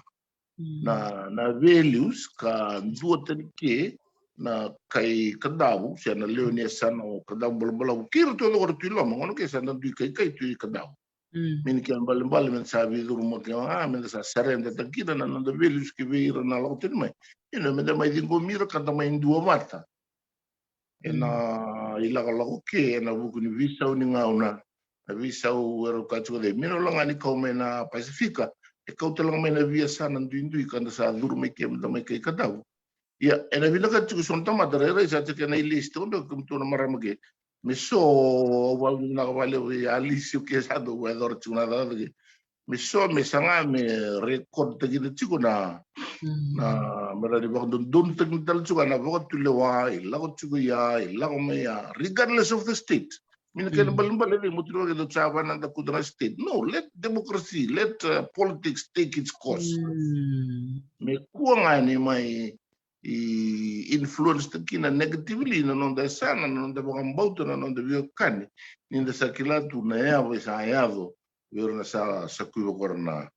na, na values ka dua tani ke na kai Kadavu, se na lewe ni yasana o Kadavu balabalavu. Kei ira tu o cokora tu i loma, gauna ke sa da dui kaikai tu i Kadavu. Mini kena balebale, meda sa veicuruma ke, a, meda sa surrender taka kina na noda values ki vei ira na lako tani mai. Ina meda mai ciqomi ira ka da mai dua vata. Ena ilakolako ke, ena vuku ni veisau ni gauna, na veisau era kaya tiko cei, me na lagani kau mai na Pasifika, e kau tale ga mai na veiyasana duidui ka da sa curu mai ke, meda mai kai Kadavu. Ia, ena vinakati tiko so na tamata rairai sa tiko ena ilesi tiko beka kemudou na marama ke. Me so, au vakavinaka vakalevu vei Alisi, o ke sa dau vakayacora tiko na cakacaka ke. Me so, me saga, me record takina tiko na, na, me rawa ni vakadodonu takina tale tiko na vakatulewa, e lako tiko ia, e lako mai ia, regardless of the state. Mina kena balebale ni mo tu vaka dou sa vana da kuta na state. No, let democracy, let, uh, politics take its course. Me kua ga ni mai i influence-taki kina negatively na noda yasana, na noda vakabauta, na noda veiwekani. Ni da sa kila tu na yava sa yaco vei ira na sa, sa kuiva ko ira na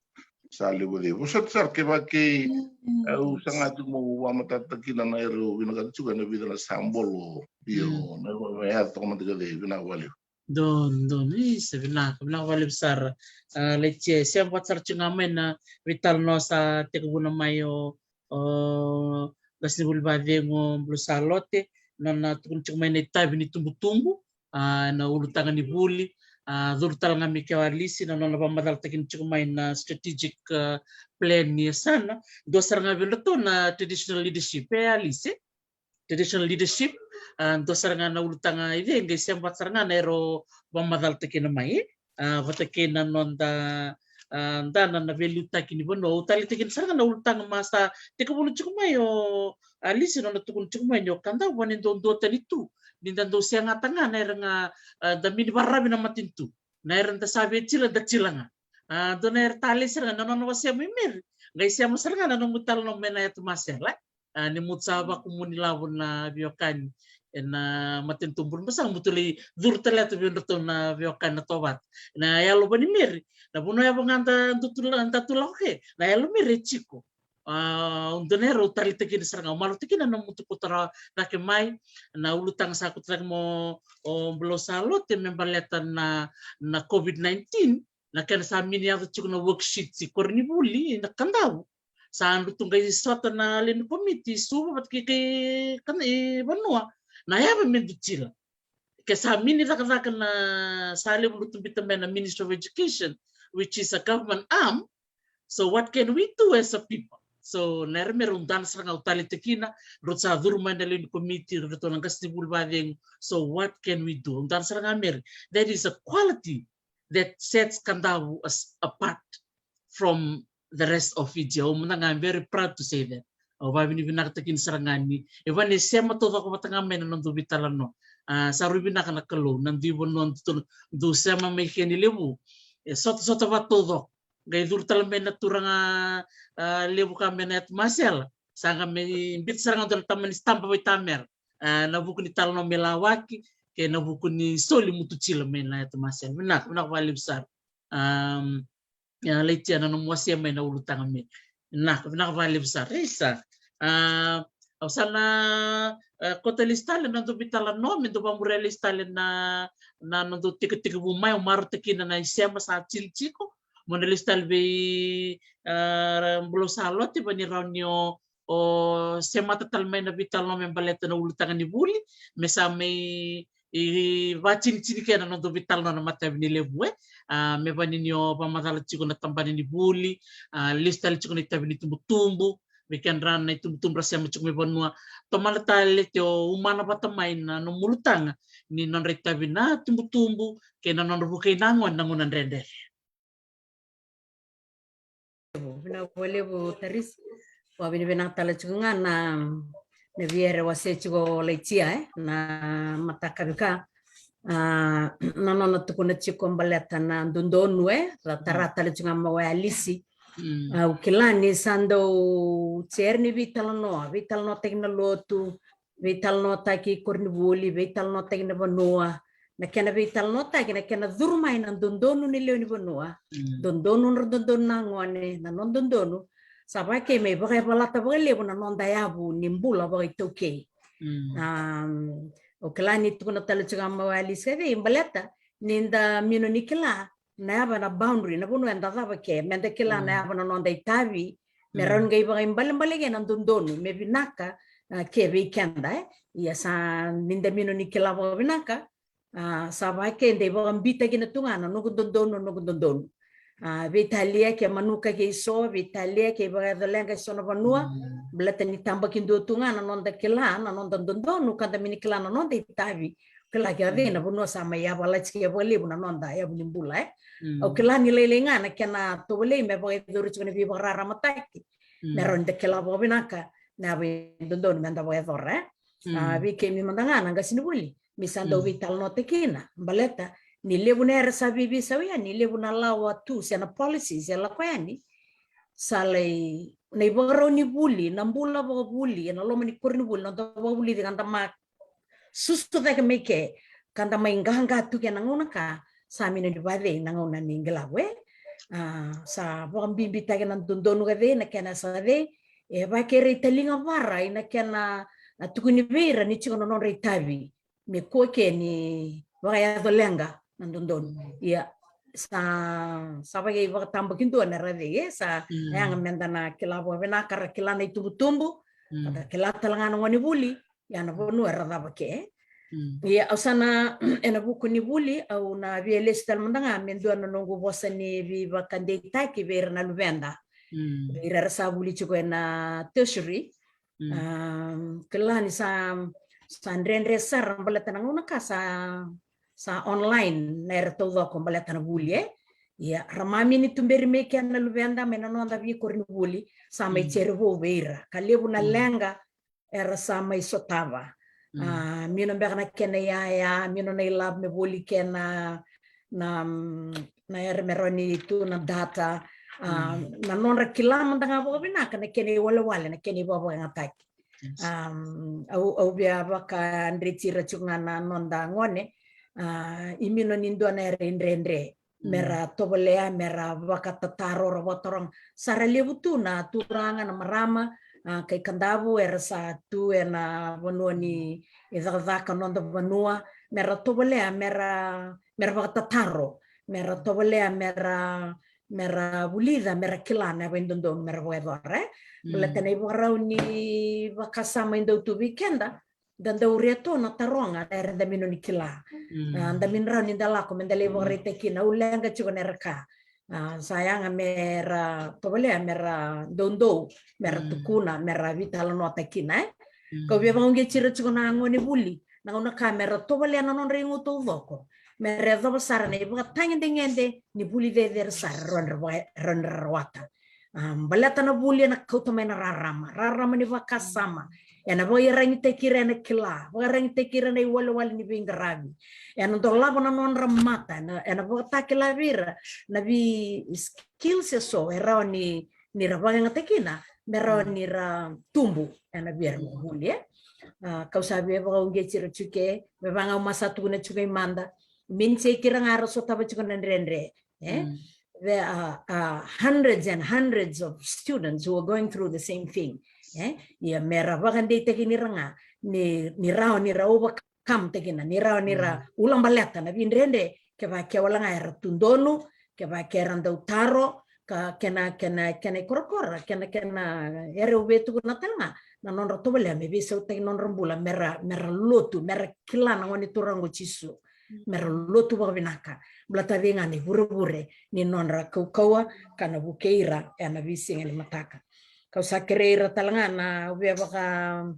sa levu cei. Vosota sara kevaka kei au saga tiko meu vakamatatataka kina na era au vinakata tiko ena vica na sa bolo. Io, na yaco toka mada kece, vinaka vakalevu. Donu, donu, isa, vinaka, vinaka vakalevu sara. A, Laitia, sema vata sara tiko ga mai na veitalanoa sa tekivuna mai o, o qasenivuli vacegu o Blo Salote, nona tukuna tiko mai na itavi ni tubutubu, a, na ulutaga ni vuli, a, curu tale ga mai kea o Alisi, na nona vakamacalataki tiko mai na strategic, a, plan ni yasana, dua sara ga vei iratou na traditional leadership, e Alisi? Traditional leadership, a, dua sara ga na ulutaga i vei, qai sema vata sara ga na era vakamacalataki kina mai, a, vata kei na noda, a, dana na veiliutaki ni vanua. Au taleitaka kina sara ga na ulutaga ma sa tekivuna tiko mai o Alisi, nona tukuna tiko mai ni o Kadavu ena dau duatani tu, ni da dau segata ga na era ga, a, da mini vararavi na matanitu. Na era da sa via tila, da tila ga. A, dua na era talei sara ga na nona wasea mai Meri. Qai sema sara ga na nomu italanoa mai na yatu masela. A, ni mutu sa vakumuni lavo na veiwekani ena matanitu Burebasaga, mutu lai curu tale tu vei iratou na veiwekani na tovata. Na yalo vani Meri, na vanua yava ga da tu la, da tu lako ke, na yalo Meri e tiko. A, au dua na era au taleitaka kina sara ga, au marautaka kina na mutu kauta rawa cake mai, na ulutaga sa kauta cake mai o Blo Salote me baleta na, na COVID nineteen, na kena sa mini yaco tiko na worksheet i koronivuli na Kadavu. Sa dru tu qai sota na lewe ni komiti i Suva vata kei, kei Kad-, i Vanua, na yava me dru tila. Ke sa mini cakacaka na sa levu dru tu bita mai na Ministry of Education, which is a government arm. So what can we do as a people? So na era me rau dana sara ga au taleitaka kina, rau sa curu mai na lewe ni komiti, rau na qasenivuli vacegu. So what can we do? Au dana sara ga Meri. That is a quality that sets Kadavu as, apart from the rest of Fiji. Au mada ga, I'm very proud to say that. Au vakavinavinakataka kina sara ga ni e vaka ni sema taucoko vata ga mai na noda veitalanoa. A, sa rui vinaka na Kalou, na dui vanua dou, dou sema mai ke ni levu. E sotasota vata taucoko. Qai curu tale mai na turaga, a, levu ka mai na yatu masela. Sa qai mai biuta sara ga dua na tamani sitaba vaitamera. A, na vuku ni talanoa mai Lawaki, kei na vuku ni soli mutu tila mai na yatu masela. Vinaka, vinaka vakalevu sara. Am, ia, Laitia, na nomu wasea mai na ulutaga me. Vinaka, vinaka vakalevu sara. Isa. A, au sa na, e, kauta lesu tale na dou veitalanoa, me dou vakamuria lesu tale na, na, na dou tekitekivu mai, au marautaka kina na isema sa tili tiko. Mo na lesu tale vei, e, Blo Salote, vani rawa ni o, o semata tale mai na veitalanoa me baleta na ulutaga ni vuli, me sa mai, i, vatinitini kina na noda veitalanoa na matavi ni levu, e. A, me vani ni o vakamacala tiko na tabana ni vuli, a, lesu tale tiko na itavi ni tubutubu, vei kedra na itubutubu ra sema tiko mai vanua. Tomana tale te o umana vata mai na nomu ulutaga ni nodra itavi na tubutubu, kei na nodra vukei na gone na gauna dredre. Vinaka vakalevu Tarisi. Vakavinavinaka tale tiko ga na, na via era wasea tiko o Laitia, e, na mataka vei ka. A, na nona tukuna tiko baleta na dodonu, e, ra tara tale tiko ga mai o Alisi. Mm. Au kila ni sa dau sere ni veitalanoa, veitalanoataki na lotu, veitalanoataki koronivuli, veitalanoataki na vanua, na kena veitalanoataki, na kena curu mai na dodonu ni lewe ni vanua. Mm. Dodonu, nodra dodonu na gone, na noda dodonu. Sa vaka e mai vakayavalata vakalevu na noda yavu ni bula vakaitaukei. Mm. Am, au kila ni tukuna tale tiko ga mai o Alisi, e vei baleta ni da mino ni kila na yava na boundary, na vanua eda cava ke, me da kila na yava na noda itavi, me rawa ni qai vakaibalebale ke na dodonu, me vinaka, a, ke vei keda, e. Ia sa ni da mino ni kila vakavinaka, a, sa vaka e dei vakabitaki na tu ga na noqu dodonu, noqu dodonu. A, veitalia ke manuka ke iso, veitalia ke vakayaco leqa iso na vanua, baleta ni tabaki dua tu ga na noda kila na noda dodonu, ka da mini kila na noda itavi. Kila ke a vei na vanua sa mai yavalati ke vakalevu na noda yavu ni bula, e. Mm. Au kila ni lailai ga na kena tovolei me vakayacori tiko na veivakararamataki. Mm. Me rawa ni da kila vakavinaka na yavu e dodonu me da vakayacora, e. Mm. A, vei kemi mada ga na qasenivuli, mi sa dau veitalanoataki kina, baleta ni levu na era sa veiveisau yani, ni levu na lawa tu se na policies e lako yani. sa lai, na ivakarau ni vuli, na bula vakavuli ena loma ni koronivuli, na noda vakavulici ka da ma susu cake mai ke, ka da mai qaqa tu ke na gauna ka sa mai noni vacei na gauna ni qilavu, e. A, sa vakabibitaki na dodonu ka cei, na kena sa cei, e vakerei taliga vara ina kena, a, tukuni vei ira ni tiko na nodra itavi me kua ke ni vakayaco leqa na dodonu. Ia, sa, sa vakaivakatabakidua na ra cei, e, sa yaga me da na kila vakavinaka, ra kila na itubutubu, ka da kila tale ga na gone vuli, ia na vanua era cava ke. Ia, au sa na, ena vuku ni vuli, au na via lesu tale mada ga me dua na noqu vosa ni veivakadeitaki vei ira na luveda. Vei ira era sa vuli tiko ena tertiary, a, kila ni sa, sa dredre sara baleta na gauna ka sa, sa online na era taucoko baleta na vuli, e. Ia, ra mami ni tuberi mai kea na luveda mai na noda veikoronivuli, sa mai cere vou vei ira. Ka levu na leqa era sa mai sotava. A, mino beka na kena iyaya, mino na ilavo me voli kena, na, na era me rawa ni tu na data. A, na nodra kila mada ga vakavinaka na kena iwalewale, na kena ivakavakayagataki. Au, au via vakadreti ira tiko ga na noda gone, a, i mino ni dua na era i dredre. Mera tovolea, mera vakatataro, ra vakataroga. Sa ra levu tu na turaga, na marama, a, kai Kadavu, era sa tu ena vanua ni cakacaka, noda vanua. Mera tovolea, mera, mera vakatataro. Mera tovolea, mera, mera vulica, mera kila na yava i dodonu, mera vakayacora, e. Baleta na ivakarau ni vakasama e dau tu vei keda, da dau ria tu na taroga na era da mino ni kila. A, da mino rawa ni da lako me da lai vakaraitaki kina, au leqa tiko na era ka. A, sa yaga mera tovolea, mera doudou, mera tukuna, mera veitalanoataki kina, e. Kau via vakauqeti ira tiko na gone vuli, na gauna ka mera tovolea na nodra igu taucoko. Mera yacova sara na ivakatagedegede ni vuli cecere sara, rawa ni ra vaka-, rawa ni ra rawata. A, baleta na vuli ena kauta mai na rarama, rarama ni vakasama. Ena vakaiyaragitaki ira ena kila, vakaiyaragitaki ira na iwalewale ni veiqaravi. Ena dolava na nodra mata, ena, ena vakatakila vei ira na vei skills eso e rawa ni, ni ra vakayagataki kina me rawa ni ra tubu ena veiyaramuvuli, e. A, kau sa via vakauqeti ira tiko, me vaka ga au sa tukuna tiko i mada, minitiki ira ga ra sotava tiko na dredre, e? There are, uh, hundreds and hundreds of students who are going through the same thing, e? Ia mera vakadeitaki ni ra ga, ni, ni rawa ni ra overcome-taki kina, ni rawa ni ra ulabaleta na veidredre, kevaka ke wale ga era tu donu, kevaka era dau taro, ka kena, kena, kena ikorokoro, kena, kena era au via tukuna tale ga, na nodra tovolea me veisautaki nodra bula, mera, mera lotu, mera kila na Gone Turaga o Jisu. Mera lotu vakavinaka. Baleta cei ga na ivurevure ni nodra kaukauwa ka na vukei ira ena veisiga ni mataka. Kau sa kerei ira tale ga na via vaka,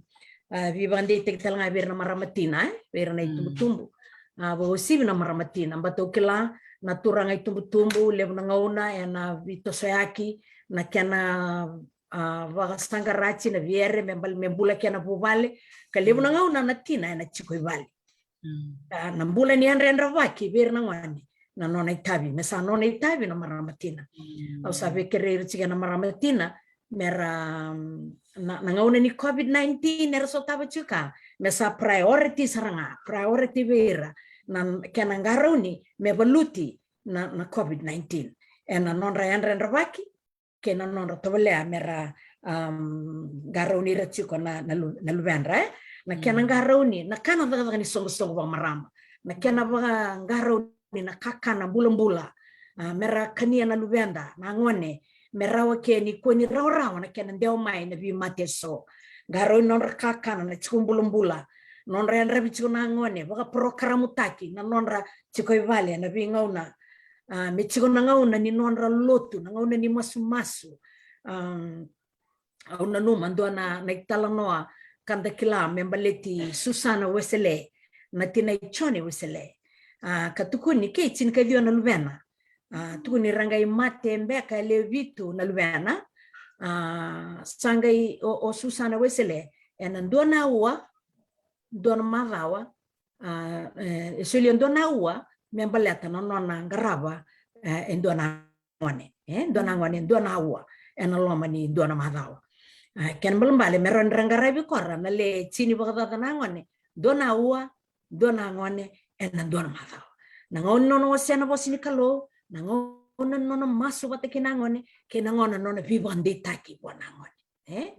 a, veivakadeitaki tale ga vei ira na marama tina, e, vei ira na itubutubu. A, vakauasivi na marama tina, baleta au kila na turaga itubutubu, levu na gauna ena veitosoyaki na kena, a, vakasaqarai na veiere me bal-, me bula kena vuvale, ka levu na gauna na tina ena tiko i vale. A, na bula ni yadrayadravaki vei ira na gone, na nona itavi, me sa nona itavi na marama tina. Au sa via kerei ira tiko na marama tina, mera, na, na gauna ni COVID nineteen era sotava tiko, me sa priority sara ga, priority vei ira na kena qarauni me valuti na, na COVID nineteen. Ena nodra yadrayadravaki, kei na nodra tovolea mera, um, qarauni ira tiko na, na lu-, na luvedra, e? Na kena qarauni, na ka na cakacaka ni soqosoqo vakamarama. Na kena vakaqarauni na kakana bulabula. A, mera kania na luveda, na gone, me rawa ke ni kua ni rawarawa na kena dewa mai na veimate eso. Qarauni nodra kakana na tiko bulabula. Nodra yadravi tiko na gone, vakaprokaramutaki na nodra tiko i vale na veigauna. A, me tiko na gauna ni nodra lotu, na gauna ni masumasu. Um, au nanuma dua na, na italanoa ka da kila me baleti Susana Wesele, na tina i Jone Wesele. A, ka tukuni kei tinikaciwa na luvena. A, tukuni ra qai mate beka e lewe vitu na luvena. A, sa qai o, o Susana Wesele, ena dua na aua, dua na macawa, a, e, e solia dua na aua me baleta na nona qarava, e, e dua na gone, e, dua na gone, dua na aua. ena loma ni dua na macawa. A, kena balebale me rawa ni ra qaravi koya na le tini vakacaca na gone, dua na aua, dua na gone ena dua na macawa. Na gauna ni nona wasea na vosa ni Kalou, na gauna ni nona masu vata kei na gone, kei na gauna ni nona veivakadeitaki vua na gone. E?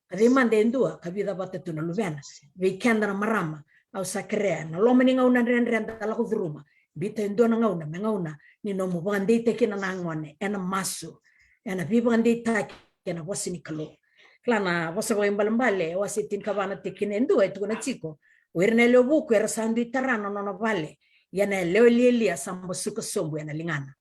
Ka cei mada e dua ka vica vata tu na luvena. Vei keda na marama, au sa kerea na loma ni gauna dredre da lako curuma, biuta e dua na gauna me gauna ni nomu vakadeitaki kina na gone ena masu, ena veivakadeitaki ena vosa ni Kalou. Kila na Vosa Vakaibalebale wase tinikava na tikina e dua e tukuna tiko, o ira na yalewa vuku era sa dui tara na nona vale, ia na yalewa lialia sa basuka sobu ena ligana.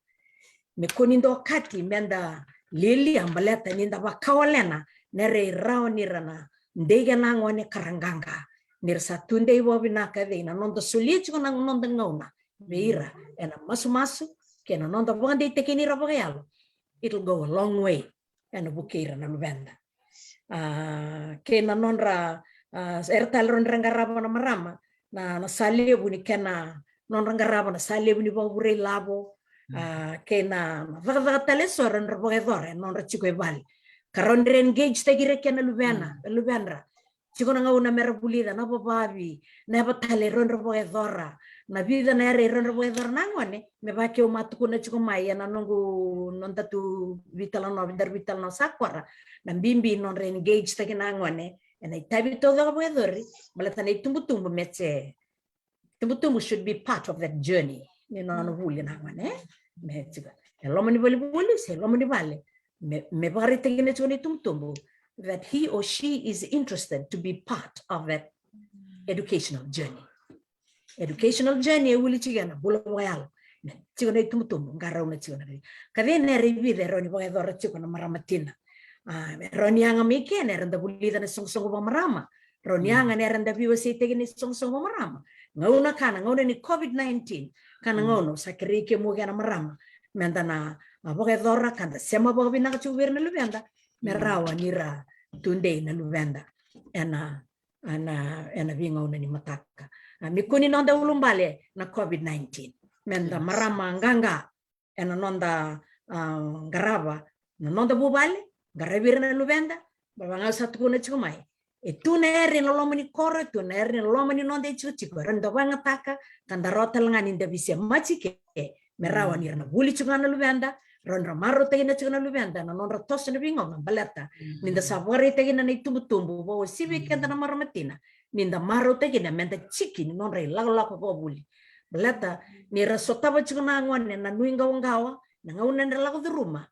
Me kua ni da okati me da lialia baleta ni da vakawalena, na rai rawa ni ra na dei kei na gone ka ra qaqa. Ni ra sa tudei vakavinaka, cei na noda solia tiko na noda gauna vei ira ena masumasu kei na noda vakadeitaki ira vakayalo, it'll go a long way ena vukei ira na luveda. A, kei na nodra, a, era tale nodra qarava na marama na, na sa levu ni kena, nodra qarava na sa levu ni vakavure ilavo, a, kei na, na cakacaka tale eso era nodra vakayacora ena nodra tiko e vale. Ka rawa ni ra engage taki ira kei na luvena, luvedra. Tiko na gauna me ra vulica na vavavi, na yava tale era nodra vakayacora, na vica na yara era nodra vakayacora na gone, me vaka au ma tukuna tiko mai ena noqu, noda tu veitalanoa, daru veitalanoa sa kora, na bibi nodra engage taki na gone ena itavi taucoko vakayacori, baleta na itubutubu me se, tubutubu should be part of that journey. Ni nona vuli na gone, e? Me tiko e loma ni valivuli se loma ni vale, me, me vakaraitaki na tiko na itubutubu that he or she is interested to be part of that educational journey. Educational journey e vuli tiko ena bula vakayalo. Me tiko na itubutubu qarauna tiko na, ka cei na rai vica e rawa ni vakayacora tiko na marama tina. A, e rawa ni yaga mai kena era da vulica na soqosoqo vakamarama, rawa ni yaga na era da veiwaseitaki na soqosoqo vakamarama. Gauna ka na gauna ni COVID nineteen, ka na gauna au sa kerei kemuni kei na marama me da na, a, vakayacora ka da sema vakavinaka tiko vei ira na luveda, me rawa ni ra tudei na luveda ena, ena, ena veigauna ni mataka. A, me kua ni noda ulubale na COVID nineteen, me da marama qaqa ena noda, a, qarava na noda vuvale, qaravi ira na luveda. Baleta ga au sa tukuna tiko mai, e tu na yara ena loma ni koro, e tu na yara ena loma ni noda itikotiko, era da vakayagataka ka da rawa tale ga ni da veisemati ke, me rawa ni ra na vuli tiko ga na luveda, rawa ni ra marautaki na tiko na luveda na nodra toso na veigauna, baleta ni da sa vakaraitaki na itubutubu vakauasivi keda na marama tina, ni da marautaki na me da tiki ni nodra ilakolako vakavuli. Baleta ni ra sotava tiko na gone na nuiqawaqawa, na gauna era lako curuma,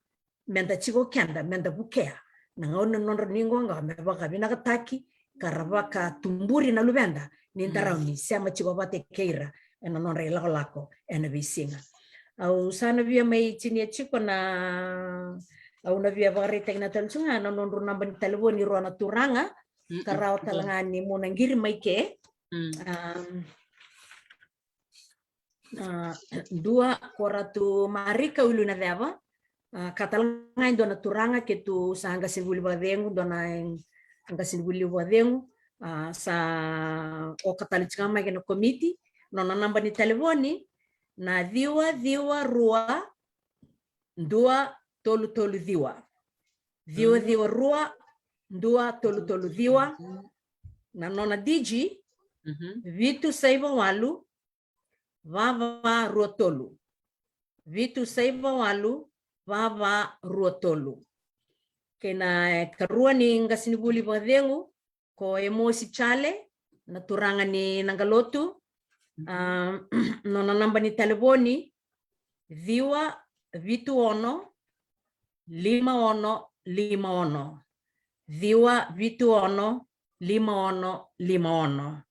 me da tiko keda, me da vukea na gauna nodra nuiqawaqawa me vakavinakataki ka ra vakatuburi na luveda, ni da rawa ni sema tiko vata kei ira ena nodra ilakolako ena veisiga. Au sa na via mai tinia tiko na, au na via vakaraitaki na tale tiko ga na nodru naba ni talevoni rua na turaga, ka rawa tale ga ni mo na qiri mai ke. A, dua ko Ratu Marika Ulunaceva, a, ka tale ga e dua na turaga keitou sa qasenivuli vakacegu, dua na qasenivuli vakacegu, a, sa oka tale tiko ga mai kei na komiti, nona naba ni talevoni na ciwa ciwa rua dua tolu tolu ciwa. Ciwa ciwa rua dua tolu tolu ciwa. Na nona Digi, vitu saiva walu va va rua tolu. Vitu saiva walu va va rua tolu. Kei na, e, karua ni qasenivuli vakacegu, ko Emosi Chale, na turaga ni Naqalotu. A, nona naba ni talevoni, ciwa vitu ono lima ono lima ono. Ciwa vitu ono lima ono lima ono.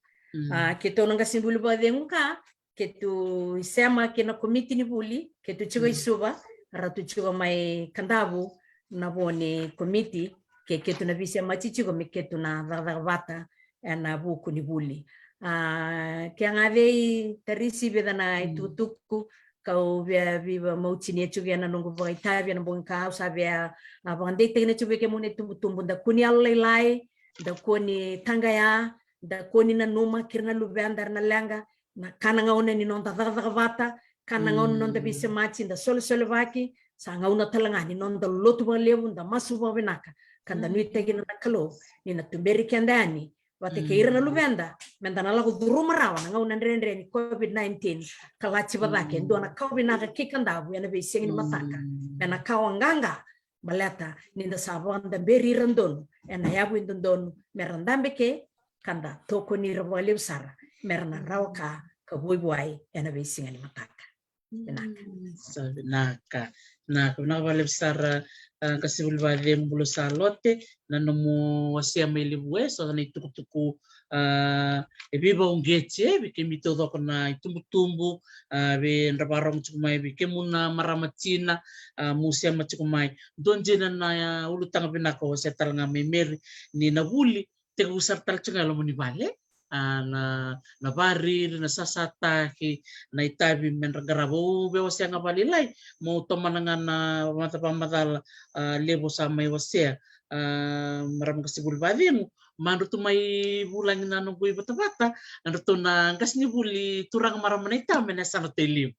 A, keitou na qasenivuli vakacegu ka keitou isema kei na komiti ni vuli, keitou tiko i Suva, ratou tiko mai Kadavu na vo ni komiti, ke keitou na veisemati tiko me keitou na cakacaka vata ena vuku ni vuli. A, ke a ga vei Tarisi vica na itukutuku kau via veivakamauti ni e tiko ena noqu vakaitavi ena bogi ka au sa via, a, vakadeitaki na tiko vei kemuni na itubutubu, da kua ni yalolailai, da kua ni taqaya, da kua ni nanuma kei ira na luveda era na leqa, na ka na gauna ni noda cakacaka vata, ka na gauna ni noda veisemati, da solesolevaki, Sa gauna tale ga ni noda lotu vakalevu, da masu vakavinaka, ka da nuitaki na Kalou ni na tuberi keda yani vata kei ira na luveda, me da na lako curuma rawa na gauna dredre ni COVID nineteen, ka lati vacake e dua na kawa vinaka ki Kadavu ena veisiga ni mataka, me na kawa qaqa, baleta ni da sa vakadaberi ira donu ena yavu i dodonu, me ra dabe ke, ka da tokoni ira vakalevu sara me ra na rawa ka, ka vuavuai ena veisiga ni mataka. Vinaka. Sa vinaka. Vinaka, vinaka vakalevu sara, a, qasenivuli vacegu, bula sa lote, na nomu wasea mai levu e so na itukutuku, a, e veivakauqeti e vei kemuni taucoko na itubutubu, a, vei ira na vakarorogo tiko mai, vei kemuni na marama tina, a, mo sema tiko mai. Dua dina na, a, ulutaga vinaka o wasea tale ga mai Meri, ni na vuli tekivu sara tale tiko ga e loma ni vale. A, na, na variri, na sasataki, na itavi me dra qarava. Au via wasea ga vakalailai, meu tomana ga na mata vakamacala, a, levu sa mai wasea, a, marama qasenivuli vacegu, ma drau tu mai vulagi na noqu ivatavata, a, drau tu na qasenivuli turaga marama na itavi me na yasana tu e levu.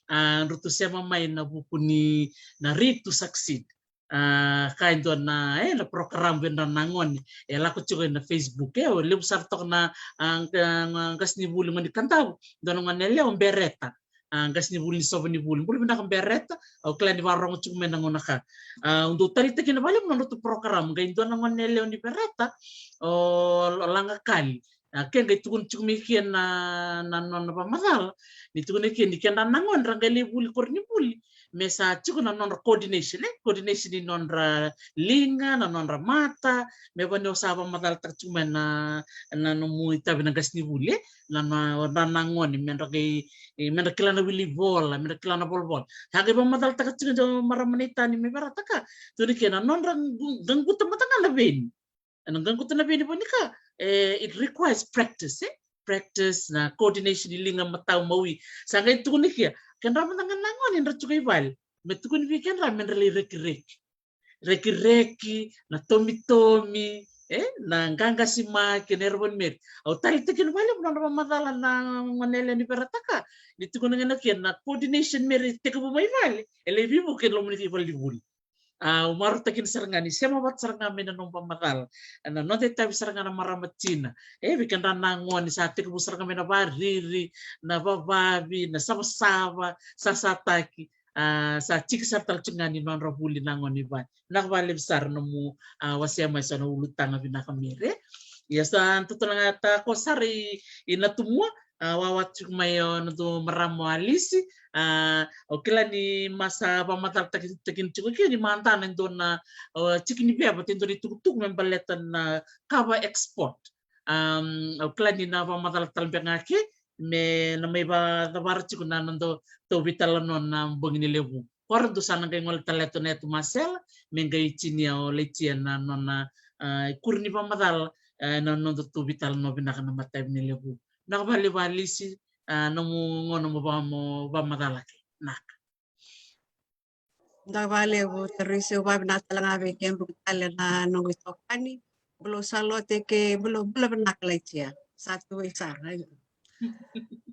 A, drau tu sema mai na vuku ni na Read to Succeed. A, ka e dua na, e, na program vei ira na gone e lako tiko ena Facebook, e, o levu sara toka na, a, qa-, qa-, qasenivuli gone ni Kadavu, dua na gone yalewa o Bereta. A, qasenivuli ni Sovanivuli. Bula vinaka Bereta, au kila ni vakarorogo tiko mai na gauna ka. A, au dau taleitaka kina vakalevu na nodratou program, qai dua na gone yalewa ni Bereta, o, o Lagakali. A, ke qai tukuna tiko mai ke na, na nona vakamacala. Ni tukuna ke ni keda na gone ra qai lai vuli koronivuli, me sa tiko na nodra coordination, e? Coordination ni nodra liga, na nodra mata, me vaka ni o sa vakamacalataka tiko mai na, na nomu itavi na qasenivuli, e? Na, na, na, na gone, me dra qai, e, me dra kila na wili vola, me dra kila na volavola. Sa qai vakamacalataka tiko e dua marama na itani me Bereta ka. Tukuna ke na nodra gu-, qaquta mata ga na veni. Ena qaquta na veni vua ni ka, e, it requires practice, e? Practice, na coordination ni liga, matau, mawi. Sa qai tukuna ke, kedra mada ga na gone dra tiko i vale, me tukuni vei kedra me dra lai rekireki. Rekireki, na tomitomi, e? Na qaqasimaki, na erava ni Meri. Au taleitaka kina vakalevu na nodra vakamacala na gone yalewa ni Bereta ka. Ni tukuna ga na ke na coordination Meri tekivu mai vale, e lai veivuke e loma ni vale ni vuli. A, au marautaka kina sara ga ni sema vata sara ga mai na nomu vakamacala. Na noda itavi sara ga na marama tina. E, vei kedra na gone sa tekivu sara ga mai na variri, na vavavi, na savasava, sasataki. A, sa tiki sara tale tiko ga ni nodra vuli na gone i vale. Vinaka vakalevu sara nomu, a, wasea mai so na ulutaga vinaka Meri. Ia sa totolo ga ta ko sara i, i Natumua, a, wawa tiko mai o nodatou marama o Alisi, a, au kila ni ma sa vakamacalataki, taki tiko ke ni mada na e dua na, o, tiki ni veva, e dua na itukutuku me baleta na kava export. Am, au kila ni na vakamacala tale beka ga ke, me na mai vakacavara tiko na, na nodatou veitalanoa na bogi ni levu. Qori dou sa na qai gole tale tu na yatu Masela, me qai tinia o Laitia na nona, a, ikuri ni vakamacala, a, na nodatou veitalanoa vinaka na matavi ni levu. Vinaka vakalevu Alisi, a, nomu gauna mo va-, mo vakamacala ke. Vinaka. Vinaka vakalevu Tarisi, au vakavinavinaka tale ga vei kemuni tale na noqu itokani. Bula sa lote ke, bula, bula vinaka Laitia. Sa tu vei sara.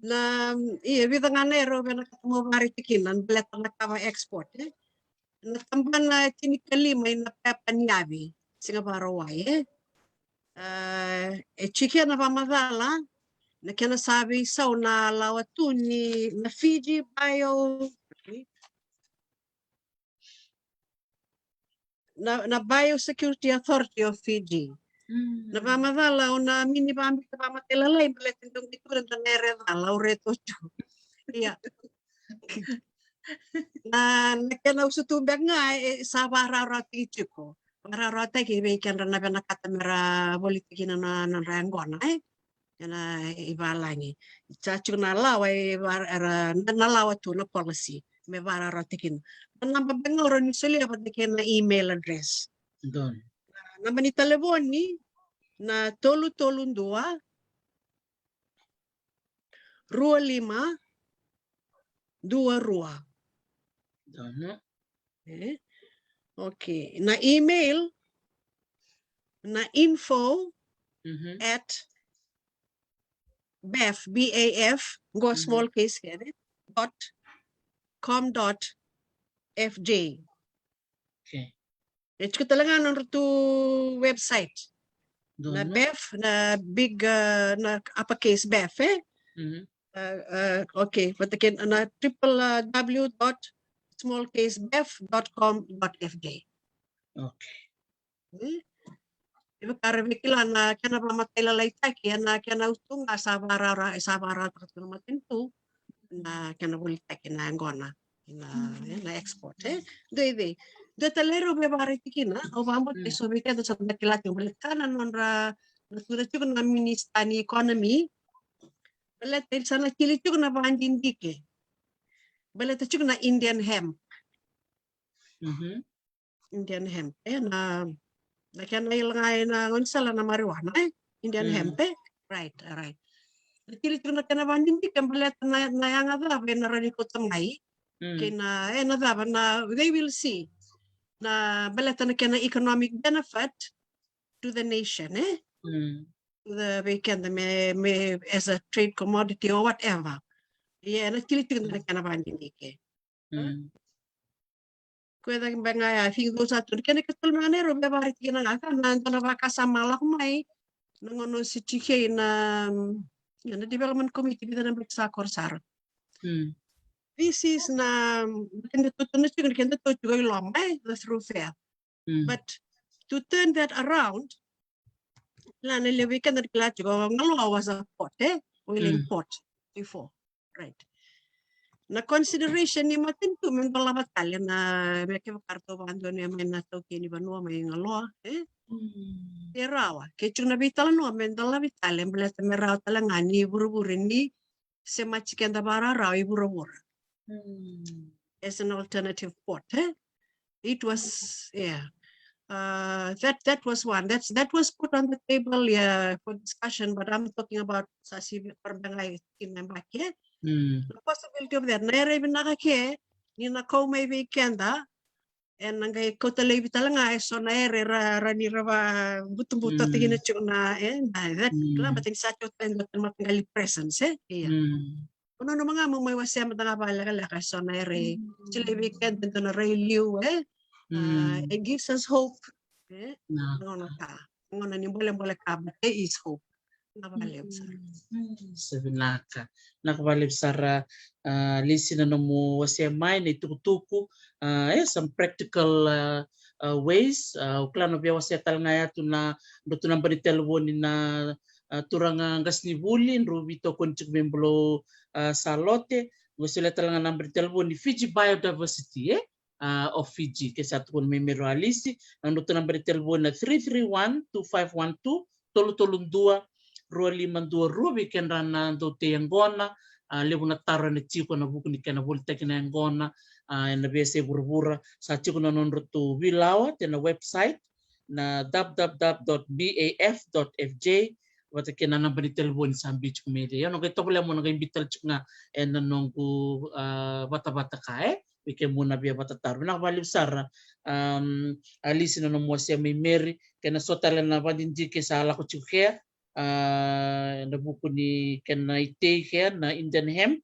Na, ia, vica ga na era au vinakata mo vakaraitaka kina, baleta na kava export, e? Na tabana e tinikalima ina pepa ni yavi, Siga Vakarauwai, e? A, e tiko na vakamacala, na kena sa veisau na lawa tu ni na Fiji Bio, na, na Biosecurity Authority of Fiji. Mm. Na vakamacala, au na mini vakabibi vakamatailalai, baleta dau qai tu na dua na ereva, laurai tu. Ia. Na, na kena usutu beka ga, e, sa vakarawarawataki tiko. Vakarawarawataki vei kedra na vinakata me ra volitaki kina na, na nodra yaqona, e? Ena ivalagi. Sa tiko na lawa, e, va-, era, na, na lawa tu na policy. Me vakarawarawataki kina. Na naba beka ga au rawa ni solia vata kei na email address. Donu. Na naba ni talevoni, na tolu tolu dua, rua lima, dua rua. Donu. E? Okay. Na email, na info, mhm, at baf, B A F, qo, mhm, small case kece, dot com dot F J. Okay. E tiko tale ga na nodratou website. Na Donu. Bef, na big, uh, na uppercase Bef, eh? Mhm. Uh, uh, okay, but again, na triple, uh, W dot small case bef dot com dot F J. Okay. Hmm? Io, kare vei kila na kena vamatailalai taki, na kena utu ga sa varara, sa varara taka tu na matanitu, na kena volitaki na yaqona, na, na export, eh? Dei, dei. Dei tale rau via vakaraici kina, au vabauta so vei keda sa da kila tiko, baleta na nodra, na tuda tiko na minister ni economy, baleta sa na kili tiko na vadidike. Baleta tiko na Indian hemp. Mhm. Indian hemp, eh, na, na kena ila ga ena gaunisala na marijuana, eh? Indian hemp, eh? Right, right. Na kili tiko na kena vadidike baleta na, na yaga cava ena rawa ni kauta mai. Mm. Kei na, eh, na cava na, they will see. Na baleta na kena economic benefit to the nation, eh? Mm. To the, vei keda me, me as a trade commodity or whatever. Ia, na kili tiko na kena vadidike. Mm. Koya cake beka ga ya, I think those are two. Kena ikatolu beka ga na rau via vakaraici kina ga, ka na dua na vakasama lako mai na gauna o se tiko kei na, mm, na development committee, vica na beka sa koro sara. Mm. This is na, mm, keda tautauna tiko, keda tautauna tiko i loma, eh, the thoroughfare. Mm. But to turn that around, la na levu vei keda na kila tiko, Galoa was a port, eh? Whaling port before. Right. Na consideration ni matanitu me dolava tale na, me kevaka ratou vakadonui mai na taukei ni vanua mai Galoa, eh? Mm. E rawa, ke tiko na veitalanoa me dolavi tale, baleta me rawa tale ga ni vuravura ni semati keda vakararawa i vuravura. Mm. As an alternative port, eh? It was, yeah. Uh, that, that was one. That's, that was put on the table, yeah, for discussion, but I'm talking about sa si Farbangai kina baki, eh? Mm. The possibility of that. Na ere vinaka ke, ni na kau mai vei keda, ena qai kauta laivi tale ga eso na ere ra, ra ni ra vabutubutu tiko na, eh, na, that, mm, kila, but ni sa tiko tale ga na mataqali presence, eh? Ia. Mm. Au nanuma ga meu mai wasea mada ga vakalekaleka eso na ere. Mm. Sa laivi keda dua na rai liu, eh? Ah, mm, it gives us hope, eh? Na gauna ka, gauna ni bolebole ka, but there is hope. Vinaka vakalevu sara. Mm, mm, sa vinaka. Vinaka vakalevu sara, ah, Lisi, na nomu wasea mai na itukutuku, ah, eh, some practical, ah, ah, ways. Ah, au kila ni via wasea tale ga ya tu na, drau tu na naba ni talevoni na, ah, turaga qasenivuli, drau veitokoni tiko mai Bulou, ah, Salote. Au solia tale ga na naba ni talevoni Fiji Biodiversity, eh? Ah, of Fiji, ke sa tukuna mai me rau, Lisi, na nodratou naba ni talevoni na three three one two five one two, tolu tolu dua, rua lima dua rua, vei kedra na dau tei yaqona, ah, levu na taro ena tiko ena vuku ni kena volitaki na yaqona, ah, ena veiyasai vuravura, sa tiko na nodratou veilawa, kei na website, na w w w dot b a f dot f j, vata kei na naba ni talevoni sa biu tiko mai cei. Au na qai tovolea meu na qai biu tale tiko ga ena noqu, ah, vatavata ka, eh? Vei kemuni na via vakatataro. Vinaka vakalevu sara, um, Alisi, na nomu wasea mai Meri, kei na so tale na vakadidike sa lako tiko kea, ah, ena vuku ni kena itei kea na Indian hemp,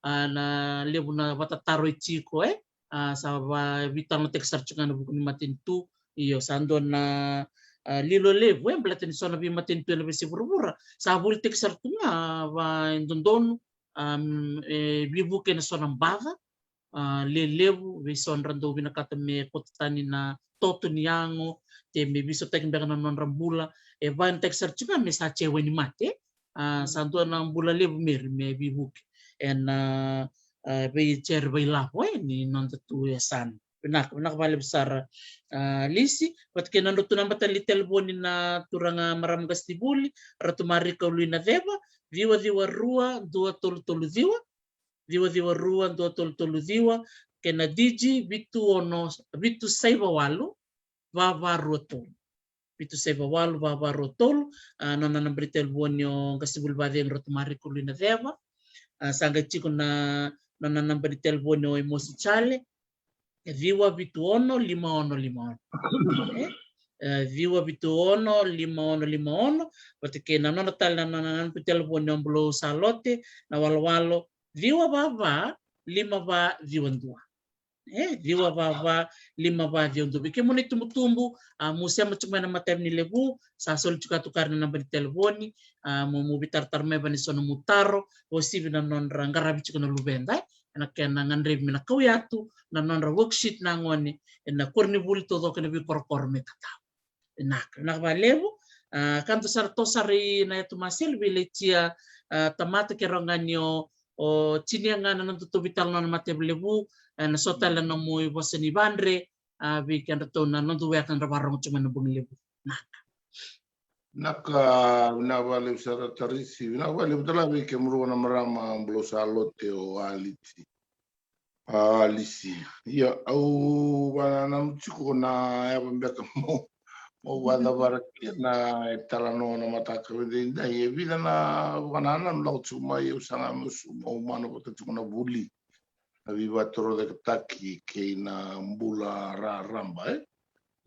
ah, na levu na vakatataro e tiko, eh? Ah, sa vakavitalanoataki sara tiko ga ena vuku ni matanitu. Io, sa dua na, ah, lilo levu, eh, baleta ni so na veimatanitu ena veiyasai vuravura sa volitaki sara tu ga, ah, vakadodonu, um, e veivuke ena so na baca, ah, lelevu, vei so dra dau vinakata me kauta tani na toto ni yago, se me veisautaki beka na nodra bula, e vakayagataki sara tiko ga me sa tse wainimate. Ah, sa dua na bula levu, Meri, me veivuke ena, ah, ah, veiserevaki lavo, eh, ni noda tu e yasana. Vinaka, vinaka vakalevu sara, ah, Lisi. Vata kei na nodratou naba tale ni talevoni na turaga marama qasenivuli, Ratu Marika Uluinaceva, ciwa ciwa rua dua tolu tolu ciwa, ciwa ciwa rua dua tolu tolu ciwa, kei na Digi vitu ono, vitu saiva walu, va va rua tolu. Vitu saiva walu, va va rua tolu, ah, nona naba ni talevoni o qasenivuli vacegu Ratu Marika Uluinaceva. Ah, sa qai tiko na, nona naba ni talevoni o Emosi Jale, e ciwa vitu ono lima ono lima ono. Eh? Eh, ciwa vitu ono lima ono lima ono, vata kei na nona tale na, na, na naba ni talevoni o Bulou Salote, na walowalo, ciwa va va lima va ciwa dua. E ciwa va va lima va ciwa dua. Vei kemuni tubutubu, a, mo sema tiko mai na matavi ni levu, sa soli tiko a tukari na naba ni telefoni, a, mo, mo veitaratara mai vani so na mo taro, o sivi na nodra qaravi tiko na luveda, e na kena gadrevi me na kauya tu na nodra worksheet na gone, e na koronivuli taucoko e na veikorokoro me tatau. Vinaka, vinaka valevu. A, ka da sara toso sara i na yatu maseli vei Letia, a, tamata ke rau ga ni o, o tinia ga na noda tauvi tale na nona matavi levu, e na so tale na nomu i vosa ni vadre, a, vei kedratou na noda weka dra varogo tiko mai na bogi levu. Vinaka. Vinaka, vinaka valevu sara Tarisi, vinaka valevu tale vei kemurua na marama Bulou Salote o Aliti. A, Alisi. Ia, au vanananu tiko na yava beka mo, mo vacavara kina e talanoa na mataka vei daidai. E vica na vanananu lako tiko mai, au saga me su, mau mana vata tiko na vuli. Na veivatorocaketaki kei na bula raraba, e?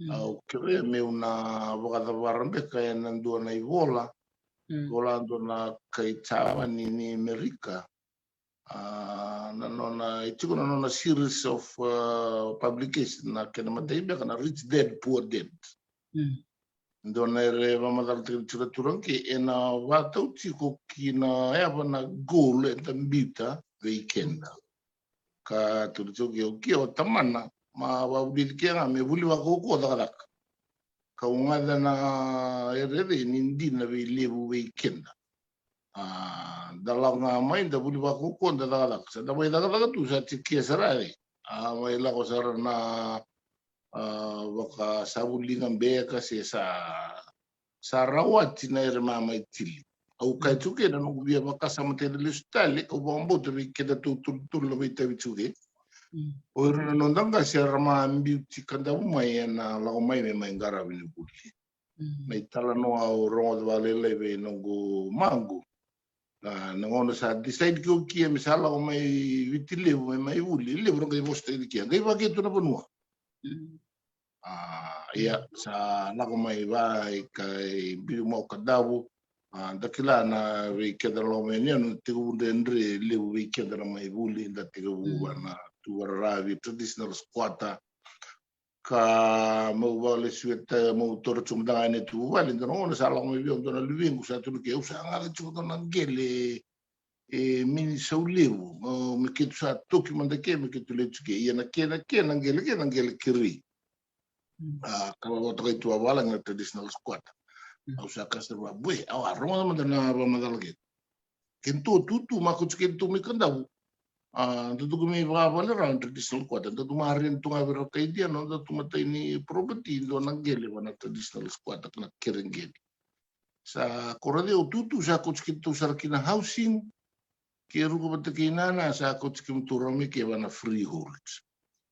Mm. Au kere meu na vakacavara beka e na dua na ivola. Mm. Vola dua na kai Javani ni Amerika. A, na nona, e tiko na nona series of, a, publication, na kena matai beka na Rich Dad, Poor Dad. Mm. Dua na ere vamacala tiko na turatura ke, e na vatau tiko ki na yava na goal e da biuta vei keda. Ka turi tiko ke o ke o tamana, ma vavulici ke ga me vuli vakaukauwa cakacaka. Ka ugaca na ere ni dina vei levu vei keda. A, da lako ga mai, da vuli vakaukauwa, da cakacaka. Sa da mai cakacaka tu, sa tikia sara e. A, mai lako sara na, a, vakasavuliga beka se sa, sa rawati na ere mamai tili. Au kai tu ke na noqu via vakasama tale lesu tale, au vakabauta vei keda tu tolutolu na veitavi tu ke. Mm. O ira na noda qase era ma biuti Kadavu mai e na lako mai me mai qaravi ni vuli. Mm. Na italanoa au rogoca vakalailai vei noqu maqu. Na, na gauna sa decide ke o kia me sa lako mai Viti Levu me mai vuli, levu ra qai vosa tale kia, qai vake tu na vanua. Mm. A, ia, sa lako mai va, i ka, i biu mau Kadavu. A, da kila na vei keda na lako mai ni anu, tekivu dredre levu vei keda na mai vuli, da tekivu va na tu vararavi, traditional squatter. Ka meu vakalesueta, meu toro tiko mada ga ena ituvuvale, dua na gauna sa lako mai vei au dua na luvequ sa tukuna ke, au sa gaca tiko dua na qele, e, mini sau levu, me keitou sa toki mada ke, me keitou lewe tiko ke, ia na kena, kena qele, kena qele kerei. Mm. A, ka vakatokai tu a vala na traditional squatter. Mm. Au sa kasa va, bue, au a rogoca mada na vakamacala ke. Keitou tutu, ma ko tiko keitou mai Kadavu. A, da tuku mai vakavale rawa na traditional squatter. Da tu ma rent tu ga vei ira kai dia, no da tu matai ni property, dua na qele va na traditional squatter, na kere qele. Sa ko ra dei au tutu, sa ko tiko keitou sara ki na housing, ke ruku vata kei nana, sa ko tiko keitou ra mai ke va na freehold.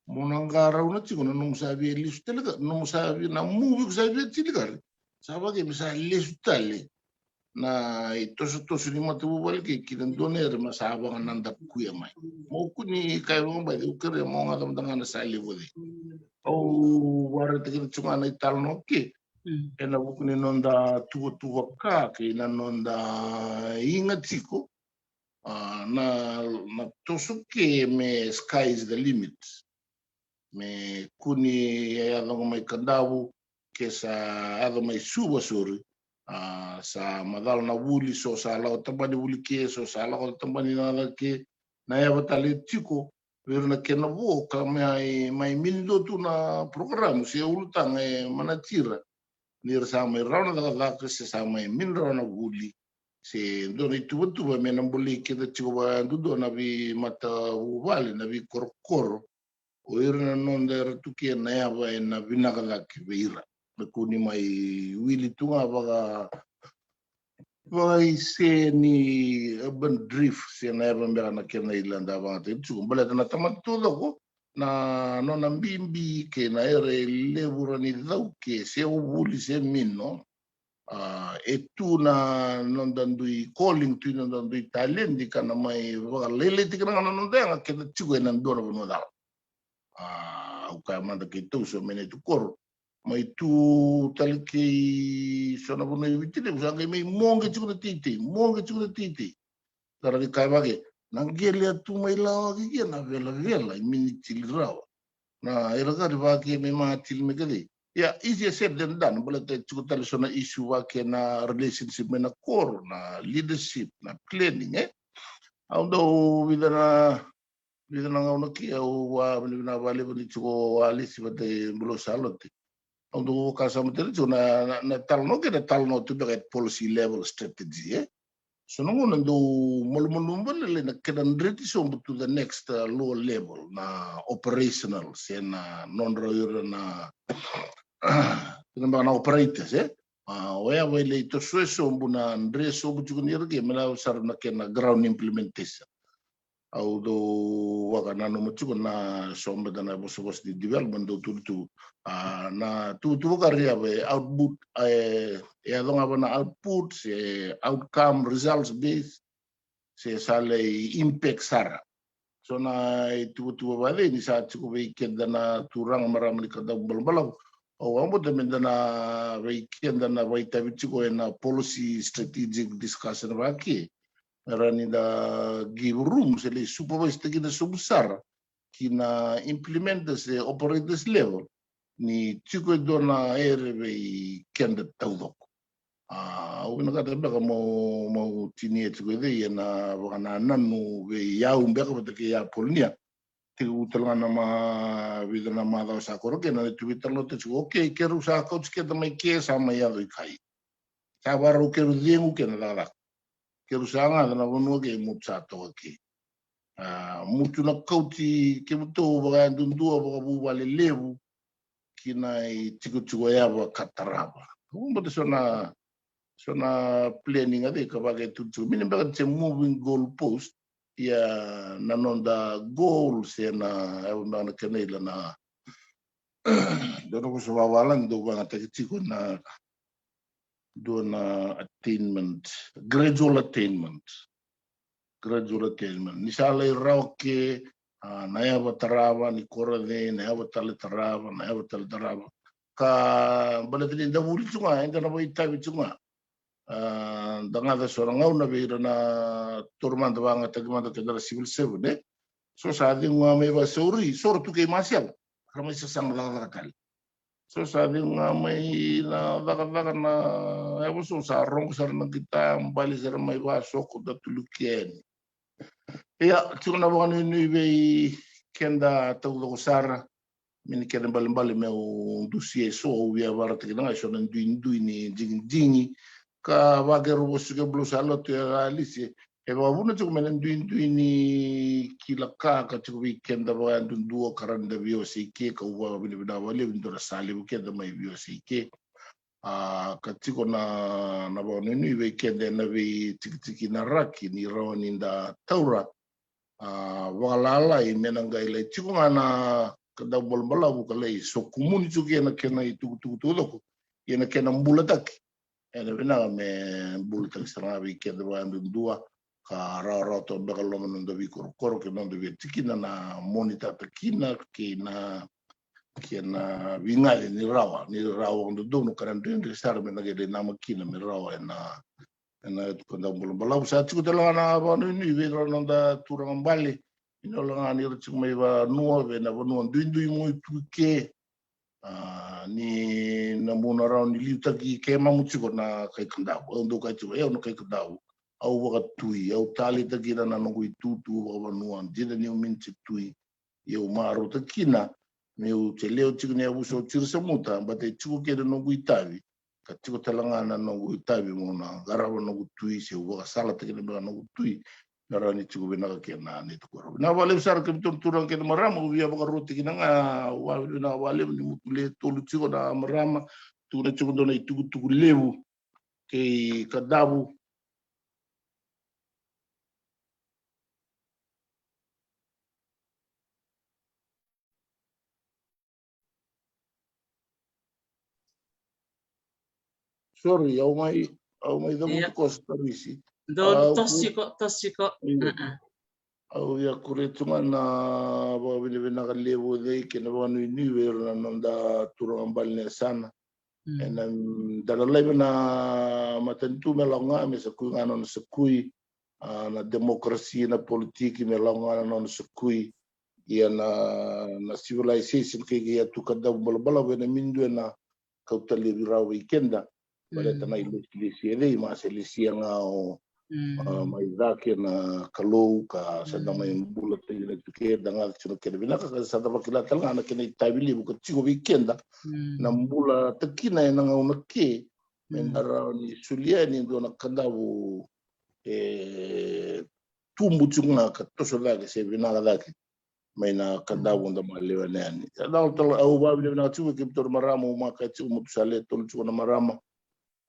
Mo na qarauna tiko na nomu sa via lesu tale ka, nomu sa via na muvi ko sa via tili kari. Sa vake me sa lesu tale. Na itosotoso ni matavuvale ke kina dua na ere ma sa vakanadakuya mai. Mo kua ni kai vakabaci, au kerea mo gaca mada ga na sa levu cei. Au vakaraitaka tiko ga na italanoa ke. Mm. Ena vuku ni noda tuvatuva ka kei na noda iga tiko. A, na, na toso ke me sky is the limit. Me kua ni yaco ga mai Kadavu, ke sa yaco mai Suva, sori. A, sa macala na vuli, so sa lako tabani vuli ke, so sa lako tabani na cake, na yava tale tiko, vei ira na kena vo, ka mai, mai mini dua tu na program, se ulutaga e manatira. Ni ra sa mai rawa na cakacaka, se sa mai mini rawa na vuli. Se dua na ituvatuva, me na bolei keda tiko vakayadudua na veimatavuvale, na veikorokoro. O ira na noda era tu ke na yava ena vinaka cake vei ira. Me kua ni mai wili tu ga vaka, vakaise ni urban drift, se na yava beka na kena ila da vakayagataki tiko. Baleta na tamata taucoko, na nona bibi kei na era e levu ra ni cau ke, se o vuli, se mino. A, e tu na noda dui calling, tu na noda dui taledi, ka na mai vakalailaitaki na ga na noda yaga keda tiko ena dua na vanua cala. A, au kaya mada keitou so mai neitou koro. Mai tu tale kei so na vanua i Viti Levu, sa qai mai moqe tiko na teitei, moqe tiko na teitei. Tara ni kaya vake, na qele a tu mai lawaki kia na velavela, i mini tili rawa. Na ira qori vaka kei me matili me kacei. Ia, easier said than done, baleta e tiko tale so na issue vaka kei na relationship mai na koro, na leadership, na planning, e. Au dau vica na, vica na gauna ki, au a vinavinaka vakalevu ni tiko o Alisi vata kei Bulusa Lote. Au dau vakasama tale tiko na, na, na talanoa kei na talanoa tu beka at policy level strategy, e. So na gauna dau malumalumu vakalailai na kena dreti sobu to the next, uh, lower level, na operational, se na nodra ira na, na beka na operators, e. A, oya vei lai tosoya sobu na dre sobu tiko ni ira ke, me na sara na kena ground implementation. Au dau vakananuma tiko na so beka na vosavosa ni development dau tutu. A, na tutu vaka ria vei output, e, e yaco ga va na output, se outcome, results based, se sa lai impact sara. So na ituvatuva vacei ni sa tiko vei keda na turaga, marama ni Kadavu balabalavu. Au vakabauta me da na, vei keda na vakaitavi tiko ena policy strategic discussion vaka ke, me rawa ni da give room se lai supervise-taki na sobu sara ki na implementers e operators level, ni tiko e dua na ere vei keda taucoko. A, au vinakata beka mo, mo tinia tiko e cei ena vakanananu vei au beka vata kei Apolonia. Tiko tale ga na ma, vica na macawa sa koro ke na tu veitalanoa tiko. Okay, keirau sa kauti keda mai ke, sa mai yaco i kai. Sa varau keirau cegu kei na cakacaka. Keirau sa gaca na vanua kei mutu sa toka ke. A, mutu na kauti kemudou vakayadudua, vakavuvale levu, ki na itikotiko yava ka tarava. Au vakabauta so na, so na planning a cei ka vaka e tutu. Mini beka se moving goal post, ia na noda goal se na, yava beka na kena ila na, dua na vosa vavalagi dau vagataki tiko na, dua na attainment, gradual attainment. Gradual attainment. Ni sa lai rawa ke, a, na yava tarava, ni koro cei, na yava tale tarava, na yava tale tarava. Ka baleta ni da vuli tu ga, eda na vakaitavi tu ga. A, da gaca so na gauna vei ira na taura mada, vagataki mada keda na civil servant, e. So sa cegu ga mai vakasauri, so ra tu kei Masela. Ra mai sasaga cakacaka tale. So sa cegu ga mai na cakacaka na yava so sa rogo sara na qita, bale sara mai vasoko da tuluki yani. Ia, tiko na vakanuinui vei keda taucoko sara, mini keda balebale meu dusia e so, au via vakaraitaka ga e so na duidui ni digidigi. Ka vaka e rau vosa tiko e Bulusa Lote, e Alisi, e vakavuna tiko mai na duidui ni kila ka ka tiko vei keda vakayadudua ka rawa ni da veiwasei ke, ka au vakavinavinaka vakalevu ni dua na sa levu keda mai veiwasei ke. A, ka tiko na, na vakanuinui vei keda ena veitikitiki na raki ni rawa ni da taura. A, vakalalai me na qai lai tiko ga na Kadavu balabalavu ka lai sokumuni tiko ena kena itukutuku taucoko, ia na kena bulataki. Ena vinaka me bulataki sara ga vei keda vakayadudua, ka rawarawa toka beka loma noda veikorokoro kei noda veitikina na monitor-taki kina, kei na, kei na vigaci ni rawa, ni rawa vakadodonu ka na dredre sara me na qai lai nama kina me rawa ena, ena Kadavu balabalavu. Sa tiko tale ga na vakanuinui vei ira noda turaga bale, ni ola ga ni ra tiko mai vanua, vei na vanua duidui mo i tu ke. A, ni na bau na rawa ni liutaki keimamu tiko na kai Kadavu. Au dau kaya tiko, e, au na kai Kadavu. Au vakatui, au taleitaka kina na noqu itutu vakavanua, dina niu miniti tui. Ia au marautaka kina meu se lewe tiko ni yavusa o Tirasamuta, baleta e tiko kina na noqu itavi. Ka tiko tale ga na noqu itavi meu na qarava noqu tui, se au vakasalataka kina beka noqu tui, me rawa ni tiko vinaka kina na neitou koro. Vinaka vakalevu sara kemudou na turaga kei na marama, au via vakarautaka kina ga, au vakavinavinaka vakalevu ni mutu le tolu tiko na marama, tukuna tiko dua na itukutuku levu kei Kadavu. Sorry, au mai, au mai cavuta koso, Tarisi. Dou toso tiko, toso tiko. Au via kuria tu ga na vakavinavinaka levu cei kei na vakanuinui vei ira na noda turaga bale ni yasana. Ena, mm, da na laiva na matanitu me lako ga, me sakui ga na nona sakui. A, na demokrasia, na politiki me lako ga na nona sakui. Ia na, na civilization kei, kei a tu ka davu balabalavu ena minidua ena kau talevi rawa vei keda. Baleta na ilesilesi e cei, ma se lesia ga o, a, mai cake na Kalou ka sa da mai bula tale na tu keda ga tiko na kena vinaka ka sa da vakila tale ga na kena itavi levu ka tiko vei keda. Na bula takina ena gauna ke me da rawa ni solia yani e dua na kadavu e tubu tiko ga ka toso cake se vinaka cake mai na kadavu da ma lewena yani. Sa dau tala au vavinavinaka tiko vei kemudou na marama, au maka tiko mo tu sa le tolu tiko na marama.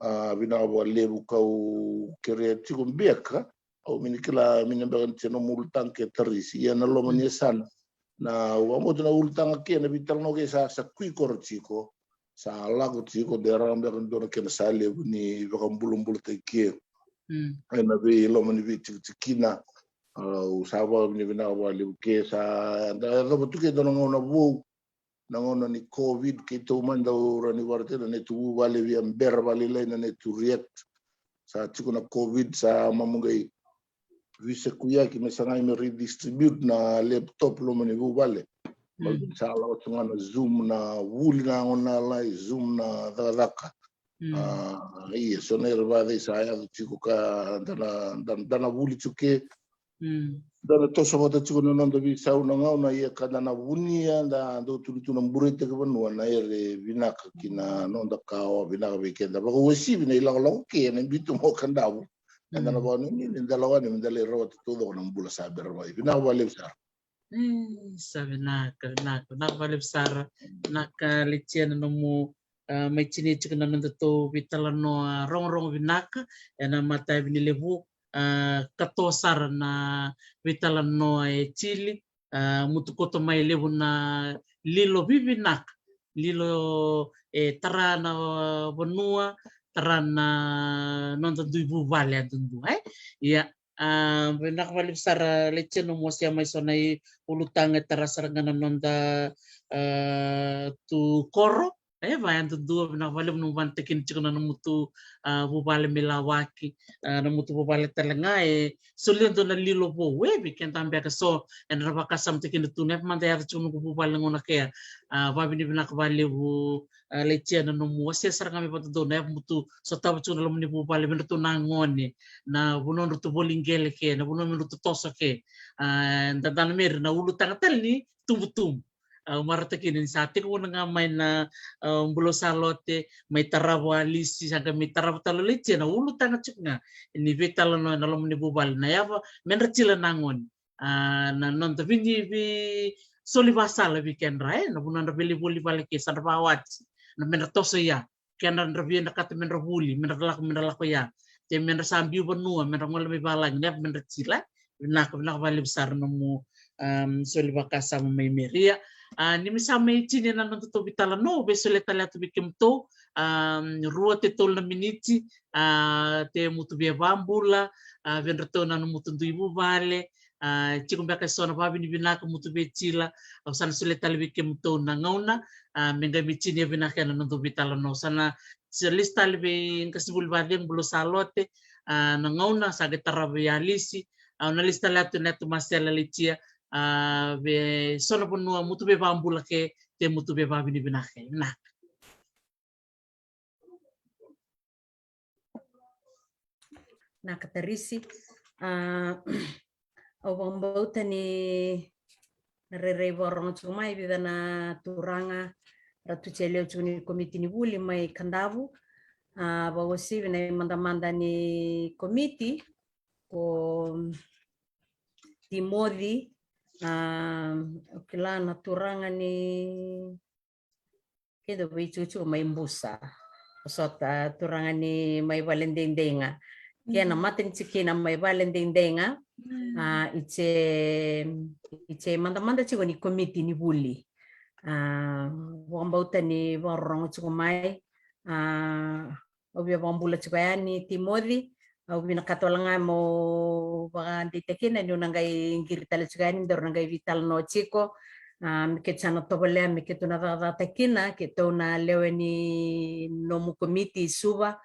A, vinaka vakalevu kau kerea tiko beka, au mini kila mini beka ni se nomu ulutaga ke Tarisi, ia na loma ni yasana. Na au vakabauta na ulutaga ke na veitalanoa ke sa, sa kui koro tiko. Sa lako tiko de rawa beka dua na kena sa levu ni vakabulabulataki ke. Ena veiloma ni veitikitikina. Au sa vakavinavinaka vakalevu ke sa da yacova tu ke dua na gauna vou. Na gauna ni COVID keitou mada au rawa ni varaitaka na neitou vuvale via bera vakalailai na neitou react. Sa tiko na COVID sa mamu qai visekuyaki me sagai me redistribute na laptop loma ni vuvale. Sa lako tu ga na Zoom na vuli na gona lai, Zoom na cakacaka. A, ia so na era vacai sa yaco tiko ka da na, da, da na vuli tiko ke. Da na toso vata tiko na noda veisau na gauna ia ka da na vunia da dau tuli tu na bureitaki vanua na ere vinaka ki na noda kawa vinaka vei keda. Vakauasivi na ilakolako ke ena bitu mo kadavu. Eda na vakanuinui ni da lako yani me da lai rawata taucoko na bula sa bera mai. Vinaka vakalevu sara. Sa vinaka, vinaka, vinaka vakalevu sara. Vinaka Letia na nomu a, mai tinia tiko na nodatou veitalanoa rogorogo vinaka ena matayavi ni levu. A, katoa sara na veitalanoa e tili, a, mutu koto mai levu na lilo vivinaka, lilo e tara na vanua, tara na noda dui vuvale yadudua e. Ia, a, vinaka vakalevu sara Letia nomu wasea mai so na iulutaga e tara sara ga na noda, a, tu koro. E vakayadudua, vinaka vakalevu nomu vakayagataka tiko na nomu tu, a, vuvale me lawaki, a, nomu tu vuvale tale ga e solia dua na lilo vou e vei keda beka so ena vakasamataka kina tu na yapa mada yaco tiko noqu vuvale na gauna kea. A, vakavinavinaka vakalevu, a, Letia na nomu wasea sara ga me vakadodonu na yapa mutu sotava tiko na loma ni vuvale vei dratou na gone, na vanua dratou voli qele ke, na vanua me dratou toso ke. A, dadana meri na ulutaga tale ni tubutubu. A, au marautaka kina ni sa tekivu ga mai na, a, Bulou Salote, mai tarava Alisi, sa qai mai tarava tale Letia na ulutaga tiko ga ni veitalanoa ena loma ni vuvale na yava me dra tila na gone. A, na noda vini vei soli vasala vei kedra e na vanua dra veli voli vale ke sa dra vawati na me dra toso ia. Kedra dra via dra kata me dra vuli, me dra lako, me dra lako ia. Te me dra sa biu vanua me dra gole mai valagi na yava me dra tila. Vinaka, vinaka vakalevu sara nomu, am, soli vakasama mai Meria. A, ni me sa mai tinia na nodatou veitalanoa, vei solia tale atu vei kemutou, am, rua te tolu na miniti, a, te mutu via vabula, a, vei dratou na nomutou dui vuvale, a, tiko beka eso na vavinavinaka mutu via tila, au sa na solia tale vei kemutou na gauna, a, me qai mai tinia vinaka ena nodatou veitalanoa. Sa na, sa lesi tale vei qasenivuli vacegu Bulou Salote, a, na gauna sa qai tarava vei Alisi, a, au na lesi tale atu na yatu masela Letia, a, vei so na vanua mutu via vabula ke, te mutu via vavinavinaka, vinaka. Vinaka Tarisi. A, au vakabauta ni na rairai vakarorogo tiko mai vica na turaga ra tu e lewe tiko ni komiti ni vuli mai Kadavu. A, vakauasivi na imadamada ni komiti ko Timoci, a, au kila na turaga ni keda veitikotiko mai Busa. Sota turaga ni mai vale deidei ga. Kena mata ni tikina mai vale deidei ga. A, i te, i te madamada tiko ni komiti ni vuli. A, vakabauta ni vakarorogo tiko mai. A, au via vakabula tiko yani Timoci. Au vinakata wale ga mo vakadeitaka kina niu na qai qiri tale tiko yani daru na qai veitalanoa tiko. A, me keitou sa na tovolea me keitou na cakacakataka kina keitou na lewe ni nomu komiti i Suva.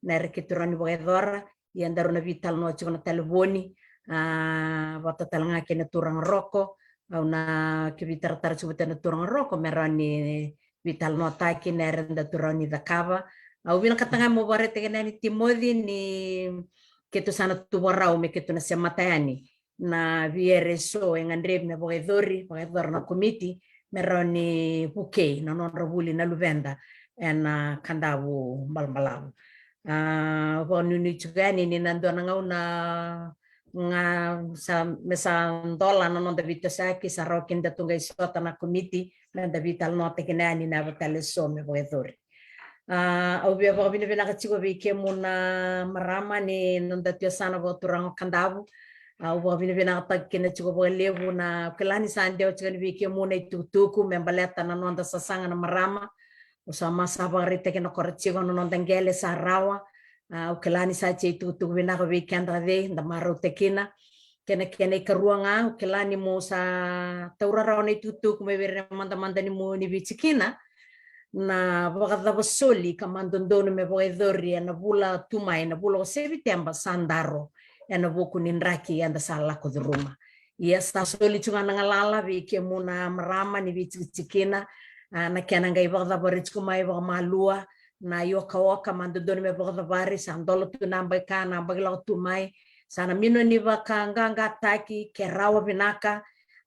Na era keitou rawa ni vakayacora ia daru na veitalanoa tiko na talevoni. A, vata tale ga kei na turaga Roko. Au na kevitaratara tiko vata na turaga Roko me rawa ni veitalanoataki na era da tu rawa ni cakava. Au vinakata ga mo vakaraitaka yani Timoci ni keitou sa na tu vakarau me keitou na semata yani na veiere eso e gadrevi me vakayacori, vakayacora na komiti me rawa ni vukei na nodra vuli na luveda ena Kadavu balabalavu. A, vakanuinui tiko yani ni na dua na gauna ga sa, me sa dola na noda veitosoyaki, sa rawa kina da tu qai sota na komiti me da veitalanoataki na yani na yava tale eso me vakayacori. A, au via vakavinavinaka tiko vei kemuna marama ni noda tu yasana vakaturaga o Kadavu. A, au vakavinavinakataka kina tiko vakalevu na, au kila ni sa dewa tiko yani vei kemuna itukutuku me baleta na noda sasaga na marama. Au sa masa vakaraitaki na kora tiko na noda qele sa rawa. A, au kila ni sa tei tukutuku vinaka vei keda cei da marautaka kina. Kena, kena ikarua ga, au kila ni mo sa taura rawa na itukutuku mai vei ira na madamada ni mo ni Viti kina na vakacava soli ka madodonu me vakayacori ena vula tu mai, na vula o Seviteba sa daro ena vuku ni draki eda sa lako curuma. Ia sa soli tu ga na galala vei kemuna marama ni veitikitikina, a, na kena qai vakacava rai tiko mai vakamalua, na iokaoka madodonu me vakacavari, sa dola tu na baika na baki lako tu mai, sa na mino ni vakaqaqataki ke rawa vinaka,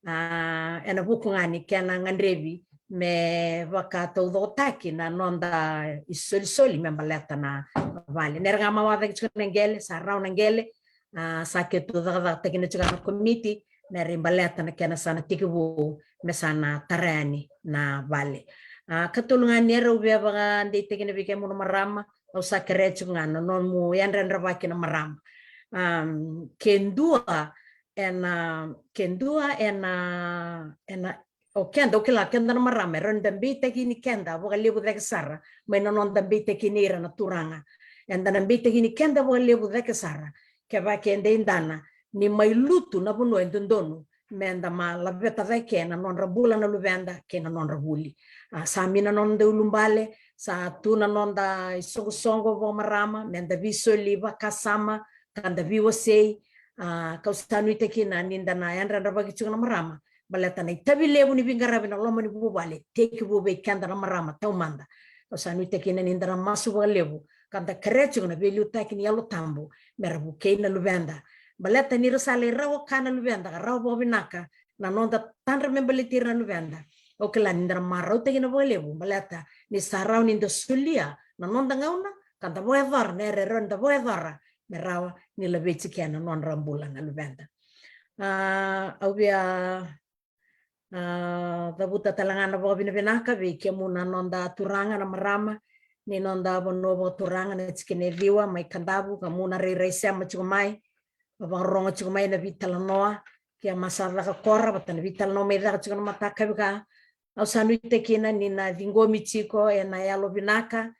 a, ena vuku ga ni kena gadrevi me vakataucokotaki na noda isolisoli me baleta na vale. Nera ga mawacaki tiko na qele, sa rawa na qele, a, sa keitou cakacakataki na tiko na komiti me ra baleta na kena sa na tekivu me sa na tara yani na vale. A, katolu ga ni era au via vakadeitaki na vei kemuna marama, au sa kerea tiko ga na nomu yadrayadravaki na marama. Am, ke dua ena, ke dua ena, ena, o keda, au kila keda na marama, e rawa ni da beitaki ni keda vakalevu cake sara mai na noda beitaki ni ira na turaga. Eda na beitaki ni keda vakalevu cake sara kevaka e daidana ni mai lutu na vanua e dodonu me da ma laveta cake na nodra bula na luveda kei na nodra vuli. A, sa mi na noda ulubale, sa tu na noda isoqosoqo vakamarama me da veisoli vakasama ka da veiwasei. A, kau sa nuitaki kina ni da na yadrayadravaki tiko na marama, baleta na itavi levu ni veiqaravi na loma ni vuvale tekivu vei keda na marama taumada. Kau sa nuitaki kina ni da na masu vakalevu ka da kerea tiko na veiliutaki ni Yalo Tabu me ra vukei na luveda. Baleta ni ra sa lai rawa ka na luveda ka rawa vakavinaka na noda tadra me baleti ira na luveda, au kila ni da na marautaki na vakalevu, baleta ni sa rawa ni da solia na noda gauna ka da vakayacora na era e rawa ni da vakayacora me rawa ni laveti kina na nodra bula na luveda. A, au via, a, cavuta tale ga na vakavinavinaka vei kemuna noda turaga na marama ni noda vanua vakaturaga na tikina e ciwa mai Kadavu, kemuna rairai sema tiko mai, vakarorogo tiko mai na veitalanoa, ke a masa caka kora vata na veitalanoa mai caka tiko na mataka vei ka. Au sa nuitaki kina ni na ciqomi tiko ena yalo vinaka,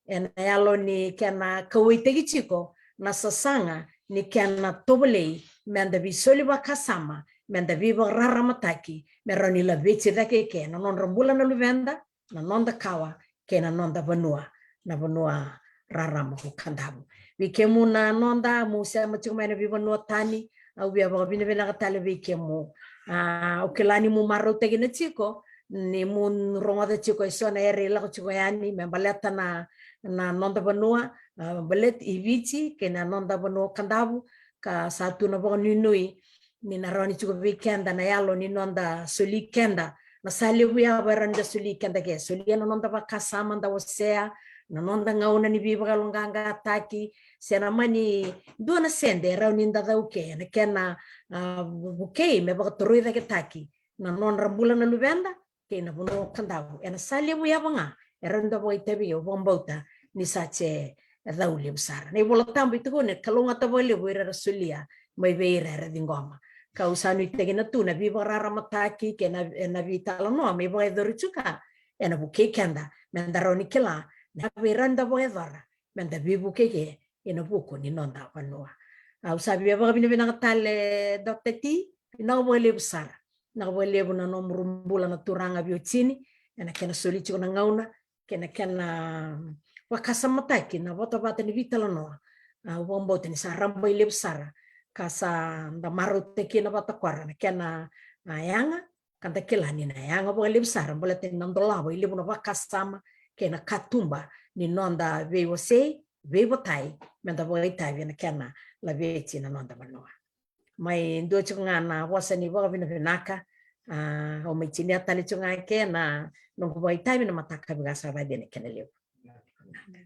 ena yalo ni kena kauwaitaki tiko na sasaga ni kena tovolei me da veisoli vakasama, me da veivakararamataki me rawa ni laveti cake ke na nodra bula na luveda, na noda kawa kei na noda vanua, na vanua rarama ko Kadavu. Vei kemuna noda mo sema tiko mai na veivanua tani, au via vakavinavinaka tale vei kemu. A, au kila ni mo marautaki na tiko ni mo rogoca tiko eso na era e lako tiko yani me baleta na, na noda vanua, a, baleta i Viti kei na noda vanua o Kadavu, ka sa tu na vakanuinui ni na rawa ni tiko vei keda na yalo ni noda soli keda. Na sa levu yawa e rawa ni da soli keda ke, solia na noda vakasama da wasea, na noda gauna ni veivakayaloqaqataki, se na mani dua na sede e rawa ni da cau ke, na kena, a, vukei me vakatoroi caketaki na nodra bula na luveda kei na vanua o Kadavu. Ena sa levu yawa ga e rawa ni da vakaitavi, au vakabauta ni sa tse cau levu sara. Na iVola Tabu e tukuna ni kalougata vakalevu ira era solia mai vei ira era ciqoma. Kau sa nuitaki na tu na veivakararamataki kei na, na veitalanoa mai vakayacori tiko ena vukei keda me da rawa ni kila na vei ira da vakayacora me da veivukei ke ena vuku ni noda vanua. Au sa via vakavinavinaka tale Doctor T, vinaka vakalevu sara. Vinaka vakalevu na nomu bula na turaga veiwatini ena kena soli tiko na gauna kei na kena vakasamataki na vatavata ni veitalanoa. Au vakabauta ni sa rabailevu sara ka sa da marautaki na vata kora na kena, a, yaga ka da kila ni na yaga vakalevu sara baleta ni na dolava e levu na vakasama kei na katuba ni noda veiwasei, veivotai, me da vakaitavi ena kena laveti na noda vanua. Mai dua tiko ga na vosa ni vakavinavinaka, a, au mai tinia tale tiko ga ke na noqu vakaitavi na mataka vaka sa vacina kena levu.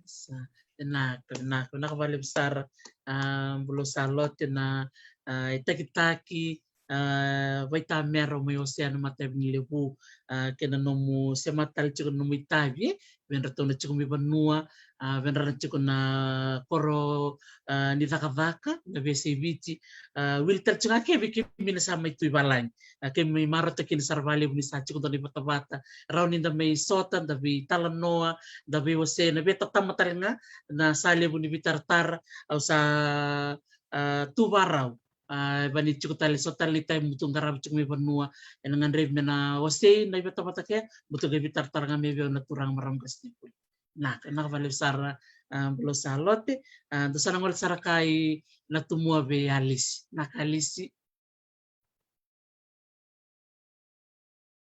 Sa, vinaka, vinaka, vinaka vakalevu sara, a, Bulo Salote na, a, itakitaki, a, vaitamera au mai wasea na matavi ni levu, a, kei na nomu sema tale tiko na nomu itavi, e, vei dratou na tiko mai vanua, a, vei dra na tiko na koro, a, ni cakacaka, na veiyasai Viti, a, wili tale tiko ga ke vei kemi na sa mai tu i valagi. A, kemi mai marautaka kina sara vakalevu ni sa tiko dua na ivatavata, rawa ni da mai sota, da veitalanoa, da veiwasei, na veitatama tale ga, na sa levu ni veitaratara, au sa, a, tu varau. A, vani tiko tale so tale ni taimi mutu qaravi tiko mai vanua, ena gadrevi me na wasei na ivatavata ke, mutu qai veitaratara ga mai vei au na turaga marama qase ni vuli. Naka, naka vakalevu sara, a, Bulo Salote, a, da sa na gole sara ka i na tumua vei Alisi. Naka Alisi.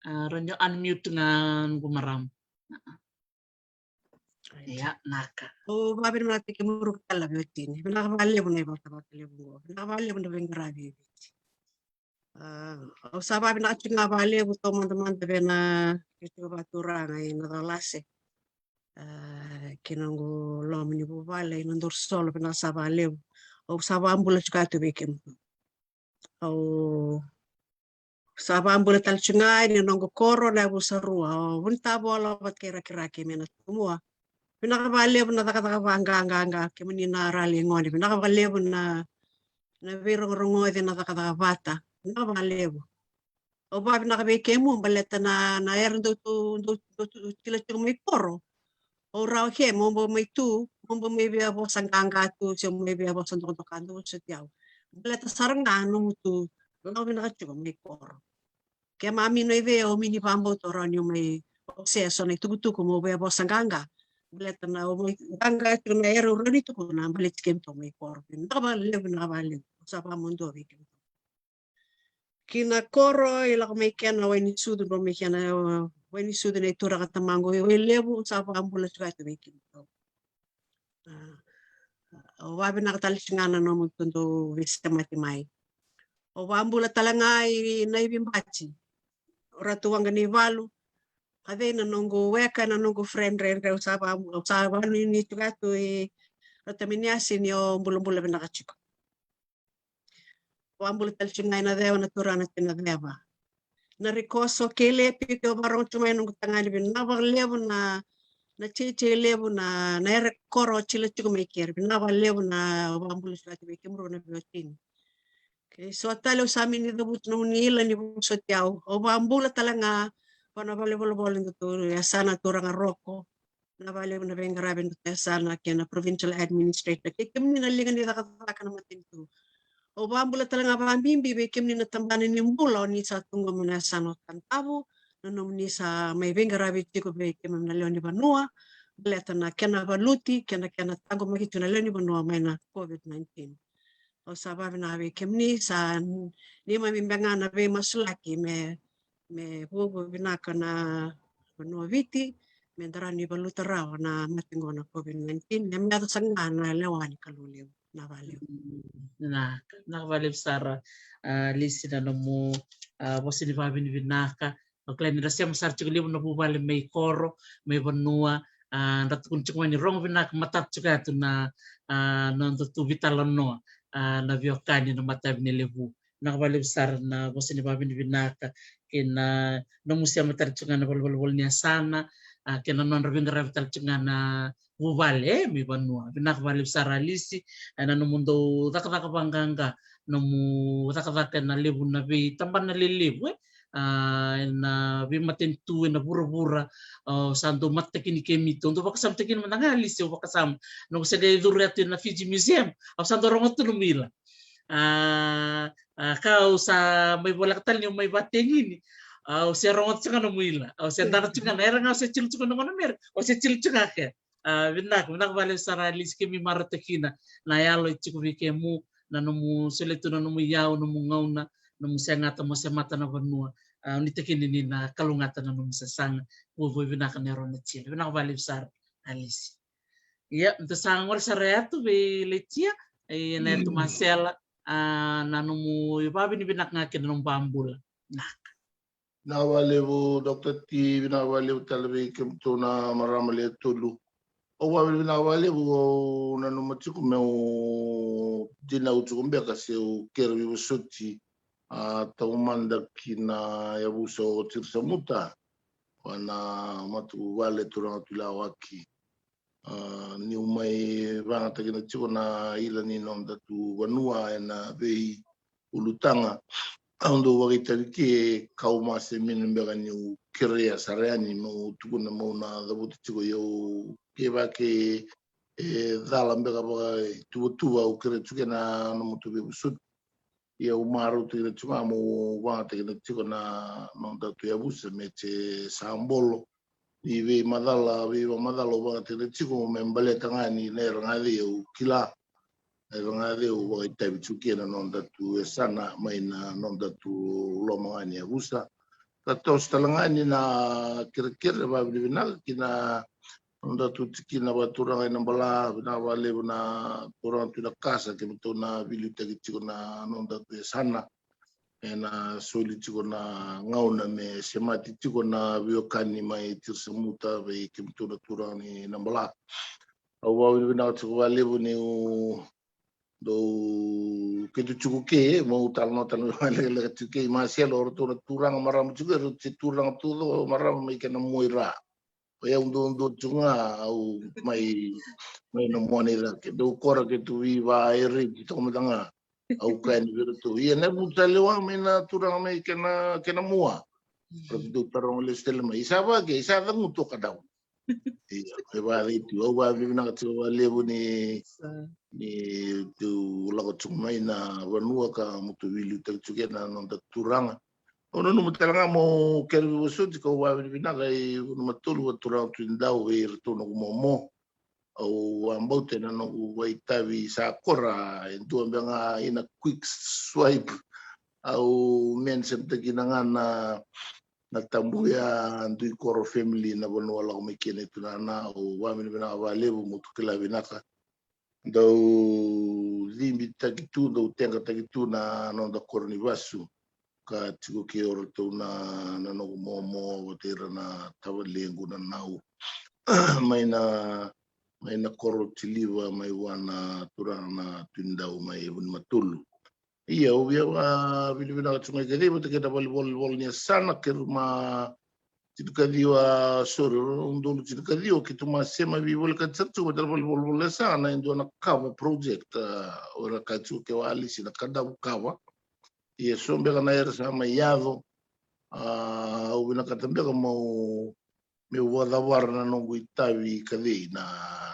A, rawa ni o unmute ga noqu marama. Ia, naka. Au vakavinavinakataki kemuru ka tale na veiwatini. Vinaka vakalevu na ivatavata levu qo. Vinaka vakalevu na veiqaravi e Viti. A, au sa vakavinavinaka tiko ga vakalevu taumada mada vei na keitou vakaturaga i na Calase. A, kei na noqu loma ni vuvale i na Dorosolo, vinaka sara vakalevu. Au sa vakabula tiko ga tu vei kemudou. Au sa vakabula tale tiko ga ena noqu koro na yavusa rua, o Vunitavola vata kei Rakiraki mai na Tumua. Vinaka vakalevu na cakacaka vaqaqaqa, kemuni na rali gone. Vinaka vakalevu na, na veirogorogoci na cakacaka vata. Vinaka vakalevu. Au vakavinavinaka vei kemu baleta na, na era dou tu, dou, dou tu, tila tiko mai koro. Au rawa ke mo bau mai tu, mo bau mai via vosa qaqa tu, se mai via vosa dokadoka, dou vosoti au. Baleta sara ga nomu tu, au vinaka tiko mai koro. Keimami na i vei au mini vakabauta au rawa niu mai, o se so na itukutuku mo via vosa qaqa. Baleta na au mai qaqa tiko na era au rawa ni tukuna, baleti kemudou mai koro. Vinaka vakalevu, vinaka vakalevu. Au sa vakamudou vei kemudou. Ki na koro e lako mai kina o Wainisucu, drau mai kina o Wainisucu na ituraga tamaqu e Wailevu, sa vakabula tiko ga tu vei kemudou. A, au vakavinavinaka tale tiko ga na nomudou veisemati mai. Au vakabula tale ga i Naivibati, o Ratu Waqanivalu, ka vei na noqu weka, na noqu friend dredre, au sa vaka, au sa vakanuinui tiko ga tu i Ratu Miniasi ni o bulabula vinaka tiko. Vakabula tale tiko ga i Naceva na turaga na Tinaceva. Na Rikoso kei Lepi, kei o vakarogo tiko mai noqu tagane, vinaka vakalevu na, na tete levu na, na era koro tila tiko mai keri. Vinaka vakalevu na vakabula tiko ga tu vei kemudou na veiwatini. Kei so tale au sa mini cavuta nomuni ila ni vosoti au. Au vakabula tale ga vua na valenivolavola ni datou yasana Turaga Roko. Vinaka vakalevu na veiqaravi ni datou yasana kei na provincial administrator kei kemuni na liga ni cakacaka na matanitu. Au vakabula tale ga vakabibi vei kemuni na tabana ni bula o ni sa tu qo mai na yasana o Tatavu, na nomuni sa mai veiqaravi tiko vei keimami na lewe ni vanua baleta na kena valuti kei na kena taqomaki tiko na lewe ni vanua mai na COVID nineteen. Au sa vakavinavinaka vei kemuni, sa neimami beka ga na veimasulaki me, me vuavuai vinaka na vanua o Viti, me da rawa ni valuta rawa na mate qo na COVID nineteen, me yaco sara ga na lewa ni Kalou levu. Vinaka vakalevu. Vinaka, vinaka vakalevu sara, a, Lisi na nomu, a, vosa ni vakavinavinaka. Au kila ni ra sema sara tiko levu na vuvale mai koro, mai vanua, a, da tukuna tiko mai ni rogo vinaka matata tiko ga tu na, a, noda tu veitalanoa, a, na veiwekani na matavi ni levu. Vinaka vakalevu sara na vosa ni vakavinavinaka kei na nomu sema tale tiko ga na valenivolavola ni yasana, a, kei na nodra veiqaravi tale tiko ga na vuvale, e, mai vanua. Vinaka vakalevu sara Alisi, e, na nomudou cakacaka vaqaqa, nomu cakacaka ena levu na veitabana lelevu, e, a, ena veimatanitu, ena vuravura, au sa dau matataki ni kemitou, dau vakasamataki ni mada ga Alisi, au vakasama. Noqu sa qai curu tu ena Fiji Museum, au sa dau rogo tu nomu ila. A, a, ka au sa mai voleka tale niu mai vategini, au se rogo tu ga nomu ila, au se dara tu ga na era ga au se tilo tu ga na gone mere, au se tilo tu ga ke. A, vinaka, vinaka vakalevu sara Alisi, keimami marautaka kina na yalo e tiko vei kemu, na nomu solia tu na nomu iyau, nomu gauna, nomu segata mo semata na vanua. A, ni takini ni na kalougata na nomu sasaga. Vuavui vinaka na yaro na tina. Vinaka vakalevu sara, Alisi. Ia, da sa gole sara yatu vei Letia, e, na yatu Masela, a, na nomu ivavinavinaka ga kei na nomu babula. Naka. Vinaka vakalevu, Doctor T, vinaka vakalevu tale vei kemudou na marama lewe tolu. Au vakavinavinaka vakalevu, au nanuma tiko meu dinau tiko beka se u kere veivosoti, a, taumada ki na yavusa o Tirisamuta, vua na matavuvale Turaga Tuilawaki. A, niu mai vakayagataki tiko na ila ni noda tu vanua ena veiulutaga, au dau vakaitavi ke kau mase mina beka niu kerea sara yani meu tukuna meu na cavuta tiko, au kevaka e cala beka vakaituvatuva au kerea tiko na nomutou veivosoti. Ia au marautaka tiko ga meu vakayagataka tiko na noda tu yavusa me se sa bolo. Ni veimacala, veivakamacala au vakayagataka tiko me baleta ga ni na era ga cei au kila. Na era ga cei au vakaitavi tiko kei na noda tu yasana mai na noda tu loma ga ni yavusa. Ka toso tale ga ni na kerekere vakavinavinaka ki na noda tu tikina vakaturaga i Nabala, vinaka vakalevu na turaga tu na kasa, kemudou na veiliutaki tiko na noda tu yasana. Ena soli tiko na gauna me semati tiko na veiwekani mai Tirisamuta vei kemudou na turaga ni Nabala. Au vakavinavinaka tiko vakalevu niu dou keitou tiko ke, meu talanoa tale vakalekaleka tiko ke i Masela, o ratou na turaga marama tiko, eratou se turaga tu co marama mai kena mua i ra. O yau dodonu tiko ga au mai, mai na mua ni cake. Dou kora keitou veivaereti toka mada ga. Au kaya ni vei iratou, ia na vu tale wa mai na turaga mai kena, kena mua. Ratou dau taroga lesu tale mai, i sa vake, i sa cagutu o Kadau. Ia, e vacei tu, au vakavinavinaka tiko vakalevu ni, ni dou lako tiko mai na vanua ka mo tu veiliutaki tiko kei na noda turaga. Au nanuma tale ga mo kere veivosoti ka au vakavinavinaka i Vunamatolu, vakaturaga Tuidau, vei iratou noqu momo. Au vakabauta ena noqu vakaitavi sa kora e dua beka ga ina quick swipe. Au mention takina ga na, na Tabuya Duikoro family na vanua lako mai kina i Tunana, au vakavinavinaka vakalevu mo tu kila vinaka. Dau cibitaki tu, dau teqataki tu na noda koro ni vasu. Ka tiko kei o ratou na, na noqu momo, vata ira na tavalequ na nau. Mai na, mai na koro tiliva, mai vua na turaga na Tuidau mai Vunamatolu. Ia, au via vakavinavinaka tiko ga i kacei vata kei na valenivolavola ni yasana, keirau ma tinikaciwa, sorry, rua na udolu tinikaciwa, keitou ma sema veivolekati sara tiko vata na valenivolavola ni yasana e dua na kava project, a, o ira kaya tiko ke o Alisi na Kadavu kava. Ia so beka na era sa mai yaco, a, au vinakata beka meu meu vakacavara na noqu itavi i kacei na,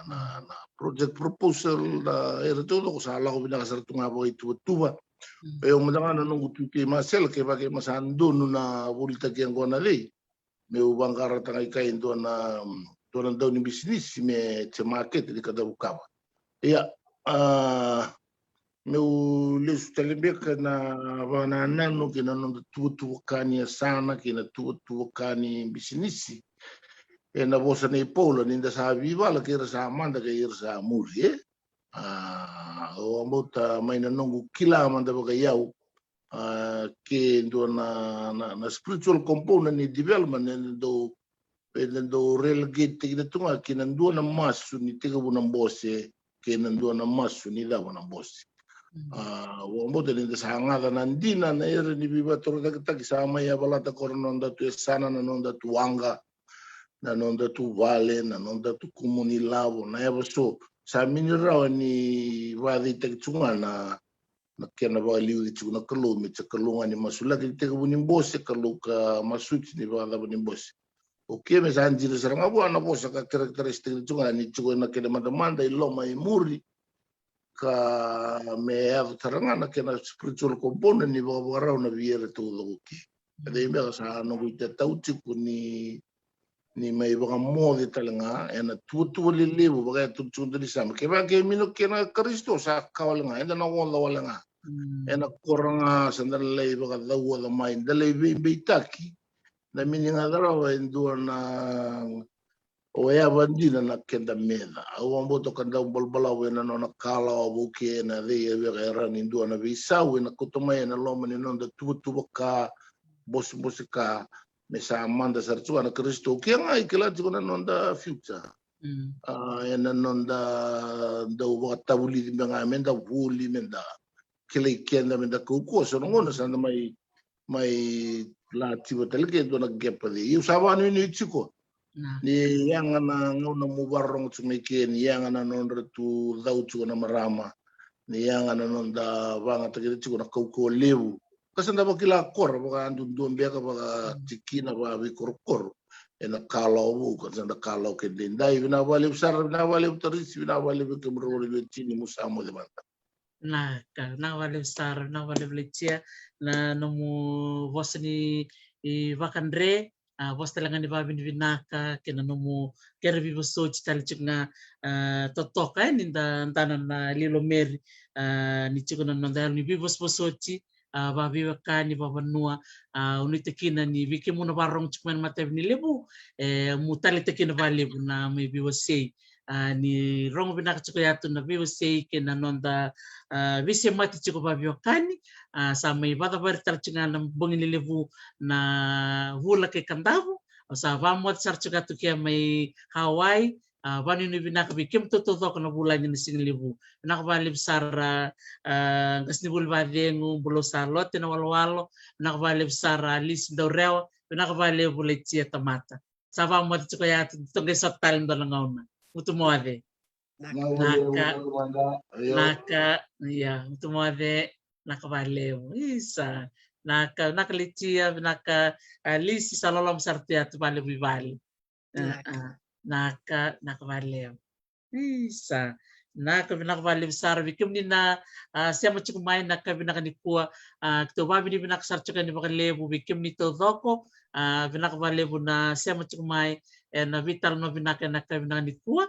na, na project proposal, na era taucoko sa lako vinaka sara tu ga vakaituvatuva. Mm. E au mada ga na noqu tu kei Masela, kevaka e ma sa donu na volitaki yaqona cei, meu vaqarata ga i kai e dua na, dua na dau ni bisinisi me se makete ni Kadavu kava. Ia, a, meu lesu tale beka na vakanananu kei na noda tuvatuvaka ni yasana kei na tuvatuvaka ni bisinisi. Ena vosa nei Paula, ni da sa veivala kei ira sa mada kei ira sa muri, e? A, au vakabauta mai na noqu kila mada vakaiyau, a, ke dua na, na, na spiritual component ni development, ena dau, ena dau relegate-taki tu ga kei na dua na masu ni tekivu na bose, kei na dua na masu ni cava na bose. Mm. A, au vakabauta ni da sa gaca na dina na ere ni veivakatorocaketaki sa mai yavalata ko na noda tu yasana, na noda tu waqa, na noda tu vale, na noda tu kumuni lavo, na yava so. Sa mini rawa ni vakaceitaki tu ga na na kena vakaliuci tiko na Kalou, me tiko Kalou ga ni masulaki ni tekivu ni bose, Kalou ka masuti ni vakacava ni bose. Okay, me sa dina sara ga vua na vosa ka characterize-taki tiko ga ni tiko ena kena madamada i loma i muri. Ka me yaco sara ga na kena spiritual component ni vakavakarau na veiere taucoko ke. Kei beka sa noqu itatau tiko ni ni mai vakamoce tale ga ena tuvatuva lelevu vakayaco tiko dua ni same. Kevaka e mini kena Karisito sa ka wale ga, eda na oca wale ga. Mm. Ena koro ga sa da lai vakacauoca mai, da lai veibeitaki. Da mini ga carawa e dua na, o yava dina na keda meca. Au vakabauta ka dau balabalavu ena nona kalawa vou ke ena cei e veka e rawa ni dua na veisau ena kauta mai ena loma ni noda tuvatuva ka, bosebose ka, me sa mada sara tiko na Karisito. Ke ga e kila tiko na noda future. Mm. A, ena noda dau vakatavulici me ga, me da vuli, me da kilai keda, me da kaukauwa. So na gauna sa da mai, mai lativa tale ke dua na gepa cei. Io, sa vakanuinui tiko. Na. Ni yaga na gauna mo vakarorogo tiko mai ke, ni yaga na nodra tu cau tiko na marama. Ni yaga na noda vagataki tiko na kaukauwa levu. Ka sa da vakila kora, vakadudua beka, vakatikina, vakaveikorokoro. Ena kalawa vou, ka sa da kalawa ke daidai. Vinaka vakalevu sara, vinaka vakalevu Tarisi, vinaka vakalevu kemudrau na veiwatini, mo sa moce mada. Naka, vinaka vakalevu sara, vinaka vakalevu Letia, na nomu vosa ni, i, vakadre, a, vosa tale ga ni vakavinavinaka, kei na nomu kere veivosoti tale tiko ga, a, totoka, e, ni da, dana na Lilomeri, a, ni tiko na noda yalo ni veivosovosoti, a, vakaveiwekani, vakavanua, a, au nuitaka kina ni vei kemuni na vakarorogo tiko mai na mataveilelevu, e, mo taleitaka kina vakalevu na mai veiwasei. A, ni rogo vinaka tiko yatu na veiwasei kei na noda, a, veisemati tiko vakaveiwekani, a, sa mai vakacavari tale tiko ga na bogi lelevu na Vula kei Kadavu, au sa vakamoce sara tiko yatu ke mai Hawaii, a, vakanuinui vinaka vei kemudou taucoko na vulagi na siga levu. Vinaka vakalevu sara, a, qasenivuli vakacegu, Bulou Salote na walowalo, vinaka vakalevu sara Alisi Daurewa, vinaka vakalevu Letia Tamata. Sa vakamoce tiko yatu, tou qai sota tale dua na gauna. Mutu moce. Naka. Naka, ia, mutu moce, naka vakalevu. Isa, naka, naka Letia, vinaka, a, Lisi, sa loloma sara tu yatu vakalevu i vale. A, a, naka, naka vakalevu. Isa, naka, vinaka vakalevu sara vei kemuni na, a, sema tiko mai na ka vinaka nikua, a, keitou vakavinavinaka sara tiko yani vakalevu vei kemuni taucoko, a, vinaka vakalevu na sema tiko mai, ena veitalanoa vinaka ena ka vinaka nikua.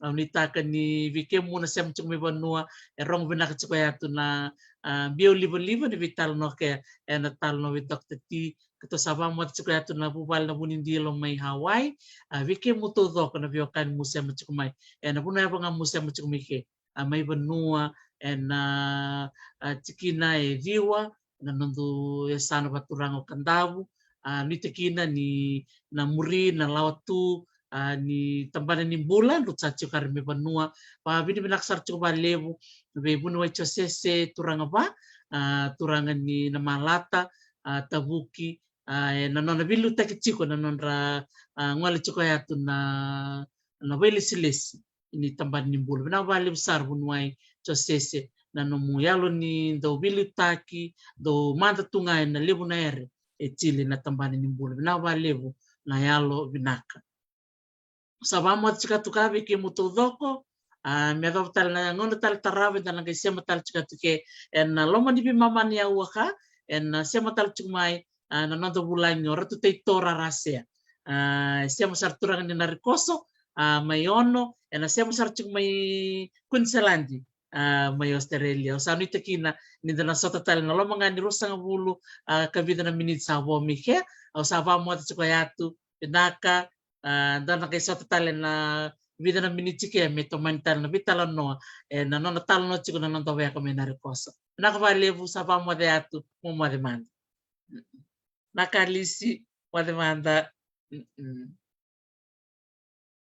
Au nuitaka ni vei kemuni na sema tiko mai vanua, e rogo vinaka tiko yatu na, a, biau livaliva ni veitalanoa ke, ena talanoa vei Doctor T, keitou sa vakamoce tiko yatu na vuvale na Vunidilo mai Hawaii, a, vei kemudou taucoko na veiwekani mo sema tiko mai, ena vanua yava ga mo sema tiko mai ke, a, mai vanua, ena, a, tikina e ciwa, na noda yasana vakaturaga o Kadavu, a, nuitaka kina ni na muri na lawa tu, a, ni tabana ni bula, drau sa tiko kari mai vanua, vakavinavinaka sara tiko vakalevu vei vuniwai Josese Turagava, a, turaga ni Namalata, a, Tavuki, a, ena nona veiliutaki tiko na nodra, a, gole tiko yatu na, na vailesilesi ni tabana ni bula. Vinaka vakalevu sara vuniwai Josese, na nomu yalo ni dau veiliutaki, dau mada tu ga ena levu na ere e tili na tabana ni bula. Vinaka vakalevu na yalo vinaka. Sa vakamoce tiko yatu ka vei kemudou taucoko, a, me yacova tale na gauna tale tarava eda na qai sema tale tiko yatu ke ena loma ni veimama ni aua ka, ena sema tale tiko mai, a, na noda vulagi o Ratu Taito Rarasea. A, e sema sara turaga ni Narekoso, a, mai Ono, ena sema sara tiko mai Queensland, a, mai Australia. Au sa nuitaka kina ni da na sota tale na loma ga ni ruasagavulu, a, ka vica na miniti sa vo mai ke. Au sa vakamoce tiko yatu, vinaka, a, da na qai sota tale na vica na miniti ke me tomani tale na veitalanoa, ena nona talanoa tiko na noda weka mai Narekoso. Vinaka vakalevu, sa vakamoce yatu, mo moce mada. Naka Alisi, moce mada. Mm-mm.